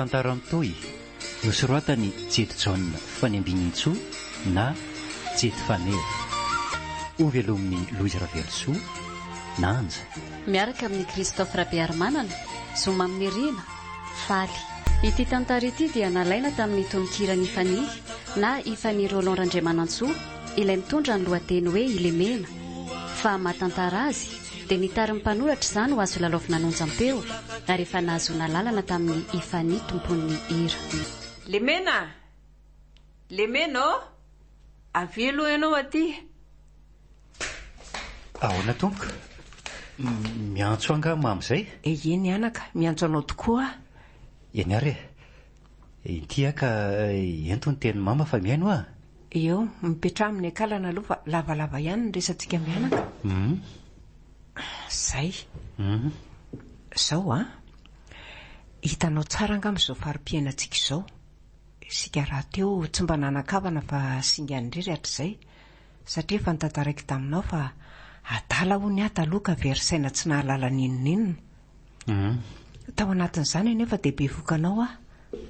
Tantara mitohy, nosoratan'i Jedy Jaona Fanembinintsoa na Jedy Faneva. Hovelomin'i Louise Ravelosoa, Nanja. Miaraka amin'i Christophe Rabearimanana, Zoma Aminirina, Faly. Ity tantara ity dia nalaina tamin'ny tononkiran'i Ifanihy na Ifanihy Roland Randriamanantsoa, ilay mitondra ny lohateny hoe Ilemena. Fa maha tantara azy dia nitarin'ny mpanoratra izany ho azo lalaovina an'onjampeo ary efa nahazoana alalana tamin'i Ifanihy tompon'ny hira. Lemena! Lemena ô! Avia aloha ianao aty. Ahoana tompoko? Miantso ahy angaha mama izay? Eny anaka, miantso anao tokoa aho. Eny ary e. Inty aho ka ento ny tenin'i mama fa mihaino aho. Eo, mipetraha amin'ny akalana aloha fa lavalava ihany ny resatsika mianaka. Zay. Zao an. Hitanao tsara angamba izao fari-piainantsika izao. Isika rahateo tsy mba nanan-kavana fa singany irery hatrizay. Satria efa notantaraiko taminao fa adala hono aho taloha ka very saina tsy nahalala n'inon'inona. Tao anatin'izany anefa dia bevoka anao aho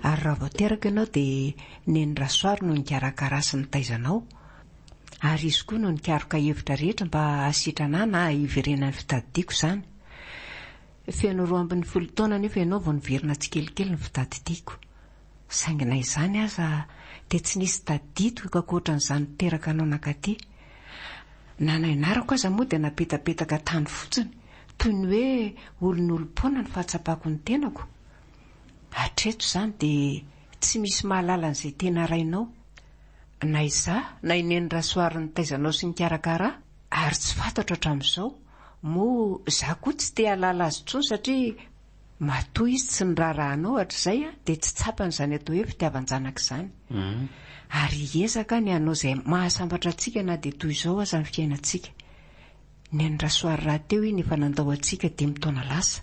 ary raha vao teraka ianao dia Neny Rasoary no nikarakara sy nitaiza anao ary izy koa no nikaroka hevitra rehetra mba hahasitrana ahy na hiverenan'ny fitadidiako izany. Feno 12 taona anefa ianao vao niverina tsikelikely ny fitadidiako. Saingy na izany aza dia tsy nisy tadidiko ankoatran'izany niteraka anao nankaty. Na nainarako aza moa dia napetapetaka tany fotsiny, toy ny hoe olon'olom-poana ny fahatsapako ny tenako. Hatreto izany dia tsy misy mahalala an'izay tena rainao. Na izaho na i Neny Rasoary nitaiza anao sy nikarakara ahy, ary tsy fantatro hatramin'izao. Moa izaho koa tsy te hahalala azy intsony satria Matoa izy tsy niraharaha anao hatrizay dia tsy tsapany izany atao hoe fitiavan-janaka izany. Ary hiezaka ny hanao izay mahasambatra antsika na dia toy izao aza ny fiainantsika. Neny Rasoary rahateo iny efa nandao antsika dimy taona lasa.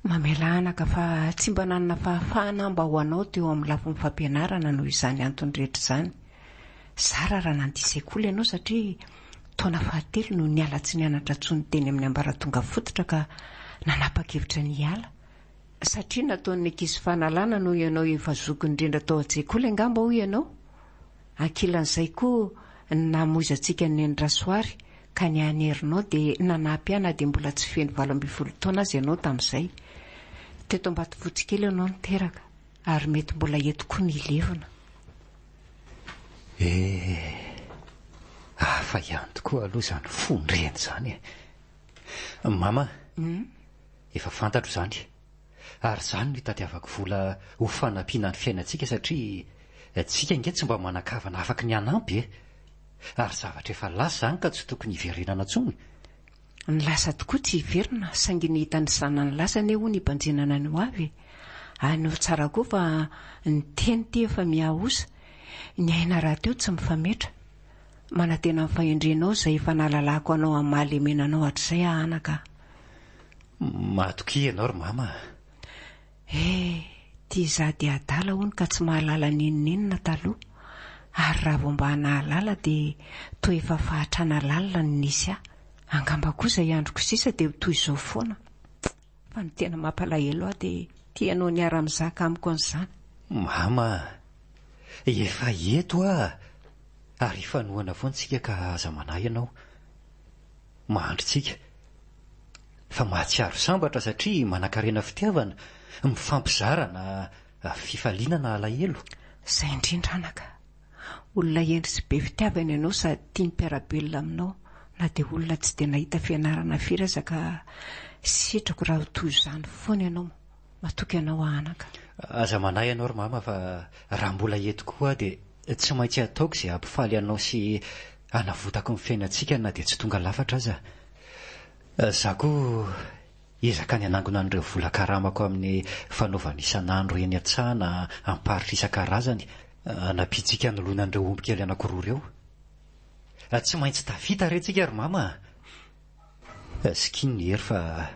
Mamelà anaka fa tsy mba nanana fahafahana aho mba ho anao teo amin'ny lafiny fampianarana noho izany antony rehetra izany. Zara raha nandia sekoly ianao satria taona fahatelo no niala tsy nianatra intsony teny amin'ny ambaratonga fototra ka nanapa-kevitra ny hiala. Satria nataon'ny ankizy fanalana noho ianao efa zokiny indrindra tao an-tsekoly angamba hoy ianao? Ankilan'izay koa ny namoizantsika an'i Neny Rasoary ka ny hany herinao dia nanampy ahy na dia mbola tsy feno 18 taona aza ianao tamin'izay. Teto Ambatofotsy kely ianao no teraka ary mety mbola eto koa ny hilevina. Eh! Hafa ihany tokoa aloha izany fon-dreny izany e! Mama, efa fantatro izany, ary izany no itadiavako vola ho fanampiana ny fiainantsika satria tsika ange tsy mba manan-kavana afaky ny hanampy e! Ary zavatra efa lasa izany ka tsy tokony hiverenana intsony. Ny lasa tokoa tsy hiverina saingy ny hitanisana ny lasa anie hono hibanjinana ny ho avy e! Anio tsara koa fa ny teny ity efa mihaosa, ny aina rahateo tsy mifametra. Manantena ny fahendrenao izay efa nahalalako anao amin'ny mahalemena anao hatrizay aho anaka a! Matokia ianao ry mama a! He, ty izaho dia adala hono ka tsy mahalala n'inon'inona taloha, ary raha vao mba nahalala dia toa efa fahatrana lalina no nisy ahy. Angamba koa izay androko sisa dia ho toy izao foana. Fa ny tena mampalahelo ahy dia ty ianao niara-mizaka amiko an'izany. Mama a! Efa eto aho ary hifanohana foana isika ka aza manahy ianao. Mahandry tsika. Fa mahatsiaro sambatra satria manankarena fitiavana, mifampizara na fifaliana na alahelo. Izay indrindra anaka. Olona hendry sy be fitiavana ianao sady tia ny mpiara-belona aminao na dia olona tsy dia nahita fianarana firy aza ka sitrako raha ho toy izany foana ianao. Matoky anao aho anaka. Aza manahy ianao ry mama fa raha mbola eto koa aho dia tsy maintsy ataoko izay hampifaly anao sy hanavotako ny fiainantsika na dia tsy tonga lafatra aza. Izaho koa hiezaka ny hanangona an'ireo vola karamako amin'ny fanaovana isan'andro eny an-tsaha na am-paritra isan-karazany hanampiantsika hanoloana an'ireo omby kely anankiroa ireo. Tsy maintsy tafita re tsika ry mama a! Sikino ny hery fa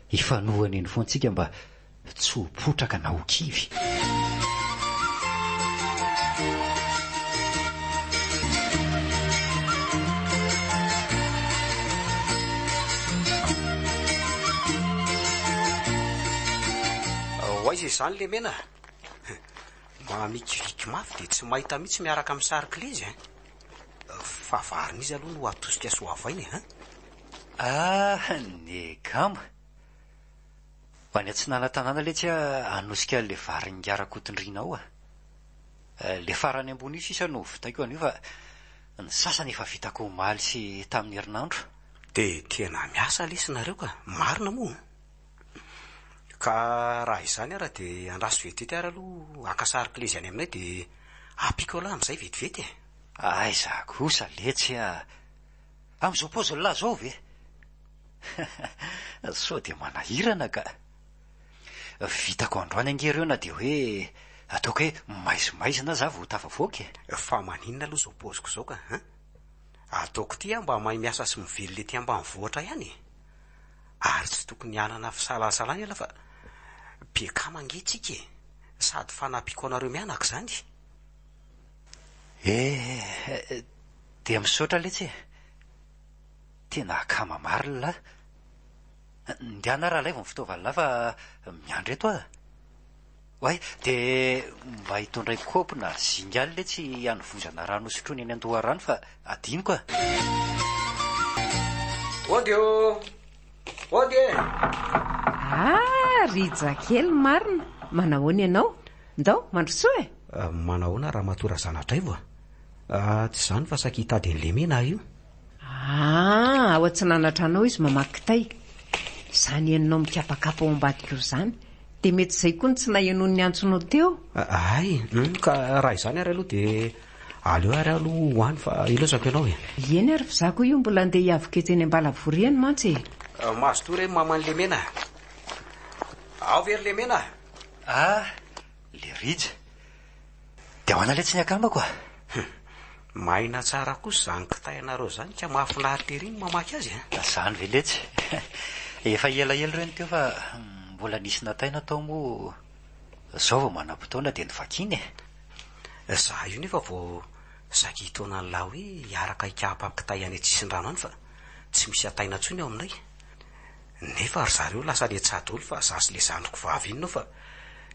hifanohana eny foana tsika mba tsy ho potraka na ho kivy. Ho aiza. aiza izany Lemena? Mamikiviky mafy dia tsy mahita mihitsy miaraka amin'ny sarclise eh. Fa varin'iza aloha no atosika sy ho avaina e, hein? Ah, negama. Ho any atsinanantanàna letsy aho hanosika an'ilay varin'i Rakotondriana ao a. Ilay farany ambony io sisa no vitaiko anio fa ny sasany efa vitako omaly sy tamin'ny herinandro. Dia tena miasa lesy nareo ka, marina moa. Ka raha izany ara dia andraso vetivety ary aloha haka sarclise any aminay dia ampiako elah amin'izay vetivety e. Aiza kosa letsy a! Amin'izao paozin'lah izao ve? Sao dia manahirana ka! Vitako androany ange ireo na dia hoe ataoko hoe maizimaizina aza aho vao tafavoaka e! Fa maninona aloha izao paoziko izao ka an! Ataoko ity aho mba mahay miasa sy mivelona ety ambanivohitra ihany e! Ary tsy tokony hanana fisalasalana ialahy fa be kama ange tsika e! Sady fanampiako anareo mianaka izany. Eh, dia misaotra letsy e! Tena akama marina lahy. Ndehana ary alaivo ny fitaovan'lah fa miandry eto aho. Oay, dia mba hitondray kaopy na zinga any letsy hanovozana rano hosotroina eny an-doharano fa adinoko a! Ody ô! Ody e! Ah, Rija kely marina! Manahoana ianao? Ndao, mandrosoa e! Manahoana Ramatoa Razanadraivo a! Tsy izany fa saika hitady an'i Lemena aho io. Ah, ao atsinanatranao izy mamaky kitay. Izany henonao mikapakapa ao ambadika eo izany. Dia mety izay koa no tsy nahenoany ny antsonao teo. Hay, hum, ka raha izany ary aloha dia aleo ary aho aloha ho any fa ilaozako ianao e. Eny ary fa izaho koa io mbola handeha hiavoka etsy eny Ambalavory eny mantsy e. Mazotoa re maman'i Lemena a. Ao ve ry Lemena a? Ah, le Rija. Dia ahoana letsy ny akambako a? Hum, maina tsara kosa izany kitay anareo izany ka mahafinaritra ery ny mamaky azy a! Izany ve letsy? Efa elaela ireny teo fa mbola nisy nataina tao moa izao vao manam-potoana dia novakiana e! Za io nefa vao saika hitaona an'lah hoe hiaraka hikapa kitay any an-tsisin-drano any fa tsy misy ataina intsony ao aminay. Nefa ry zareo lasa any an-tsaha daholo fa za sy le zandriko vavy iny no fa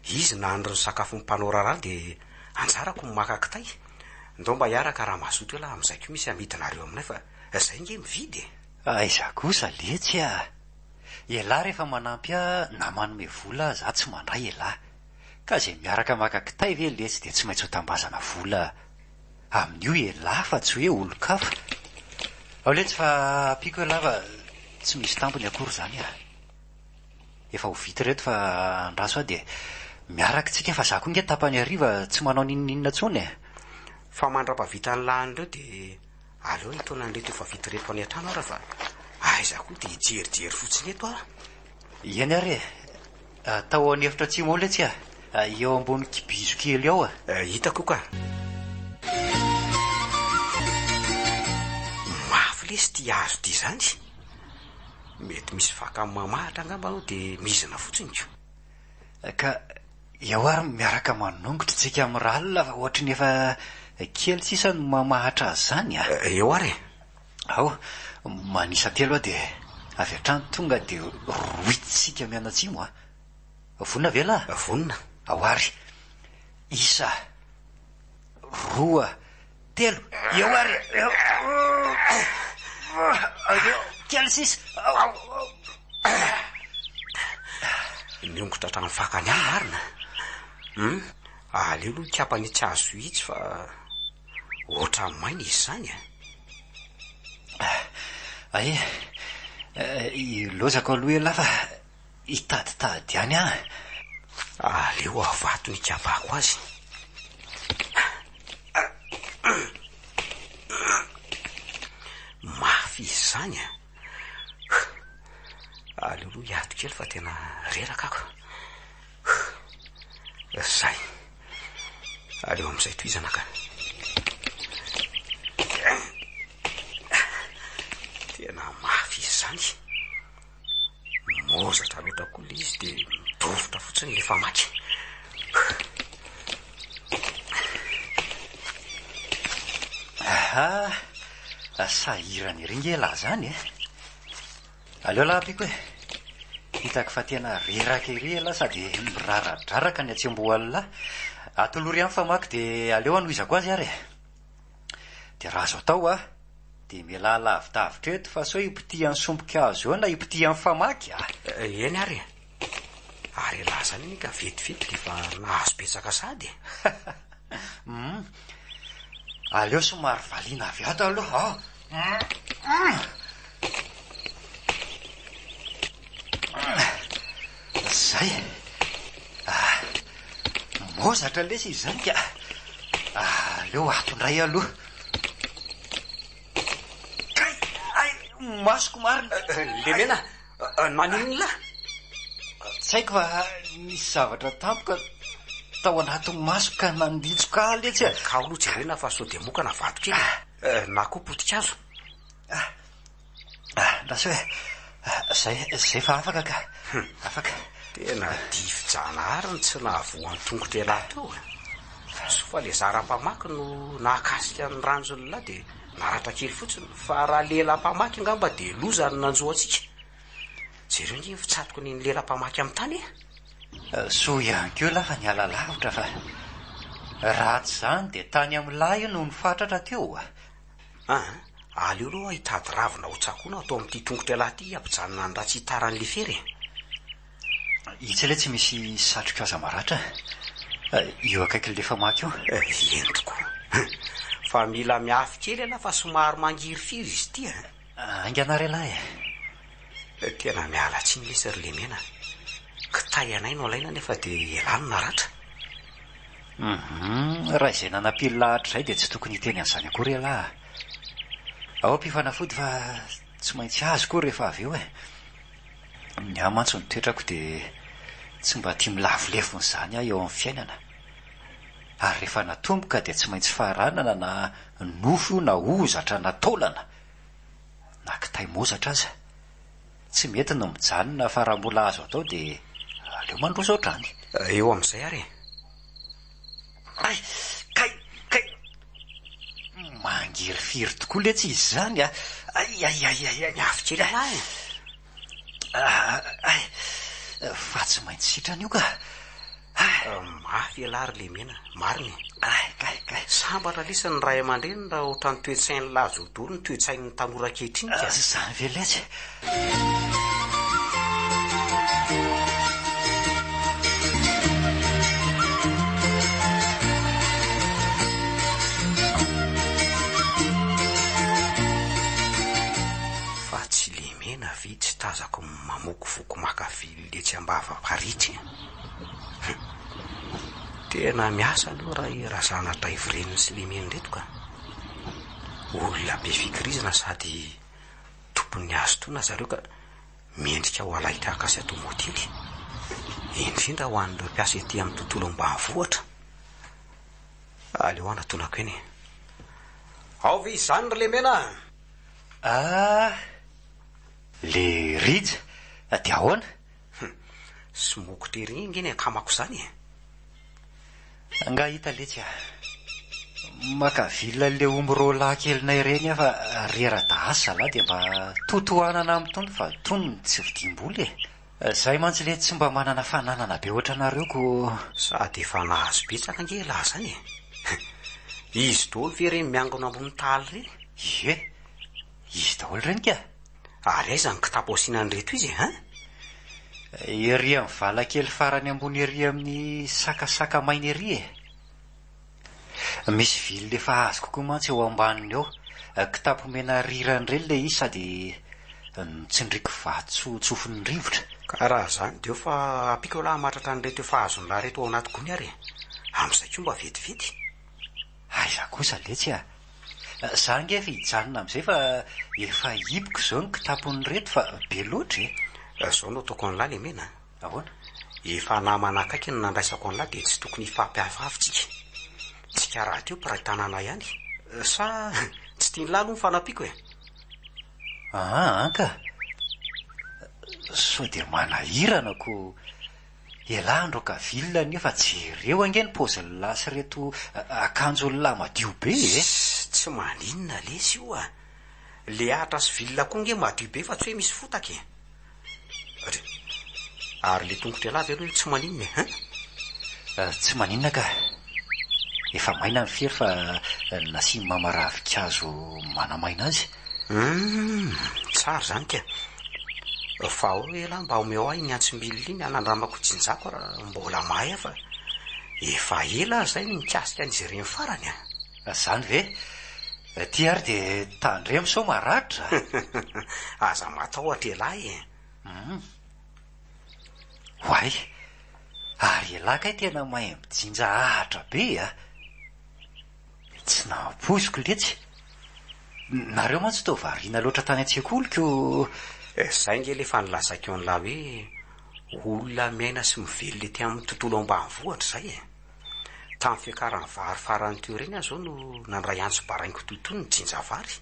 izy nandry ny sakafon'ny mpanao raharaha dia anjarako ny maka kitay. Ndao mba hiaraka raha mazoto elah amin'izay koa misy amidinareo aminay fa zay nge mividy e! Aiza kosa letsy a! Elah rehefa manampy ahy na manome vola za tsy mandray elah. Ka zay miaraka maka kitay ve letsy dia tsy maintsy ho tambazana vola amin'io elah fa tsy hoe olon-kafa. Ao letsy fa ampiako elah fa tsy misy tambiny akory izany ah. Efa ho vita ireto fa andraso aho dia miaraka tsika fa za koa nge tapany hariva tsy manao n'inon'inona intsony e. Fa mandrapavitan'ny lahan'ireo dia aleo hitaona an'ireto efa vita ireto any an-trano ara fa aiza koa dia hijerijery fotsiny eto aho. Eny ary e. Tao an'efitra atsimo ao letsy a! Eo ambony kibizo kely ao a! Hitako io ka! Mafy lesy ity hazo ity izany! Mety misy faka mamahatra angamba ao dia mizina fotsiny ko! Ka eo ary miaraka manongotra tsika amin'ny ralina fa ohatry ny efa kely sisa no mamahatra azy izany a! Eo ary e! Ao, manisa telo aho dia avy hatrany tonga dia rohitsika mianatsimo a! Vonona ve lah? Vonona. Ao ary. Isa, roa, telo, eo ary e! Eo! Eo, kely sisa! Ao! Niongotra hatramin'ny fakany ihany marina. Hum, aleo aloha hikapa an'itsy hazo itsy fa Ohatran'ny maina izy izany e! Ay, ilaozako aloha elah fa hitaditady ihany aho. Aleo avato ny hikapako azy. Mafy izy izany e! Aleo aloha hiato kely fa tena reraka aho. Zay. Aleo amin'izay tohizana ka. Tena mafy izy izany. Mozatra loatra koa ilay izy dia midofotra fotsiny ilay famaky. Aha, sahirana ery nge lah zany e. Aleo lah ampiako e. Hitako fa tena reraka ery ialahy sady miraradraraka ny hatsembohan'lah. Atolory ihany famaky dia aleo hanohizako azy ary e. Dia raha azo atao a, dia mialà lavidavitra eto fa sao hipitihan'ny sombin-kazo eo na hipitihan'ny famaky a. Eny ary e. Ary ialahy izany anie ka vetivety dia efa nahazo betsaka sahady e. Hum. Aleo somary valiana avy ato aloha a. Zay. Ah, mozatra lesy izy izany ka. Aleo ato indray aloha. Kay, ay, masoko marina. Lemena, maninona lahy? Tsy haiko fa nisy zavatra tampoka tao anatin'ny masoko ka nanditsoka ahy letsy a. Ka aloha jerena fa sao dia moka na vato kely e. Na koa potikazo. Ah, lasa hoe zay, zay fa afaka ka. Afaka. Tena difi-janahary ny tsy nahavoa an-tongotra ialahy teo e. Soa fa le zara-mpamaky no nahakasika ny ranjon'ilahy dia naratra kely fotsiny, fa raha lela-mpamaky angamba dia loza ny nanjo antsika. Jereo ange ny fitsatoky ny lela-mpamaky amin'ny tany e. Soa ihany koa ialahy fa niala lavitra fa raha tsy izany dia tany amin'ilahy io no nifatratra teo. Aa, aleo aloha hitady ravina ho tsakoina atao amin'ity tongotr'ialahy ity hampijanona ny ra tsy hitaran'ilay fery e. Itsy ilay tsy misy satroka aza maratra a! Io akaikin'ilay famaky io. Eny tokoa. Fa mila miafy kely ialahy fa somary mangirifiry izy ity a! Haingana ary ialahy e! Tena miala tsiny lesy ry Lemena. Kitay anay no alaina nefa dia ialahy no naratra. Hum, raha izay nanam-pilo lahatra izay dia tsy tokony hiteny an'izany akory ialahy a! Ao ampio fanafody fa tsy maintsy azoko io rehefa avy eo e! Ny ahy mantsy ny toetrako dia tsy mba tia milavolevona izany aho eo amin'ny fiainana. Ary rehefa natomboka dia tsy maintsy faranana na nofo io na hozatra na taolana na kitay mozatra aza. Tsy mety ny mijanona fa raha mbola azo atao dia aleo mandroso hatrany. Eo amin'izay ary e. Hay! Kay! Kay! Mangirifiry tokoa letsy izy izany a! Ay ay ay ay ay! Miafy kely ialahy e! Ay! Fa tsy maintsy sitrana io ka! Mafy ialahy ry Lemena, marina e! Ay, kay, kay! Sambatra lesy ny ray aman-dreny raha ohatran'ny toe-tsain'i Lajodo ny toe-tsain'ny tanora ankehitriny ka! Izany ve letsy? Fa tsy Lemena ve tsy tazako mamokovoko maka vily etsy ambava-paritra e? Hum. Tena miasa aloha raha i Razanadraivoreniny sy Lemena ireto ka. Olona be fikirizana sady tompon'ny hazotoana zareo ka mendrika ho alain-tahaka sy atao modely. Indrindra ho an'ireo mpiasa ety amin'ny tontolo ambanivohitra. Aleo hanatonako eny e. Ao ve izany ry Lemena? Ah! Le Rija, dia ahoana? Hum, smokotra ery ange ny akamako izany e! Angaha hita letsy a! Maka villa an'le omby roalahy kelinay ireny aho fa rera-dahasy zalahy dia mba totohanana amin'itony fa itony no tsy vidiam-bola e! Zahay mantsy letsy tsy mba manana fananana be ohatranareo ko. Sady efa nahazo betsaka ange ialahy izany e! Izy daholo ve ireny miangona ambony taly ireny? Ie! Izy daholo ireny ka! Ary aiza ny kitapo asiana an'ireto izy e, hein? Ery amin'ny vala kely farany ambony ery amin'ny sakasaka maina ery e! Misy ville efa azoko koa mantsy eo ambaniny eo. Kitapo mena rirany ireny ilay izy sady notsindriako vato tsofin'ny rivotra. Ka raha izany dia eo fa ampiako ialahy hamatratra an'ireto efa azon'ilahy ireto ao anaty gony ary e! Amin'izay koa mba vetivety. Aiza kosa letsy a! Za ange efa hijanona amin'izay fa efa hipiko izao ny kitapon'ireto fa be loatra e! Izao no ataoko an'lah Lemena a! Ahoana? Efa namana akaiky no nandraisako an'lah dia tsy tokony hifampihavihavy tsika. Tsika rahateo mpiray tanàna ihany. Sa tsy tian'lah aloha ny fanampiako e? Aa ka! Sao dia manahirana ko Elah androkaville nefa jereo ange ny paozin'lah sy reto akanjon'lah madio be e! Sss tsy maninona lesy io a! Le ahitra sy ville koa nge madio be fa tsy hoe misy fotaka e! Ry. Ary le tongotr'ialahy ve aloha tsy maninona e, hein? Tsy maninona ka. Efa maina ny fery fa nasian'i mama ravinkazo manamaina azy. Humm, tsara izany ka. Fa ao elah mba omeo ahy iny antsim-bilona iny hanandramako jinjako raha mbola mahay aho fa efa ela aho izay no nikasika an'izy ireny farany a. Izany ve? Ty ary dia tandremo sao maratra. Aza matahotra elah e. Humm. Oay! Ary elah kay tena mahay mijinja ahatra be a! Tsy nampoiziko letsy. Nareo mantsy toa variana loatra tany an-tsekoly ko. Zay nge le efa nilazaiko an'lah hoe olona miaina sy mivelona ety amin'ny tontolo ambanivohitra zay e! Tamin'ny fiakaran'ny vary farany teo ireny aho zao no nandray antso baraingo toy itony nijinja vary.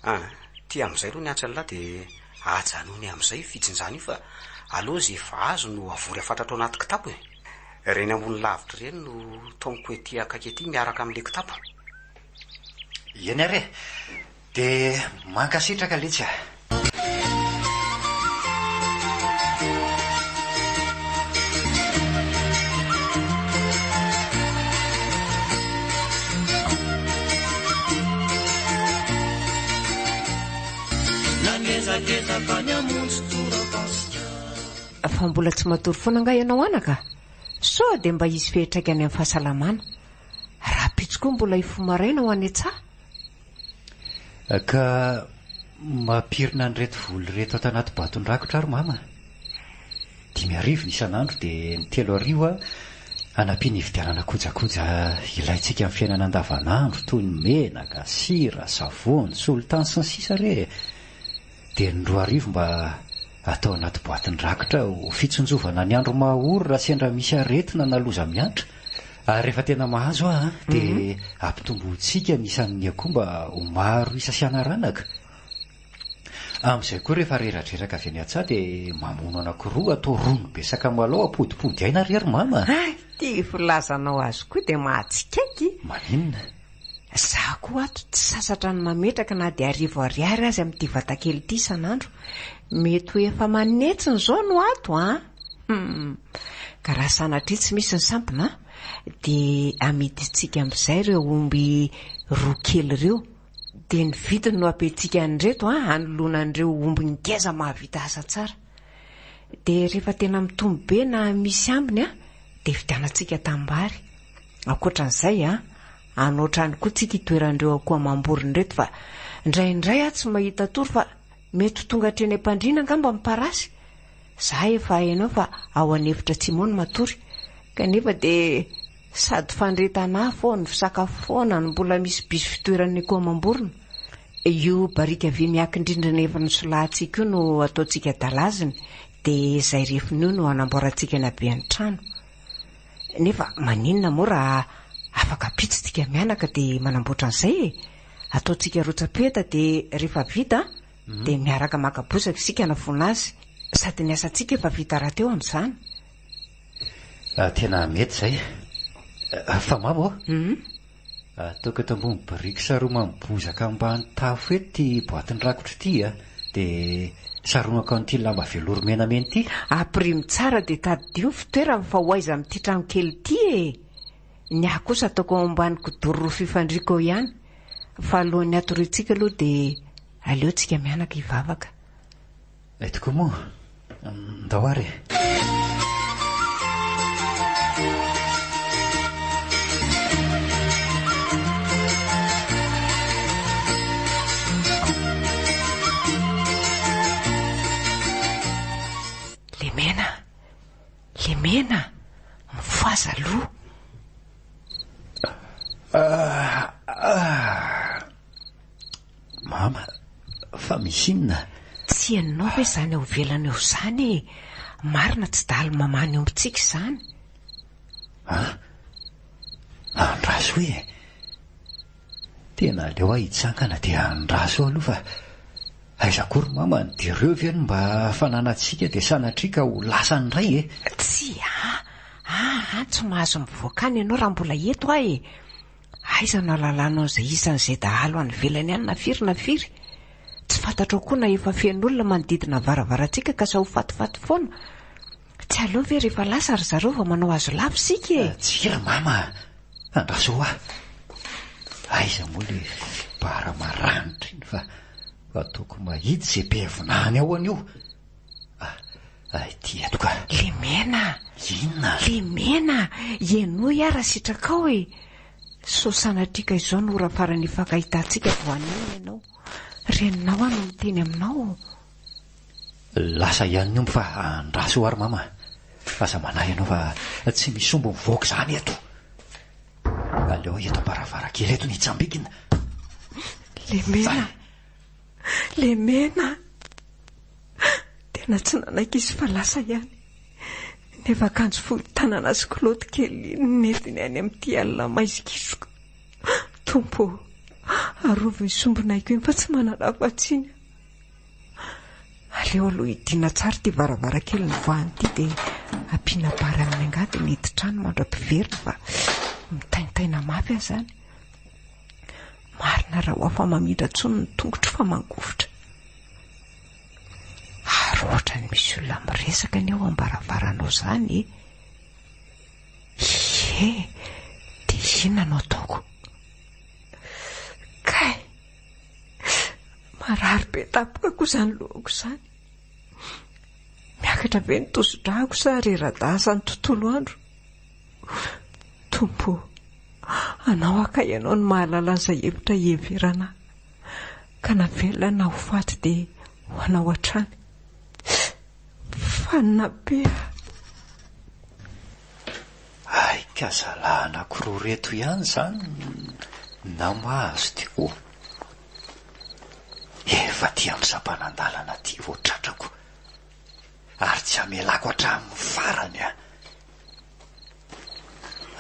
Ah, ty amin'izay aloha ny antso an'lah dia ajanony amin'izay io fijinjana io fa aleo ze efa azo no avory afatratra ao anaty kitapo e. Ireny ambony lavitra ireny no taomiko ety akaiky ety miaraka amin'ilay kitapo. Eny ary e! Dia mankasitraka letsy a! Fa mbola tsy matory foana angaha ianao anaka? Sao dia mba hisy fiantraikany amin'ny fahasalamana. Rahampitso koa mbola hifoha maraina ho any an-tsaha. Ka mampirina an'ireto vola ireto ato anaty baton-drakotra ary mama. 5000 ny isan'andro dia ny 3000 hanampiana hividianana kojakoja ilaintsika amin'ny fiainana andavanandro toy ny menaka, sira, savony, solitany sy ny sisa re e! Dia ny 2000 mba atao anaty boatin-drakitra ho fitsinjovana ny andro maha-ory raha sendra misy aretina na loza mihatra. Ary rehefa tena mahazo aho an, dia ampitombointsika ny isan'ny akoho mba ho maro isa sy hanaranaka. Amin'izay koa rehefa reradreraka avy any an-tsaha dia mamono anankiroa atao rony be sakamalao ampodipody aina re ry mama a! Hay, ity filazanao azy koa dia mahatsikaiky. Maninona? Izaho koa ato tsy sasatra ny mametraka na dia arivo ariary aza amin'ity vatakely ity isan'andro. Mety ho efa manetsiny izao no ato an! Hum! Ka raha sanatria tsy misy ny sampona an, dia amidintsika amin'izay ireo omby roa kely ireo. Dia ny vidiny no ampiantsika an'ireto an, hanoloana an'ireo omby ngeza mahavita asa tsara. Dia rehefa tena mitombo be na misy ambiny an, dia vidianantsika tanimbary. Ankoatran'izay an, hanao trano koa tsika itoeran'ireo akoho amam-borona ireto fa indraindray aho tsy mahita tory fa mety ho tonga hatreny am-pandriana angamba ny parasy. Za efa hainao fa ao an'efitra atsimo ao no matory kanefa dia sady fandrehetana afo ao no fisakafoana no mbola misy bizo fitoeran'ny akoho amam-borona. Io barika vy miankin-drindrina efa nosolahantsika io no ataontsika dalaziny dia izay refiny io no hanamboarantsika ny haben'ny trano. Nefa maninona moa raha afaka ampitso tsika mianaka dia manamboatra an'izay e? Ataontsika rotsapeta dia rehefa vita dia miaraka maka bozaka isika hanafoana azy. Sady ny asantsika efa vita rahateo amin'izany. Tena mety izay. Fa mama ô! Ataoko eto ambony biriky saroman'ny bozaka ambany tafo eto ity boatin-drakotra ity a! Dia saronako an'ity lamba velory menamena ity. Ampirimo tsara dia tadidio ny fitoerany fa ho aiza amin'ity trano kely ity e! Ny ahy kosa ataoko ao ambany kidoro roa fifandriako ao ihany. Fa alohan'ny hatoriantsika aloha dia aleo tsika mianaka hivavaka. Ay tokoa moa. Ndao ary e. Lemena, Lemena, mifohaza aloha. Ah, ah. Mama, fa misy inona? Tsy henonao ve izany ao ivelany ao izany e? Marina tsy dahalo mamaha ny ombintsika izany. An? Andraso e! Tena aleo aho hitsangana dia andraso eo aloha fa aiza koa ry mama ny dia ireo ve no mba fananantsika dia sanatria ka ho lasany indray e? Tsia, aa, tsy mahazo mivoaka any ianao raha mbola eto aho e! Aiza no ahalalanao izay isan'izay dahalo any ivelany any na firy na firy? Tsy fantatrao koa na efa feno olona manodidina ny varavarantsika ka sao ho fatifaty foana. Tsy aleo ve rehefa lasa ry zareo vao manao hazo lava isika e? Tsia ry mama a! Andraso hoa! Aiza moa ilay fibara maranitra iny fa ataoko mahitsy izay be vinany ao anio. Ah, ity eto ka. Lemena! Inona? Lemena! Henoy aho raha sitrakao e! Sao sanatria ka izao no ora farany hifankahitantsika vao hanenina ianao. Reninao aho no miteny aminao. Lasa ihany ny omby fa andraso eo ary mama. Aza manahy ianao fa tsy misy omby mivoaka izany eto. Aleo eto am-baravarankely eto ny hitsambikina. Lemena! Lemena! Tena tsy nanaiky izy fa lasa ihany. Nefa akanjo fohy tanana sy kilaoty kely nentiny any amin'ity alina maizikitroka. Tompo ô, arovy ny sombinaiko iny fa tsy manana afa-tsiny aho. Aleo aloha hidiana tsara ity varavarankely nivoahany ity dia ampiana bary amin'ny angady ny hidin-trano mandra-piverina fa mitaintaina mafy aho izany. Marina raha ho afa-mamindra intsony ny tongotro fa mangovitra. Ary ohatran'ny misy olona miresaka anie ao am-baravaranao izany e! Ie, dia inona no ataoko? Kay! Marary be tampoka koa izany lohako izany. Miakatra be ny tosi-drako sa rera-dasa ny tontolo andro? Tompo ô, Anao aho ka Ianao no mahalala an'izay hevitra hiheverana ahy. Ka na velona na ho faty dia ho Anao hatrany. Fanina be aho. Hay ka zalahy anakiroa reto ihany izany namahazo teo. Efa aty amin'ny sampanan-dalana aty vao tratrako ary tsy hamelako hatramin'ny farany aho.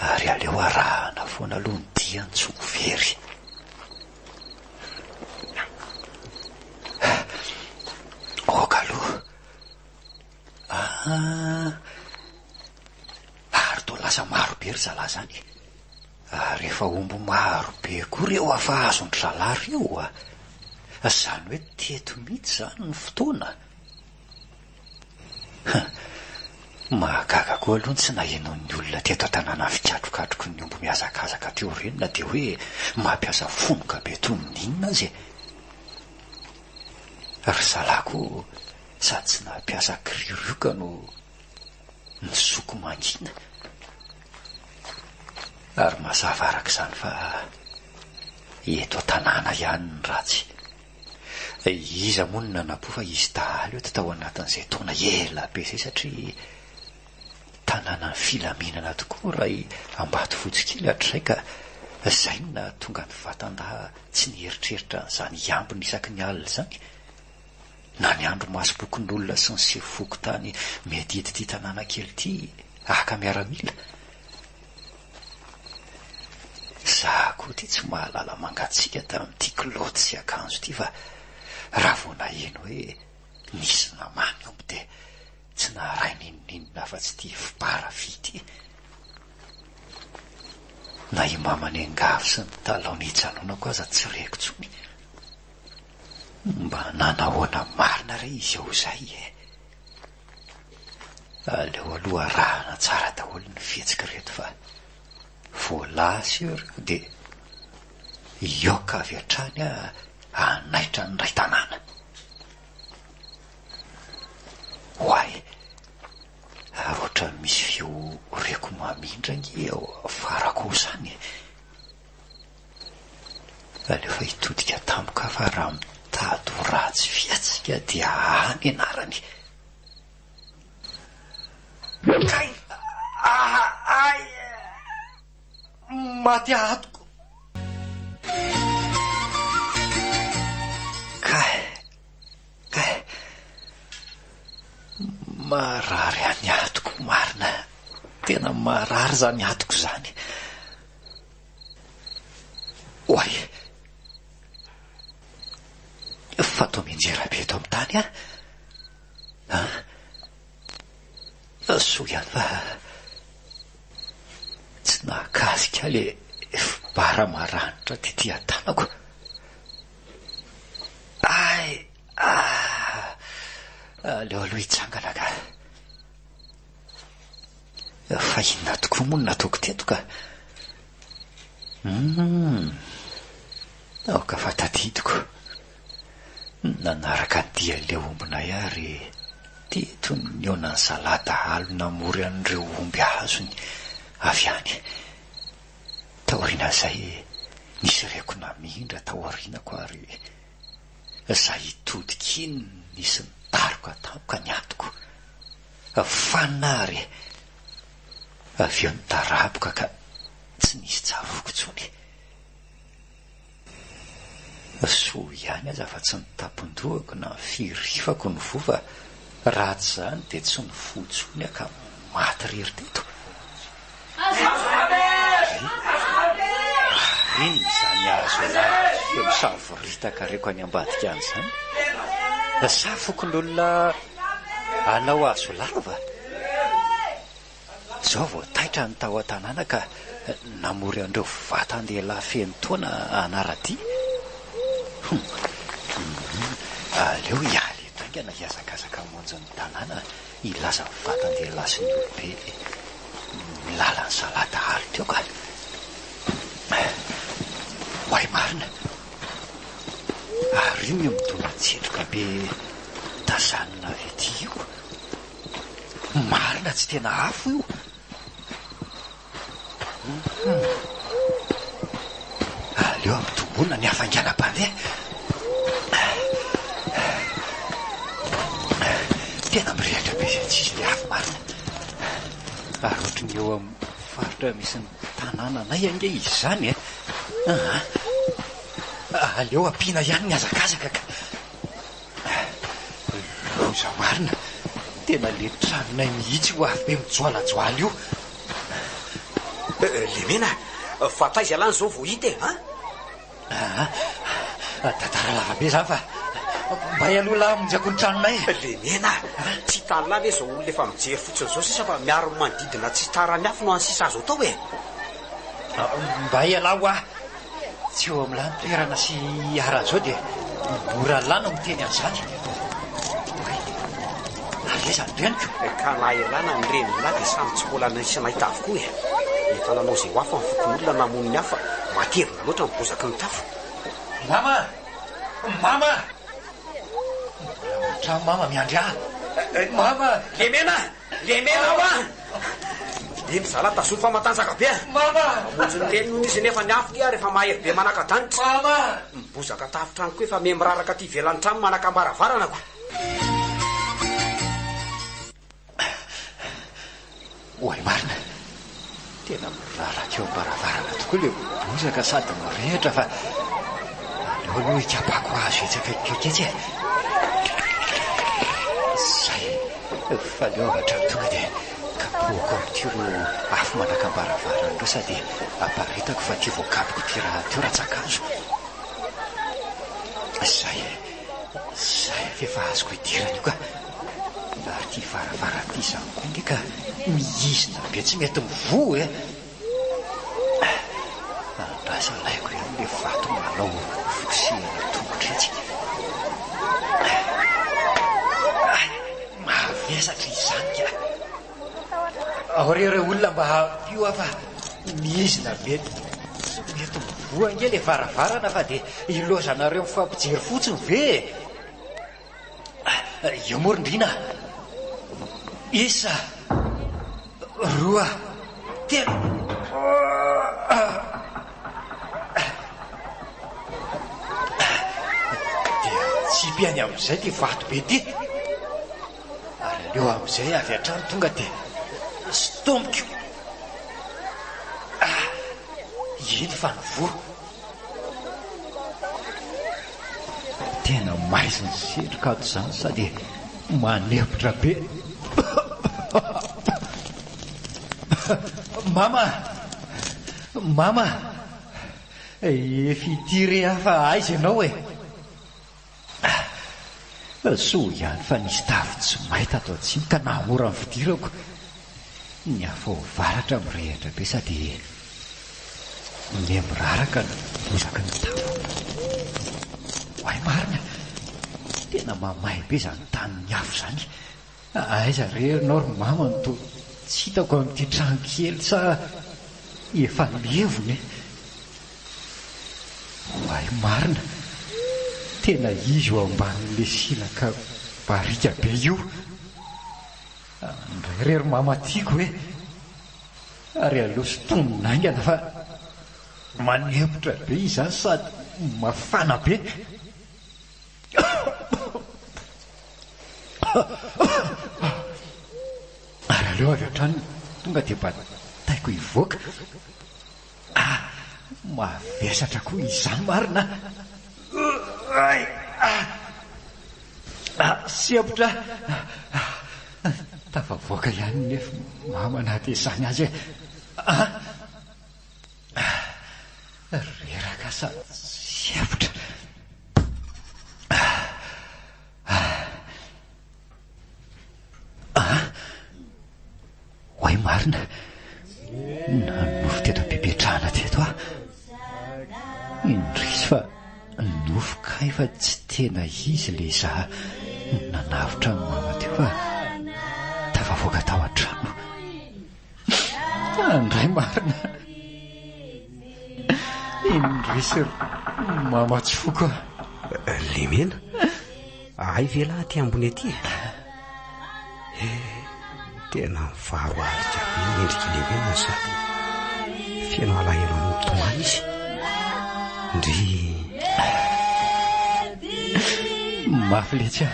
Ary aleo arahana foana aloha ny diany tsy ho very. Aoka aloha. Ah, ary toa lasa maro be ry zalahy zany e. Ary efa omby maro be koa ireo afa azon-dry zalahy ireo a. Izany hoe teto mihitsy izany ny fotoana. Huh. Mahagaga koa aloha ny tsy nahenoan'ny olona teto an-tanàna ny fikatrokatroky ny omby mihazakazaka teo ireny na dia hoe mampiasa fonoka be toy ny inona aza e. Ry zalahy koa sady tsy nampiasa kiririoka no nisoko mangina. Ary mazava araka izany fa eto an-tanàna ihany ny ratsy. Iza moa no nanampo fa hisy dahalo eto tao anatin'izay taona ela be izay satria tanànan'ny filaminana tokoa raha i Ambatofotsy kely hatrizay ka izay no nahatonga ny vatan-dahy tsy nieritreritra an'izany hiambina isaky ny alina izany na ny andrimasom-pokonolona sy ny sefo fokontany miadidy ity tanàna kely ity haka miaramila. Za koa ity tsy mahalala mangatsiaka tamin'ity kilaoty sy akanjo ity fa raha vao naheno hoe nisy namany omby dia tsy naharay n'inon'inona afa-tsy ity fibara vy ity. Na i mama niangavy sy nitalaho ny hijanonako aza tsy reko intsony. Mba nanahoana marina re izy ao izay e? Aleo aloha arahana tsara daholo ny fihetsik'ireto fa vao lasa eo ireo dia hiaoka avy hatrany aho hanaitra ny iray tanàna. Oay! Ary ohatran'ny misy feo reko mamindra ange ao afarako ao izany e! Aleo fa hitodika tampoka fa raha mitady ho ratsy fihetsika dia any anarany. Kay! Ay! Maty atoko. Kay! Kay! Marary any atoko marina. Tena marary izany atoko izany. Oay! Fa toa mianjera be eto amin'ny tany aho. An? Soa ihany fa tsy nahakasika ilay fibara maranitra tety an-tanako. Ay! Ah! Aleo aloha hitsangana ka. Fa inona tokoa moa no nataoko teto ka? Humm. Aoka fa tadidiko. Nanaraka ny dian'ilay ombinay ary teto no nihaonan'ny zalahy dahalo namory an'ireo omby azony avy any. Taorian'izay, nisy reko namindra tao aorianako ary izay hitodika iny nisy nidaroka tampoka ny atiko. Fanina ary avy eo nidaraboka ka tsy nisy tsaroako intsony. Soa ihany aza fa tsy ny tampon-dohako na ny firifako no voa fa raha tsy izany dia tsy nifoha intsony aho ka maty irery teto. Ary inona izany hazo lava feo misavoritaka reko any ambadika any izany? Sa fokonolona hanao hazo lava? Izao vao taitra ny tao an-tanàna ka namory an'ireo vatan-dehilahy feno taona hanara-dia. Hum, aleo hiala eto haingana hihazakazaka hamonjy ny tanàna hilaza ny vatan-dehilahy sy ny olobe ny lalan'ny zalahy dahalo teo ka. Oay marina! Ary io ny midona-tsetroka be tazanina avy aty io. Marina tsy tena afo io. Hum. Aleo ampitomboina ny hafainganam-pandeha. Tena mirehitra be izay tsisy ilay afo marina. Ary ohatry ny eo amin'ny faritra misy ny tanànanay ange izy izany e. Aleo ampiana ihany ny hazakazaka ka. Loza marina, tena le tranonay mihitsy io afobe mijoalajoala io. Lemena, fa taiza ialahy izao vao hita e, an? Aa, tantara lava be izany fa mbay aloha lahy hamonjeko ny tranonay e. Lemena, tsy hitan'lah ve izao olona efa mijery fotsiny izao sisa fa miaro ny manodidina tsy hitaran'ny afo no any sisa azo atao e. Mbay ialahy hoa. Tsy eo amin'lah ny toerana sy iharan'izao dia mora lah no miteny an'izany. Oay, ary aiza ny reniko? Ka na elah na ny renin'lah dia samy tsy mbola nisy nahita avokoa e. Efa nanao izay ho hafa ny fokonolona namono ny hafa, matevina loatra ny bozaky ny tafo. Mama! Mama! Mbola ao an-trano mama miandry ahy. Mama! Lemena! Lemena hoa! Iny zala tazomy fa matanjaka be a! Mama! Mamonjy ny reniny hono izy nefa ny afo ty ary efa mahery be manaka-danitra. Mama! Ny bozaka tafo-trano koa efa miha miraraka aty ivelan'ny trano manakam-baravarana ko. Oay marina! Tena miraraka eo am-baravarana tokoa ilay bozaka sady mirehitra fa aleo aloha hikapako hazo etsy akaikikaiky etsy e! Zay! Fa aleo avy hatrany tonga dia kapohako amin'ity ireo afo manakam-baravarana ireo sady aparitako fa ity voakapoko ity rahateo rantsan-kazo. Zay! Zay f'efa azoko idirana io ka! Ary ity varavarana ity izany koa ange ka mihizina be tsy mety mivoha e! Andraso alaiko ihany ilay vato manao fikosehana tongotra etsy. Mavesatra izany ka! Ao re ireo olona mba ampio aho fa mihizina be tsy mety mivoha ange ilay varavarana fa dia ilaozanareo mifampijery fotsiny ve e! Eo moa ry Ndriana a! Isa, roa, telo. Dia atsipy any amin'izay ity vato be ity. Ary aleo amin'izay avy hatrany tonga dia sintomiko. Iny fa nivoha. Tena maizina sy setroka ato izany sady manempotra be. Mama! Mama! Efa ity re aho fa aiza ianao e? Soa ihany fa nisy tavy tsy may tato atsimo ka nahamora ny fidirako. Ny afo ao avaratra mirehitra be sady miha miraraka ny bozaky ny tafo. Oay marina! Tena mamay be izany tanin'ny afo izany. Aiza re ianao ry mama no toa. tsy hitako amin'ity trano kely sa efa levona e? Oay marina, tena izy io ambanin'ilay silaka barika be io. Andray re ry mama tiako e! Ary aleo sintomina haingana fa manempotra be izany sady mafana be. Ary aleo avy hatrany tonga dia bataiko hivoaka. Ah! Mavesatra koa izany marina ah! Ah! Sempotra ah! Tafavoaka ihany nefa mama na dia izany aza e! Ah! Reraka sady sempotra. Ah! Oay marina! Nanonofy teto am-pipetrahana teto aho. Indrisy fa nofy kay fa tsy tena izy ilay izaho nanavotra an'i mama teo fa tafavoaka tao an-trano. Andray marina! Indrisy ry mama tsy foko a! Lemena, hay ve lahy aty ambony aty e? Eh, tena mivaro alika be ny endrik'i Lemena sady feno alahelo mitomany izy. Ndry. Mafy letsy a!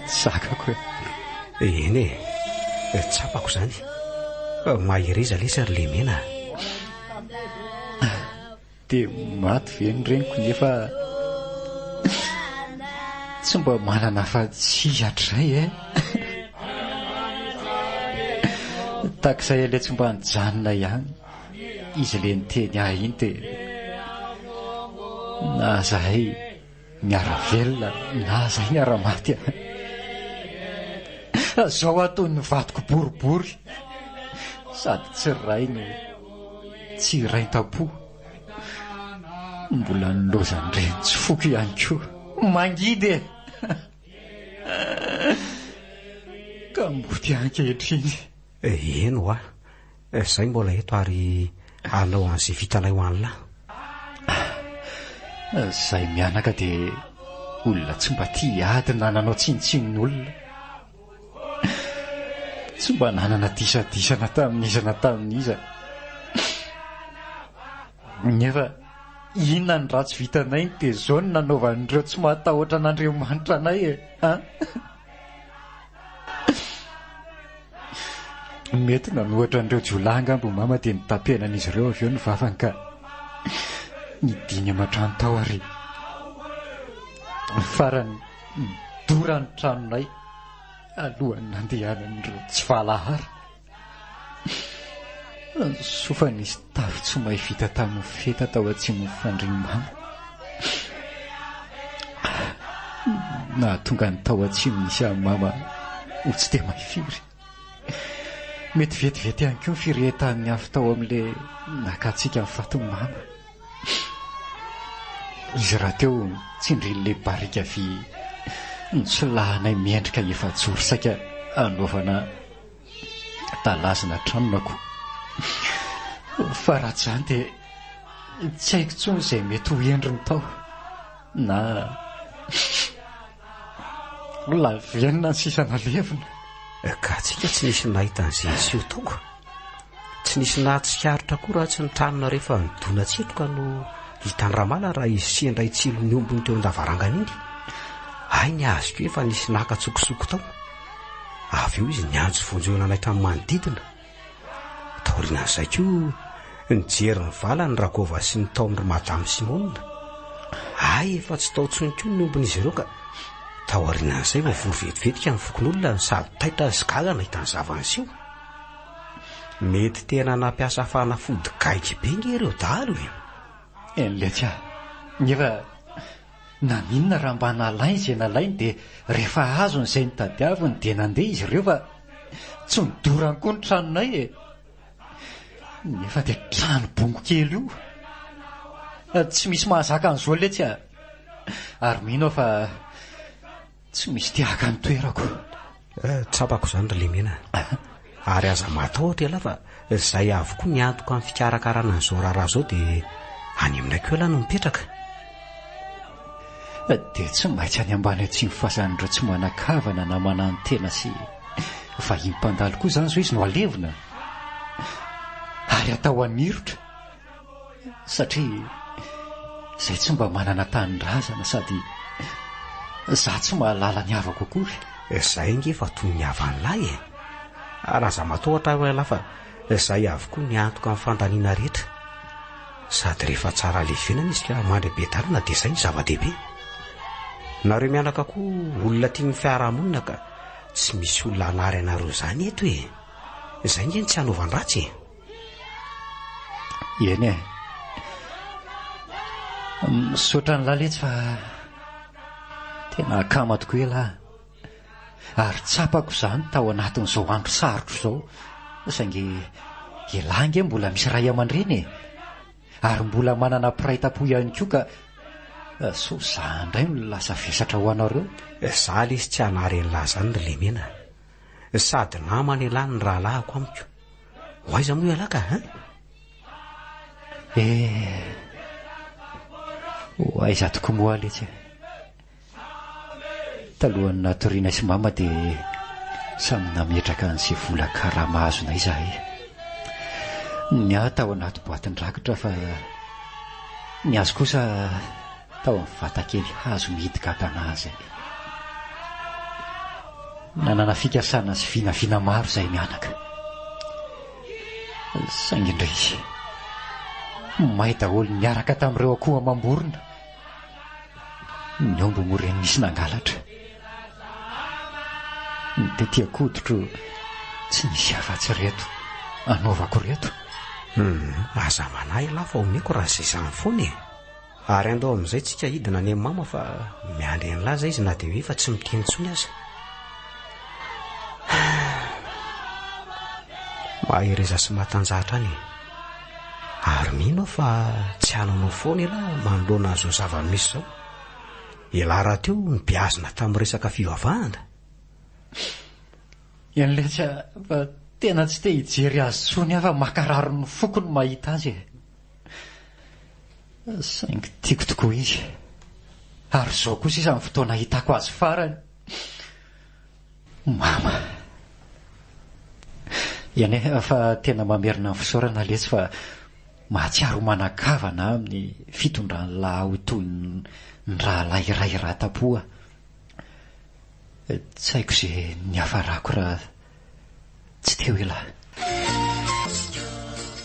Tsy zakako e. Eny e, tsapako izany. Mahereza lesy ry Lemena a. Dia maty ve ny reniko nefa tsy mba manana afa-tsy izy hatrizay e? Tahak'izay ilay tsy mba nijanona ihany izy ilay niteny ahy iny dia na zahay Miara-velona na zay miara-maty a! Zao aho toy ny vadiko boribory sady tsy ray no tsy irain-tampo. Mbola nilaozan-dreny tsy foko ihany koa. Mangidy e! Ka mody ankehitriny. Eny hoa. Zay mbola eto ary hanao an'izay vitanay ho an'lah. Zay mianaka dia olona tsy mba tia ady na nanao tsinontsinon'olona. Tsy mba nanana disadisa na tamin'iza na tamin'iza. Nefa inona ny ratsy vitanay no dia zao no nanaovan'ireo tsy mahatahotra an'Andriamanitra anay e? An? Mety nanohatra an'ireo jiolahy angamba i mama dia notapenan'izy ireo avy eo ny vavany ka nidiny aman-trano tao ary farany nidora ny tranonay alohan'ny nandehanan'ireo tsy valahara. Soa fa nisy tafo tsy may vita tamin'ny feta tao atsimon'ny fandrian'i mama. Nahatonga ny tao atsimo nisy an'i mama ho tsy dia may firy. Mety vetivety ihany koa ny firehetan'ny afo tao amin'ilay nakantsika ny fatin'i mama. Izy rahateo tsindrin'ilay barika vy nitsolahanay miendrika efajoro saika hanaovana talazina tranonako. Fa raha tsy izany dia tsy haiko intsony izay mety ho endriny tao na lavenona ny sisa nalevina. Ka antsika tsy nisy nahita an'izay niseho tao ka. Tsy nisy nahatsikaritra koa raha tsy ny tranona rehefa nidona-tsetroka no hitan'i Ramala raha izy sendra hitsilo ny ombiny teo an-davarangana iny. Hay ny azy koa efa nisy naka an-tsokosoko tao. Avy eo izy niantso vonjeo nanaitra ny manodidina. Taorian'izay koa nijery ny vala ny Ragôva sy ny tao amin-dry Madame Simone. Hay efa tsy tao intsony koa ny ombin'izy ireo ka taorian'izay vao vory vetivetika ny fokonolona no sady taitra sy gaga nahita ny zava-niseho. Mety tena nampiasa fanafody gaigy be nge ireo dahalo e! Eny letsy ah! Nefa naninona raha mba nalainy izay nalainy dia rehefa azony izay notadiaviny dia nandeha izy ireo fa tsy nodorany koa ny tranonay e! Nefa dia trano bongo kely io! Tsy misy mahazaka an'izao letsy ah! Ary mino aho fa Tsy misy te haka ny toerako. Tsapako izany ry Lemena. Ary aza matahotra ialahy fa izay avokoa ny antoka amin'ny fikarakarana an'izao raharaha izao dia any aminay koa ialahy no mipetraka. Dia tsy maintsy any ambany atsimo fasan'ireo tsy manan-kavana na mananotena sy vahiny mpandalo koa izany izao izy no alevina ary atao anirotra satria izay tsy mba manana tanindrazana sady za tsy mahalala ny havako akory. Izay ange efa toy ny havan'lahy e! Ary aza matahotra aho ialahy fa izay avokoa ny antoka amin'ny fandaniana rehetra. Sady rehefa tsara levenana izy ka mandry am-piadanana dia izay no zava-dehibe. Nareo mianaka koa olona tian'ny fiarahamonina ka tsy misy olona hanary anareo izany eto e! Izay ange no tsy hanaovan-dratsy e! Eny e. Misaotra an'lah letsy fa tena akama tokoa elah. Ary tsapako izany tao anatin'izao andro sarotra izao. Saingy elah ange mbola misy ray aman-dreny e. Ary mbola manana mpiray tampo ihany koa ka sao za indray no lasa vesatra ho anareo. Za lesy tsy hanary an'lah zany ry Lemena. Sady namana elah ny rahalahiko amiko. Ho aiza moa ialahy ka hein? Eh, ho aiza tokoa moa aho letsy e. Talohan'ny natorianay sy mama dia samy nametraka an'izay vola karama azonay izahay. Ny ahy tao anaty boatin-drakitra fa ny azy kosa tao amin'ny vatakely hazo mihidy gatana izay. Nanana fikasana sy vinavina maro izahay mianaka. Saingy indrisy, may daholo niaraka tamin'ireo akoho amam-borona. Ny omby moa ireny nisy nangalatra. Ny tety an-koditro tsy nisy afa-tsy ireto anaovako ireto. Hum, aza manahy ialahy fa omeko raha izay izany foana e. Ary andao amin'izay tsika hidina any amin'i mama fa miandry an'i Laza izy na dia hoe efa tsy miteny intsony aza. Mahereza sy matanjaha hatrany e. Ary mino aho fa tsy hananao foana ialahy manoloana an'izao zava-misy izao. Ialahy rahateo nobeazina tamin'ny resaka fivavahana. Eny letsy a, fa tena tsy te hijery azy intsony aho fa mankarary ny foko ny mahita azy e. Saingy tiako tokoa izy. Ary izao koa sisa ny fotoana ahitako azy farany. Mama. Eny e, fa tena mamerina ny fisaorana letsy fa mahatsiaro ho manan-kavana aho amin'ny fitondran'i lahy ho toy ny rahalahy iray rata-po aho. Tsy haiko izay niafarako raha tsy teo ialahy.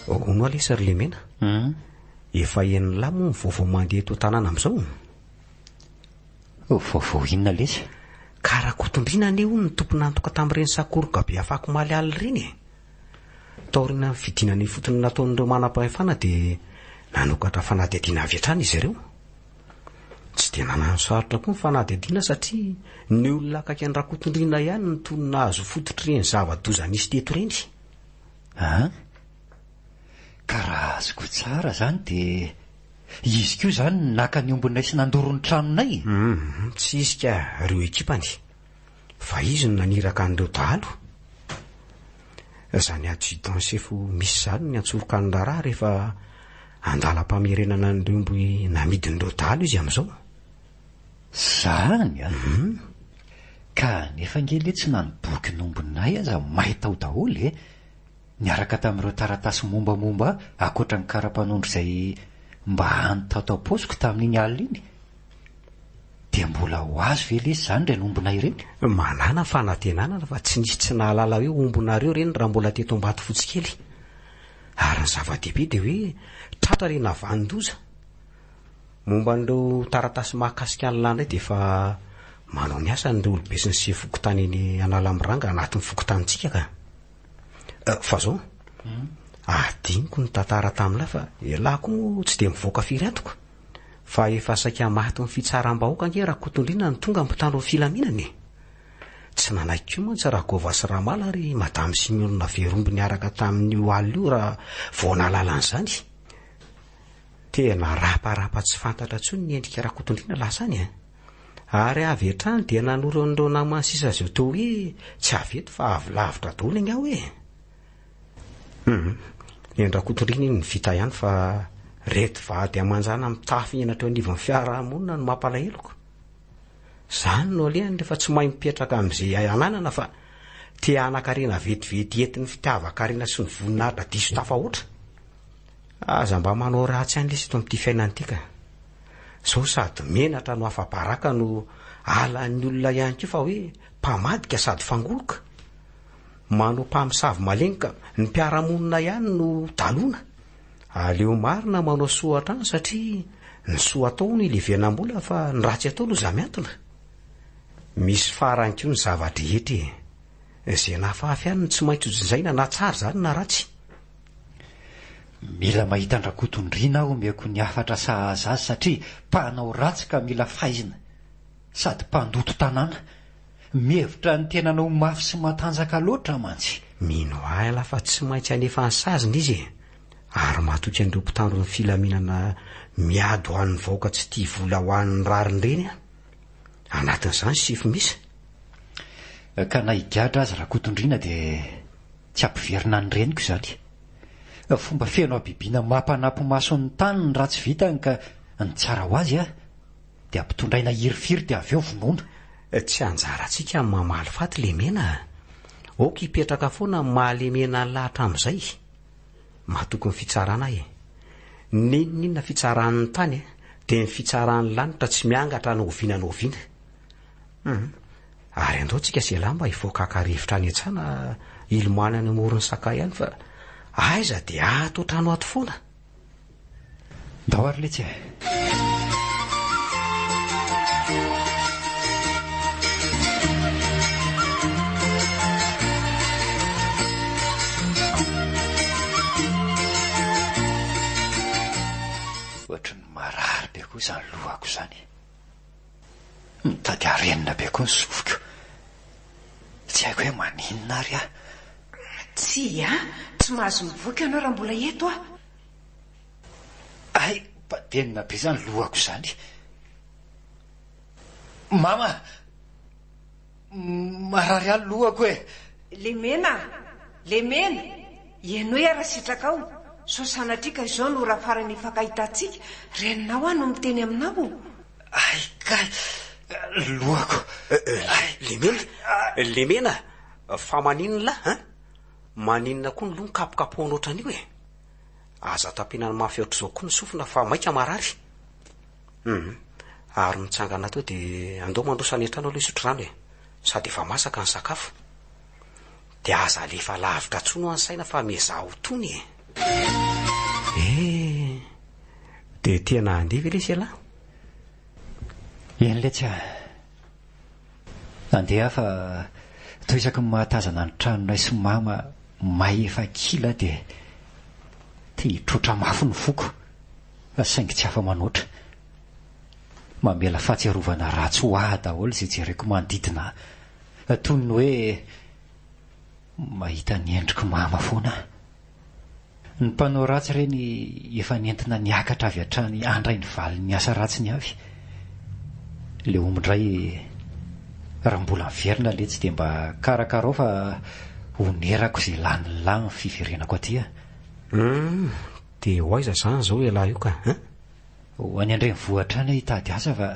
Hono aloha lesy ry Lemena. Efa henon'lah moa ny vaovao mandeha eto an-tanàna amin'izao? Vaovao inona lesy? Ka Rakotombiana anie hono no tompon'antoka tamin'ireny sakoroka be afakomaly alina ireny e! Taorian'ny fidinana ifotony nataon'ireo manam-pahefana dia nanokatra fanadihadiana avy hatrany izy ireo. Tsy dia nanano sarotra koa ny fanadihadiana satria ny olona akaiky an'i Rakotondriana ihany no toa nahazo fototr'ireny zava-doza nisy teto ireny. An? Ka raha azoko tsara izany dia izy koa izany no naka ny ombinay sy nandoro ny tranonay? Hum, tsy izy ka, ireo ekipany. Fa izy no naniraka an'ireo dahalo. Izany adjudant sefo misy izany no niantsoroka ny raharaha rehefa andalam-pamerenana an'ireo omby namidin'ireo dahalo izy amin'izao. Izany an! Ka nefa ange letsy na ny bokin'ombinay aza may tao daholo e! Niaraka tamin'ireo taratasy mombamomba ahy ankoatra ny kara-panondro izay mba hany tato am-paosiko tamin'iny alina iny. Dia mbola ho azo ve lesy izany ireny ombinay ireny? Manàna fanantenana fa tsy nisy tsy nahalala hoe ombinareo ireny raha mbola teto Ambatofotsy kely. Ary ny zava-dehibe dia hoe tratra ilay navanon-doza. Momba an'ireo taratasy mahakasika an'i Lahy indray dia efa manao ny asany ireo olobe sy ny sefo fokontany eny Analamoranga anatin'ny fokontanintsika ka. Eh, fa zao, adinoko ny tantara tamin'lahy fa ialahy koa moa tsy dia mivoaka firy antoko. Fa efa saika matin'ny fitsaram-bahoaka ange Rakotondriana no tonga mpitandro ny filaminana e. Tsy nanaiky koa mantsy Ragôva sy Ramala ary Madame Simeona Veromby niaraka tamin'io alina io raha vao nahalala an'izany. Tena raparapa tsy fantatra intsony ny endrika Rakotondriana lasa any e. Ary avy hatrany dia nanoro an'ireo namany sisa izay toa hoe tsy avy eto fa avy lavitra daholo angaha hoe. Hum, ny an-dRakotorina iny vita ihany fa reto vady aman-jana mitafy henatra eo anivon'ny fiarahamonina no mampalaheloko. Izany no alehany rehefa tsy mahay mipetraka amin'izay ananana fa te hanan-karena vetivety entin'ny fitiavan-karena sy ny voninahitra diso tafahoatra. Aza mba manao ratsy ihany lesy eto amin'ity fiainana ity ka. Zao sady menatra no afa-baraka no halan'ny olona ihany koa fa hoe mpamadika sady fangoloka. Manao mpamosavy malemy ka ny mpiara-monina ihany no dalona. Aleo marina manao soa hatrany satria ny soa atao hono ilevenam-bola fa ny ratsy atao loza miantona. Misy farany koa ny zava-drehetra e. Izay nafafy ihany no tsy maintsy ho jinjaina na tsara izany na ratsy. Mila mahita an-dRakotondriana aho omeko ny hafatra sahaza azy satria mpanao ratsy ka mila faizina sady mpandoto tanàna. Mihevitra ny tenanao ho mafy sy matanjaka loatra mantsy. Mino ahy ialahy fa tsy maintsy hanefa ny saziny izy e! Ary matoky an'ireo mpitandro ny filaminana miady ho an'ny vahoaka tsy tia vola ho an'ny rariny ireny aho. Anatin'izany sefo misa. Ka na higadra aza Rakotondriana dia tsy hampiverina ny reniko izany. Fomba feno habibiana mampanapo maso ny tany ny ratsy vitany ka ny tsara ho azy dia ampitondraina hirifiry dia avy eo vonoina. Tsy anjarantsika ny mamaly faty Lemena a! Aoka hipetraka foana ny maha Lemena an'lah hatramin'izay. Matoky ny fitsarana aho e! N'inon'inona fitsaran'ny tany dia ny fitsaran'ny lanitra tsy miangatra na oviana na oviana. Hum. Ary andao tsika sy elah mba hivoaka haka rivotra any an-tsaha na hilomano any amoron'ny sakay any fa aiza dia ato an-trano ato foana. Ndao ary letsy e! Ohatry ny marary be koa izany lohako izany. Mitady harenina be koa ny sofiko. Tsy haiko hoe maninona ary aho. Tsia, tsy mahazo mivoaka ianao raha mbola eto aho. Hay, badenina be izany lohako izany. Mama! Marary ahy ny lohako e! Lemena a! Lemena! Henoy aho raha sitrakao, sao sanatria ka izao no ora farany hifankahitantsika, reninao aho no miteny aminao. Hay kay! Lohako! Lemena! Lemena! Fa maninona lahy an? Maninona koa ny loha mikapokapohana ohatran'io e? Aza tapenana mafy ohatr'izao koa ny sofina fa maika marary. Hum. Ary mitsangana teo dia andao mandroso any an-trano aloha hisotro rano e. Sady efa masaka ny sakafo. Dia aza alefa lavitra intsony hoa ny saina fa miezaha ho tony e. Eh! Dia tena handeha ve lesy ialahy? Eny letsy a. Andeha aho fa toa isaky ny mahatazana ny tranonay sy mama may efa kila dia te hitroatra mafy ny foko fa saingy tsy afa-manoatra. Mamela fahatsiarovana ratsy ho ahy daholo izay jereko manodidina ahy. Toy ny hoe mahita ny endrik'i mama foana aho. Ny mpanao ratsy ireny efa nentina niakatra avy hatrany handray ny valin'ny asa ratsiny avy. Ilay omby indray raha mbola miverina letsy dia mba karakarao fa honerako izay lany lahy ny fiverenako aty a. Hum, dia ho aiza izany izao ialahy io ka, hein? Ho any an-drenivohitra any aho hitady asa fa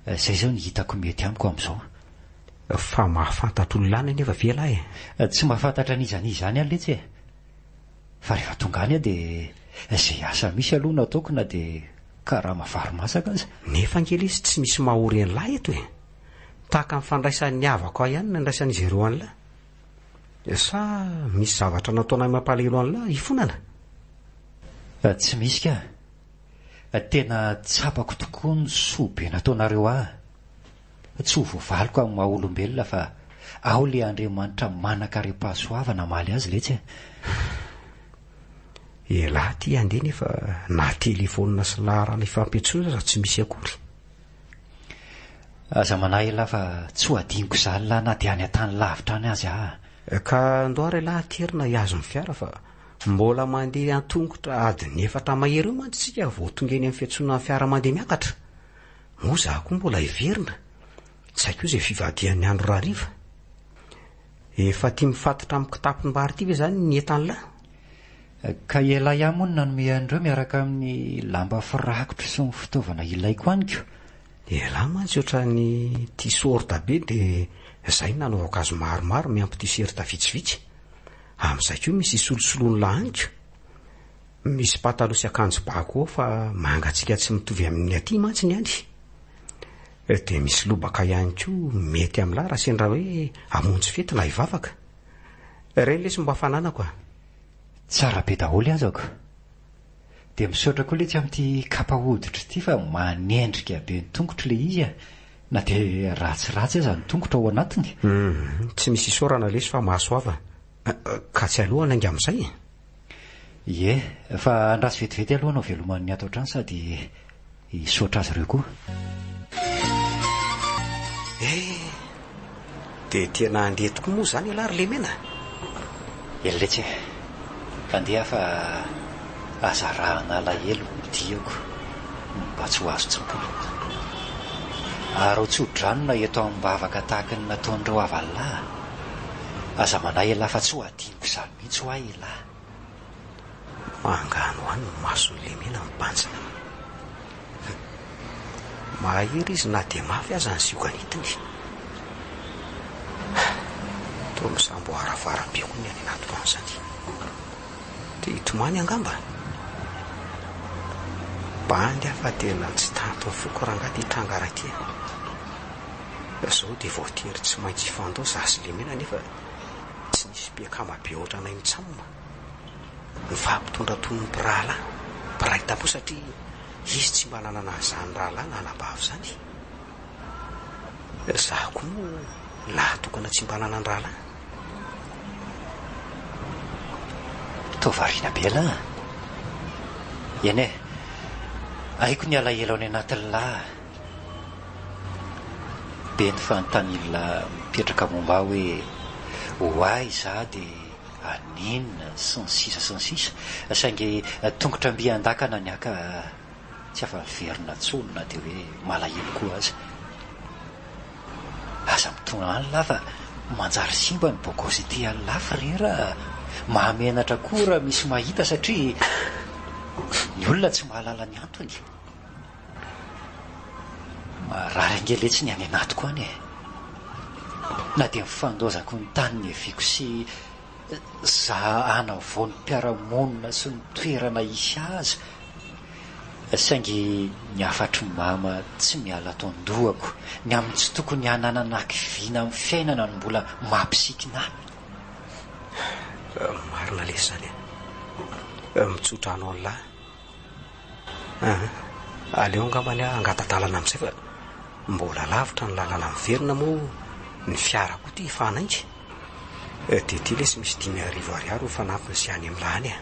izay izao no hitako mety amiko amin'izao. Fa mahafantatra olona any anefa ve ialahy e? Tsy mahafantatra an'iza n'iza any aho letsy e! Fa rehefa tonga any aho dia izay asa misy aloha no ataoko na dia karama vary masaka aza. Nefa ange lesy tsy misy mahory an'lah eto e! Tahaka ny fandraisan'ny havako ahy ihany no andraisan'izy ireo an'lah. Sa misy zavatra nataonay mampalahelo an'lah hifonana? Tsy misy ka! Tena tsapako tokoa ny soa be nataonareo ahy. Tsy ho voavaliko amin'ny maha olombelona fa ao le Andriamanitra manankarem-pahasoavana hamaly azy letsy e. Elah ty andeha nefa na telephone sy laharana ifampiantsoana aza tsy misy akory. Aza manahy elah fa tsy ho adinoko izany lah na dia any an-tany lavitra any aza aho. Ka andao ary elah aterina hihazo ny fiara fa mbola mandeha an-tongotra adiny efatra mahery eo mantsy isika vao tonga eny amin'ny fiantsonan'ny fiara mandeha miakatra. Moa izaho koa mbola hiverina? Tsy haiko izay fivadihan'ny andro rahariva. Efa tia mifatotra amin'ny kitapom-bary ity ve izany ny entan'lah? Ka ialahy ihany moa no nanome an'ireo miaraka amin'ny lamba firakotra sy ny fitaovana ilaiko amiko. Ialahy mantsy ohatran'ny tia sorta be dia izay no nanaovako azy maromaro miampy t-shirt vitsivitsy. Amin'izay koa misy isolosoloan'ny lahaniko. Misy pataloha sy akanjo ba koa ao fa mangatsiaka tsy mitovy amin'ny aty mantsy ny any. Dia misy lobaka ihany koa mety amin'lah raha sendra hoe hamonjy fety na hivavaka. Ireny lesy mba fananako a! Tsara be daholo azako. Dia misaotra koa letsy amin'ity kapa hoditra ity fa manendrika be ny tongotro ilay izy a! Na dia ratsiratsy aza ny tongotra ao anatiny. Humm, tsy misy isaorana lesy fa mahasoava. Ka tsy aleo hanainga amin'izay e! Ie, fa andraso vetivety aloha hanao veloman'ny ato an-trano sady hisaotra azy ireo koa. Eh! Dia tena handeha tokoa moa izany ialahy ry Lemena? Eny letsy e! Handeha aho fa aza arahana alahelo ny diako mba tsy ho azon-tsimpona. Ary ho tso-drano na eto amim-bavaka tahaka ny nataon'ireo havalahy. Aza manahy ialahy fa tsy ho adinoko izany mihitsy hoa ialahy. Manganohano ny mason'i Lemena mibanjina. Mahery izy na dia mafy aza ny zioga nentiny. Toa misamboaravoara be koa ny any anatiko any izany. Te hitomany angamba? Bandy aho fa tena tsy tanty ny foko rangahy ity tranga iray ity a. Izao dia voatery tsy maintsy hifandao za sy Lemena nefa tsy nisy mpiakama be ohatranay mitsam. Nifampitondra toy ny mpirahalahy, mpiray tampo satria izy tsy mba nanana an'izany rahalahy na anabavy izany. Izaho koa moa lahy tokana tsy mba nanan-drahalahy. Toa variana be elah a! Eny e! Haiko ny alahelo any anatin'lah a! Be ny fanontanian'lah mipetraka momba ahy hoe ho aiza aho dia haninona sy ny sisa sy ny sisa saingy tongotra mby an-dakana ny ahy ka tsy afa-miverina intsony na dia hoe malahelo koa aza. Aza mitona any lah fa manjary simba ny bogosity anlah frera a! Mahamenatra koa raha misy mahita satria ny olona tsy mahalala ny antony. Marary ange letsy ny any anatiko any e! Na dia ny fandaozako ny tany niaviako sy za hanavao ny mpiara-monina sy ny toerana hisy aza saingy ny hafatr'i mama tsy miala ato an-dohako, ny amin'ny tsy tokony hananana hakiviana amin'ny fiainana no mbola mampisikina ahy. Marina lesy izany e! Mitsotra anao an'lah. Aa! Aleo angambany aho hangata-dalana amin'izay fa mbola lavitra ny lalana miverina moa ny fiara koa ity efa hanainga. Dia ity lesy misy 5000 ariary ho fanampiny izay any amin'lah any e!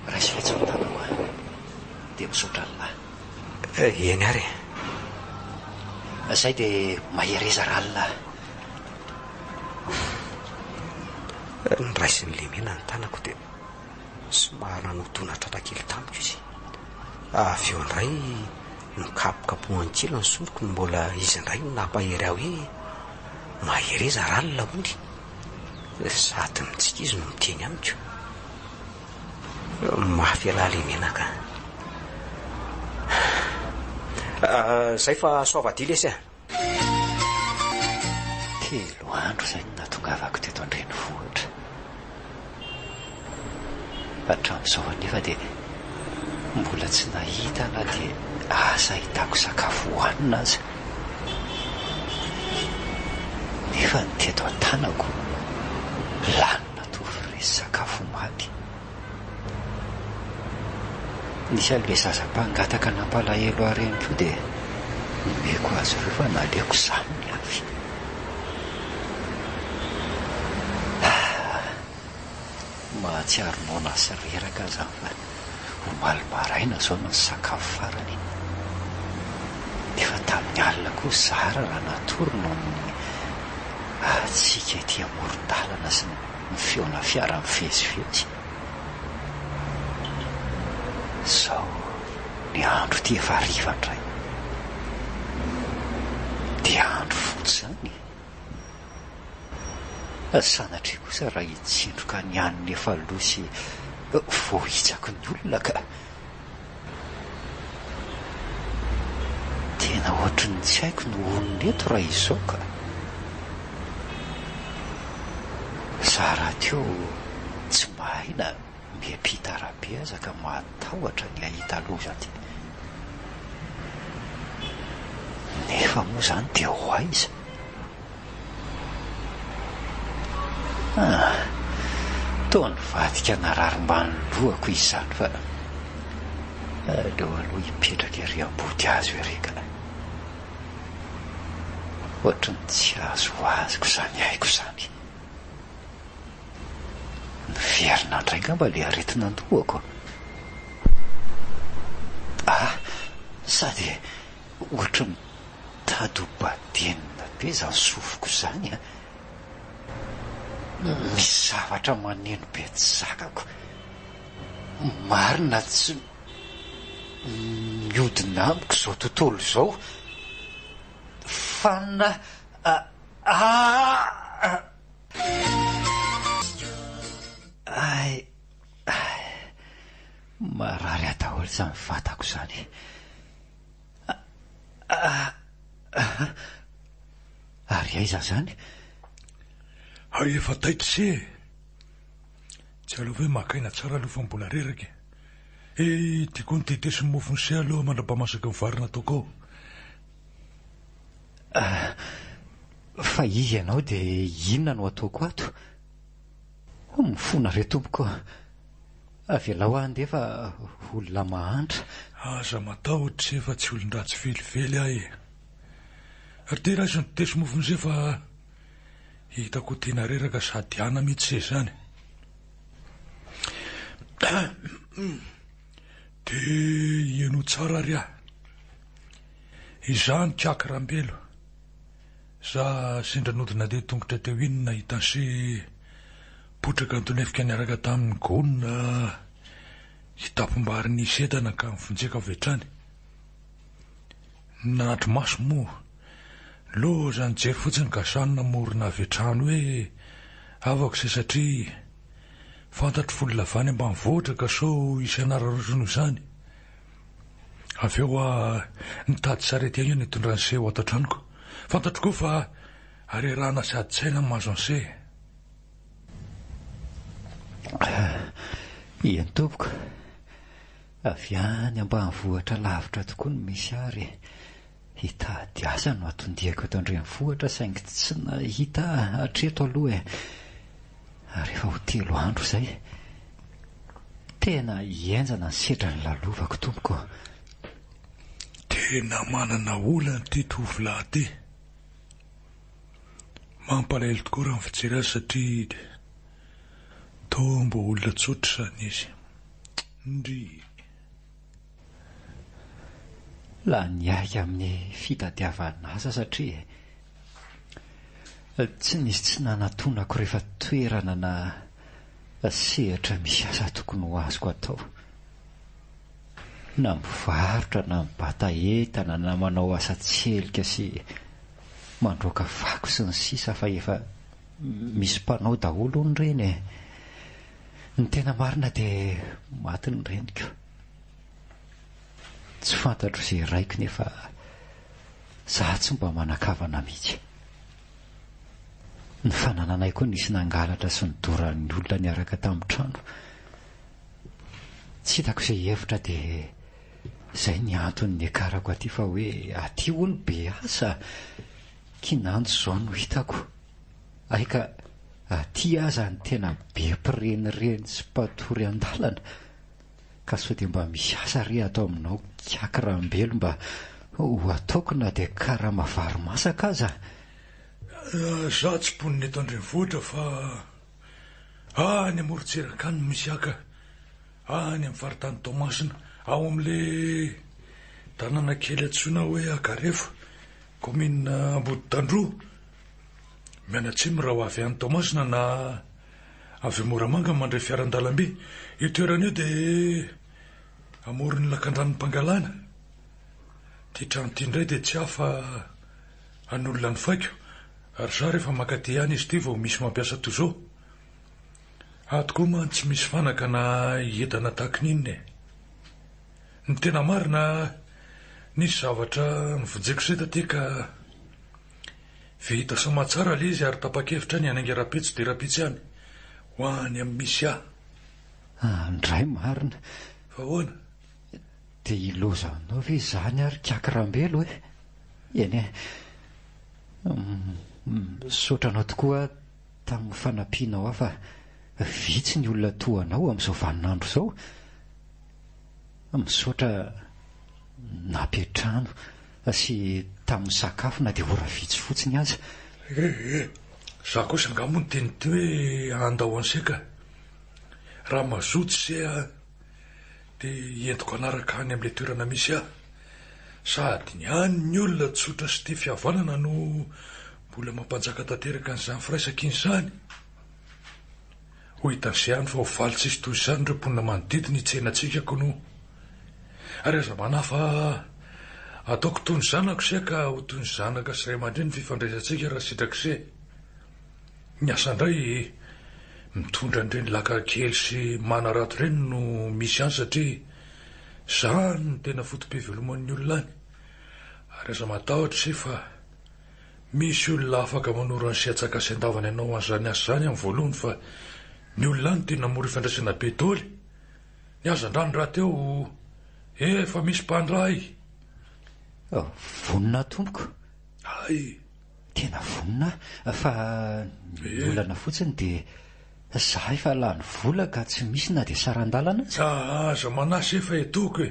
Raiso letsy ny tanako a! Dia misaotra an'lah. Eny ary e! Zay dia mahereza ralina a! Noraisin'i Lemena ny tanako dia somary nanodona tratra kely tamiko izy. Avy eo indray nokapokapohany kely ny soroko no mbola izy indray no nampahery ahy hoe mahereza ralina hono. Sady mitsiky izy no miteny amiko. Mafy ialahy le menaka. Zay fa soavadia lesy a! Telo andro izay no nahatongavako teto an-drenivohitra. Hatramin'izao anefa dia mbola tsy nahita na dia asa ahitako sakafo hohanina aza. Nefa ny teto an-tanako lany natory resy sakafo omaly. Nisy an'ilay zaza mpangataka nampalahelo ahy ireny koa dia nomeko azy ireo fa naleoko izaho no niafy. Ah! Mahatsiaro noana sy reraka aho izany fa omaly maraina izao no nisakafo farany. Nefa tamin'ny alina koa zara raha natory noho ny hatsiaka ety amoron-dalana sy ny feona fiara mivezivezy. Izao ny andro ity efa hariva indray. Dia andro fotsy izany e! Sanatria kosa raha hitsindroka ny hanina efa lo sy. Voahitsako ny olona ka. Tena ohatry ny tsy haiko ny honina eto raha izao ka. Za rahateo tsy mahay na miampita arabe aza ka matahotra ny hahita loza aty. Nefa moa izany dia ho aiza? Ah, toa nivadika narary mbany lohako izy izany fa aleo aloha hipetraka ery ambody hazo ery ka. Ohatry ny tsy azoazoko izany aiko izany. Niverina indray angamba ilay aretina an-dohako. Ah, sady ohatry ny mitady ho badenina be izany sofiko izany an! Misy zavatra maneno be tsy zakako. Marina tsy mihodina amiko izao tontolo izao. Fanina ah! Ay, ay, marary ahy daholo izany vatako izany. Ary aiza izany? Hay efa taitra ise e! Tsy aleo ve maka aina tsara aloha fa mbola reraka e! Eh, ity koa ny dite sy ny mofon'i se aloha mandra-pamasaky ny vary nataoko ao. Fa iza ianao dia inona no ataoko ato? Mifona re tompoko a! Avelao aho handeha fa olona mahantra. Aza matahotra se fa tsy olon-dratsy velively aho e! Ary ty raiso ny dite sy mofon'i se fa hitako ho tena reraka sady ana mihitsy se izany. Dia henoy tsara ary aho. Izaho nikaky Rambelo. Za sendra nody nandeha tongotra teo iny nahita an'i potraka nitonefika niaraka tamin'ny gony kitapom-bary nisy entana ka nivonjeko avy hatrany. Ny nanatri-maso moa, loza nijery fotsiny ka sahy namorona avy hatrany hoe havako se satria fantatro fa olona avy any ambanivohitra ka sao hisy hanararaotra noho izany. Avy eo aho nitady sarety haingana hitondra an'i Se ho ato an-tranoko. Fantatro koa fa harerahana sy adin-tsaina ny mahazo an'i Se. Eny tompoko, avy any ambanivohitra lavitra tokoa no misy ahy ary hitady asa no anton-diako eto an-drenivohitra saingy tsy nahita hatreto aloha e. Ary efa ho telo andro izay. Tena henjana ny sedra nolalovako tompoko. Tena manana olana ity tovolahy ity. Mampalahelo tokoa raha ny fijery azy satria toa mbo olona tsotra izany izy. Ndrii. Lany ahy amin'ny fitadiavana asa satria tsy nisy tsy nanatonako rehefa toerana na sehatra misy asa tokony ho azoko atao. Na mivarotra na mibata entana na manao asa tselika sy mandroaka fako sy ny sisa fa efa misy mpanao daholo hono ireny e. Ny tena marina dia maty ny reniko. Tsy fantatro izay raiko nefa za tsy mba manan-kavana mihitsy. Ny fanananay koa nisy nangalatra sy nodoran'ny olona niaraka tamin'ny trano. Tsy hitako izay hevitra dia izay ny antony niakarako aty fa hoe aty hono be asa, kinanjo izao no hitako. Hay ka aty aza ny tena be mpirenireny sy mpatory an-dalana. Ka sao dia mba misy asa re ato aminao kiaky Rambelo mba ho ataoko na dia karama vary masaka aza? Za tsy mponina eto an-drenivohitra fa any amorontsiraka any no misy ahy ka. Any amin'ny faritany Toamasina, ao amin'ilay tanàna kely antsoina hoe Ankarefo, kaominina Amboditandroho. Mianatsimo raha ho avy any Toamasina na avy Moramanga mandray fiaran-dalamby. Io toerana io dia amoron'ny lakandranon'i Pangalana. Ity trano ity indray dia tsy hafa an'olona nofaiko ary za rehefa mankaty ihany izy ity vao misy mampiasa toy izao. Ato koa mantsy tsy misy fanaka na entana tahaka ny inona e. Ny tena marina, nisy zavatra novonjeko izay taty ka vita soamatsara ilay izy ary tapa-kevitra ny hanainga rahampitso dia rahampitso ihany ho any amin'ny misy ahy. Andray marina. Fa ahoana? Dia ilozanao ve izany ary Kiaky Rambelo e? Eny e. Misaotra anao tokoa aho tamin'ny fanampianao ahy fa vitsy ny olona toa anao amin'izao vaninandro izao. Misaotra nampiantrano sy tamin'ny sakafo na dia ora vitsy fotsiny aza. Eh eh, za kosa angaha moa niteny ity hoe handao an'se ka. Raha mazoto se ah dia entiko hanaraka any amin'ilay toerana misy ahy. Sady ny any ny olona tsotra sy tia fihavanana no mbola mampanjaka tanteraka an'izany firaisankina izany. Ho hitan'izay any fa ho faly tsisy toy izany ireo mponina manodidina hitsena antsika kono. Ary aza manahy fa ataoko toy ny zanako ise ka ho toy ny zanaka sy ray aman-dreny ny fifandraisantsika raha sitrak'ise. Ny asa indray mitondra an'ireny laka kely sy manarato ireny no misy any satria izany no tena foto-piveloman'ny olona any. Ary aza matahotra ise fa Misy olona afaka manoro an'i Siatsaka sy Andavany hanao an'izany asa izany amin'ny voalohany fa ny olona any tena mora ifandraisana be doly. Ny hazandrano rahateo efa misy mpandray. Vonona tompoko. Hay. Tena vonona aho fa ny olana fotsiny dia za efa lany vola ka tsy misy na dia saran-dalana aza. Aza manahy se fa etoko e.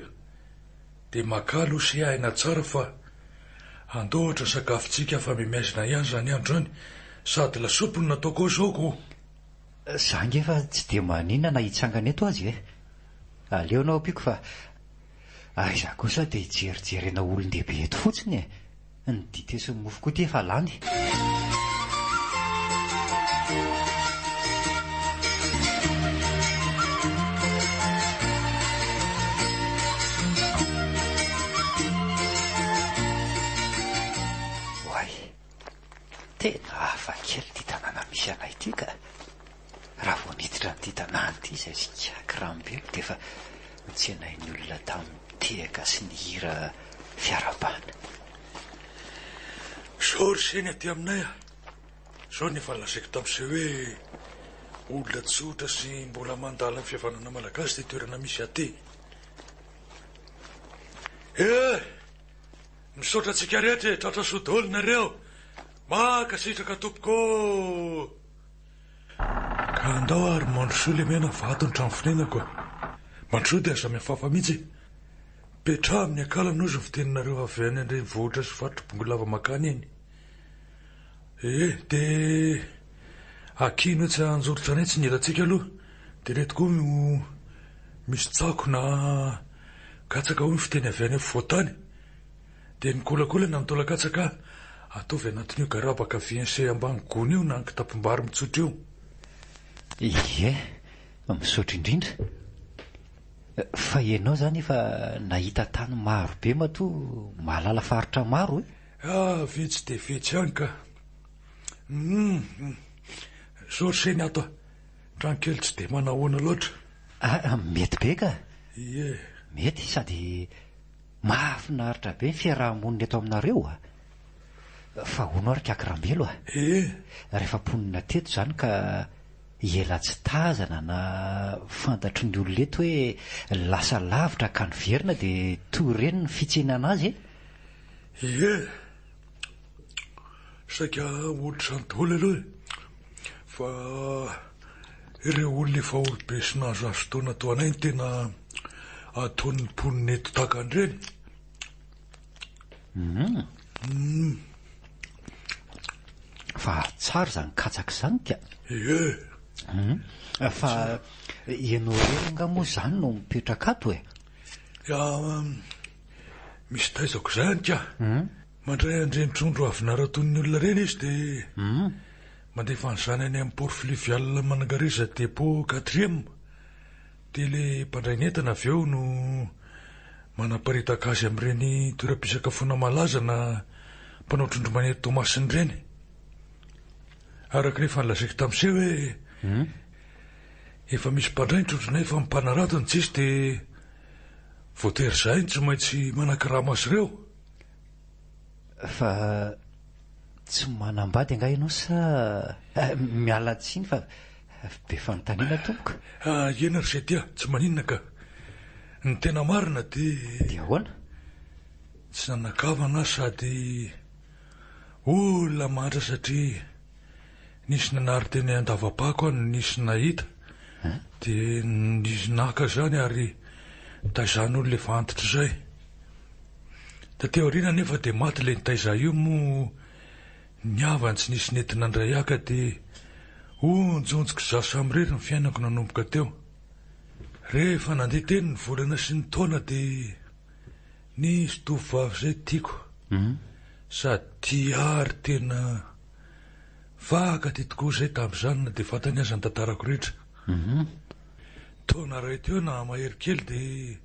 Dia makà aloha se aina tsara fa andao ohatra sakafontsika fa mihamiaizina ihany izany andro izany sady lasopy no nataoko ao izao ko. Za ange fa tsy dia maninona na hitsangana eto aza e! Aleo anao ampiako fa aiza kosa dia hijerijerena olon-dehibe eto fotsiny e! Ny dite sy ny mofo koa ity efa lany. Oay! Tena hafa kely ity tanàna misy anay ity ka! Raha vao niditra an'ity tanàna ity izay ikaky Rambelo dia efa notsenain'ny olona tamin'ny tehaka sy ny hira fiarahabana. Zao ry se ny aty aminay a! Zao no efa nolazaiko tamin'i se hoe olona tsotra sy mbola mandala ny fihavanana malagasy ity toerana misy aty. Eh! Misaotra antsika rehetra e! Tratra soa daholo nareo! Mankasitraka tompoko ô! Ka andao ary mandrosoa lemena fa ato ny trano fonenako a! Mandrosoa dia aza mihafahafa mihitsy e! Petraha amin'ny akalana ozy ny fiteninareo avy any an-drenivohitra sy faritry Bongolava makany iny. Ee, dia akino etsy Anjorontrano etsy ny elantsika aloha, dia ireto koa no misy tsako na katsaka hoy ny fiteny avy any afovoan-tany. Dia ny kolakola na ny taolan-katsaka ataovy anatin'io garabaka VNC ambany gony io na ny kitapom-bary mitsotra io. Ie, misaotra indrindra. Fa ianao izany efa nahita tany maro be matoa mahalala faritra maro e? Ah, vitsy dia vitsy ihany ka. Hum, zao ry se ny ato a. Trano kely tsy dia manahoana loatra. Ah, mety be ka. Ie. Mety sady Mahafinaritra be ny fiaraha-monina eto aminareo a! Fa hono ary Kaky Rambelo a! Ee. Rehefa mponina teto izany ka ela tsy tazana na fantatry ny olona eto hoe lasa lavitra ka niverina dia toy ireny ny fitsenana azy e! Ie. Saika ohatr'izany daholo aloha e! Fa ireo olona efa olobe sy nahazoazo taona toa anay no tena ataon'ny mponina eto tahaka an'ireny. Hum. Fa tsara izany katsaka izany ka. Ie. Hum. Fa ianao irery angaha moa izany no mipetraka ato e? Ya, misy taizako izay any ka. Mandray an'ireny trondro avy naratoin'ny olona ireny izy dia mandefa an'izany any amin'ny port fluvial Manangareza dépôt quatrième. Dia ilay mpandray ny entana avy eo no manaparitaka azy amin'ireny toeram-pisakafoana malaza na mpanao trondro manery Toamasina ireny. Araka ny efa nolazaiko tamin'i se hoe. Efa misy mpandray ny trondronay fa ny mpanarato no tsisy dia voatery izahay no tsy maintsy manakarama azy ireo. Fa tsy manambady angaha ianao sa miala tsiny fa be fanontaniana tompoko. Eny ry Sety a, tsy maninona ka. Ny tena marina dia. Dia ahoana? Tsy nanan-kavana aho sady olona mahantra satria nisy nanary teny an-dava-pako aho no nisy nahita dia nisy naka izany ary nitaizan'olona efa antitra izay. Taty aoriana anefa dia maty ilay nitaiza ahy io moa ny havany tsy nisy nety nandray ahy ka dia onjonjiko izaho samirery ny fiainako nanomboka teo. Rehefa nandeha teny ny volana sy ny taona dia Nisy tovovavy izay tiako sady tia ahy ary tena fankatia tokoa izay tamin'izany na dia fantany aza ny tantarako rehetra. Taona iray teo na mahery kely dia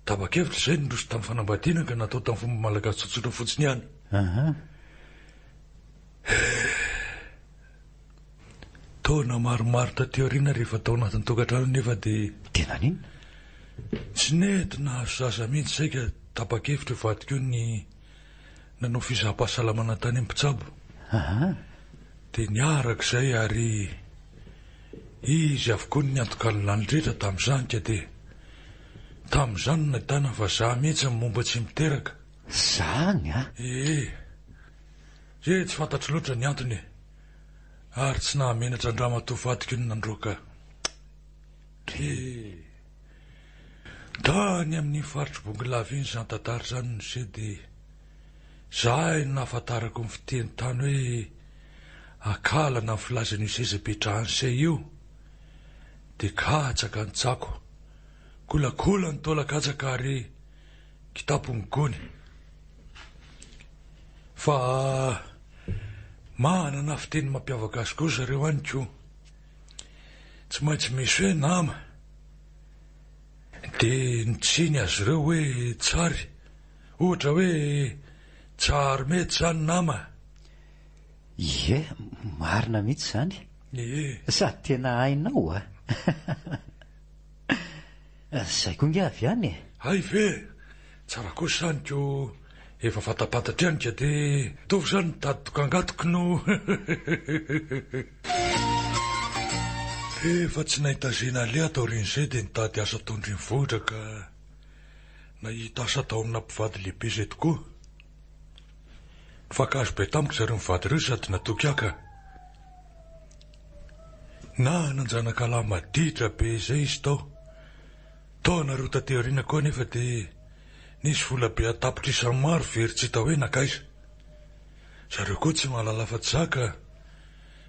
tapa-kevitra izay niroso tamin'ny fanambadiana ka natao tamin'ny fomba malagasy tsotsotra fotsiny ihany. Taona maromaro taty aoriana rehefa tao anatin'ny tokantrano anefa dia. Dia naninona? Tsy nety nahazo zaza mihitsy izay ka tapa-kevitra io vadiko io ny nanao fizaham-pahasalamana tany amin'ny mpitsabo. Dia niaraka izay ary izy avokoa no niantoka ny lany rehetra tamin'izany ka dia tamin'izany no nahitana fa za mihitsy no momba tsy miteraka. Zany a! Ee. Ee tsy fantatro loatra ny antony e! Ary tsy nahamenatra an-dramatoa vadiko ny nandroaka ahy. Tany amin'iny faritr'i Bongolava iny izany tantara izany no niseho dia izahay no nahafantarako ny fiteny tany hoe akalana ny filazana io seza ipetrahan'i se io dia katsaka ny tsako, kolakola ny taolan-katsaka ary kitapo ny gony. Fa manana fiteny mampiavaka azy koa zareo any ko. Tsy maintsy misy hoe nama. Dia ny tsiny azy ireo hoe tsary. Ohatra hoe tsary mety izany nama. Ie, marina mihitsy izany. Ie. Sady tena hainao a! Zay koa nge avy any e! Hay ve! Tsara kosa izany ko efa fantapantatra ihany ka dia mitovy izany mitady dokangatoko no Efa tsy nahita izay naleha taorian'izay dia nitady asa tao an-drenivohitra ka nahita asa tao amina mpivady lehibe izay tokoa. Nifankahazo be tamiko zareo mivady ireo sady natoky ahy ka. Nanan-janaka lahy maditra be izay izy tao. Taona roa taty aoriana koa anefa dia nisy vola be an-tapitrisany maro very tsy hita hoe nankaiza. Zareo koa tsy mahalala afa-tsy za ka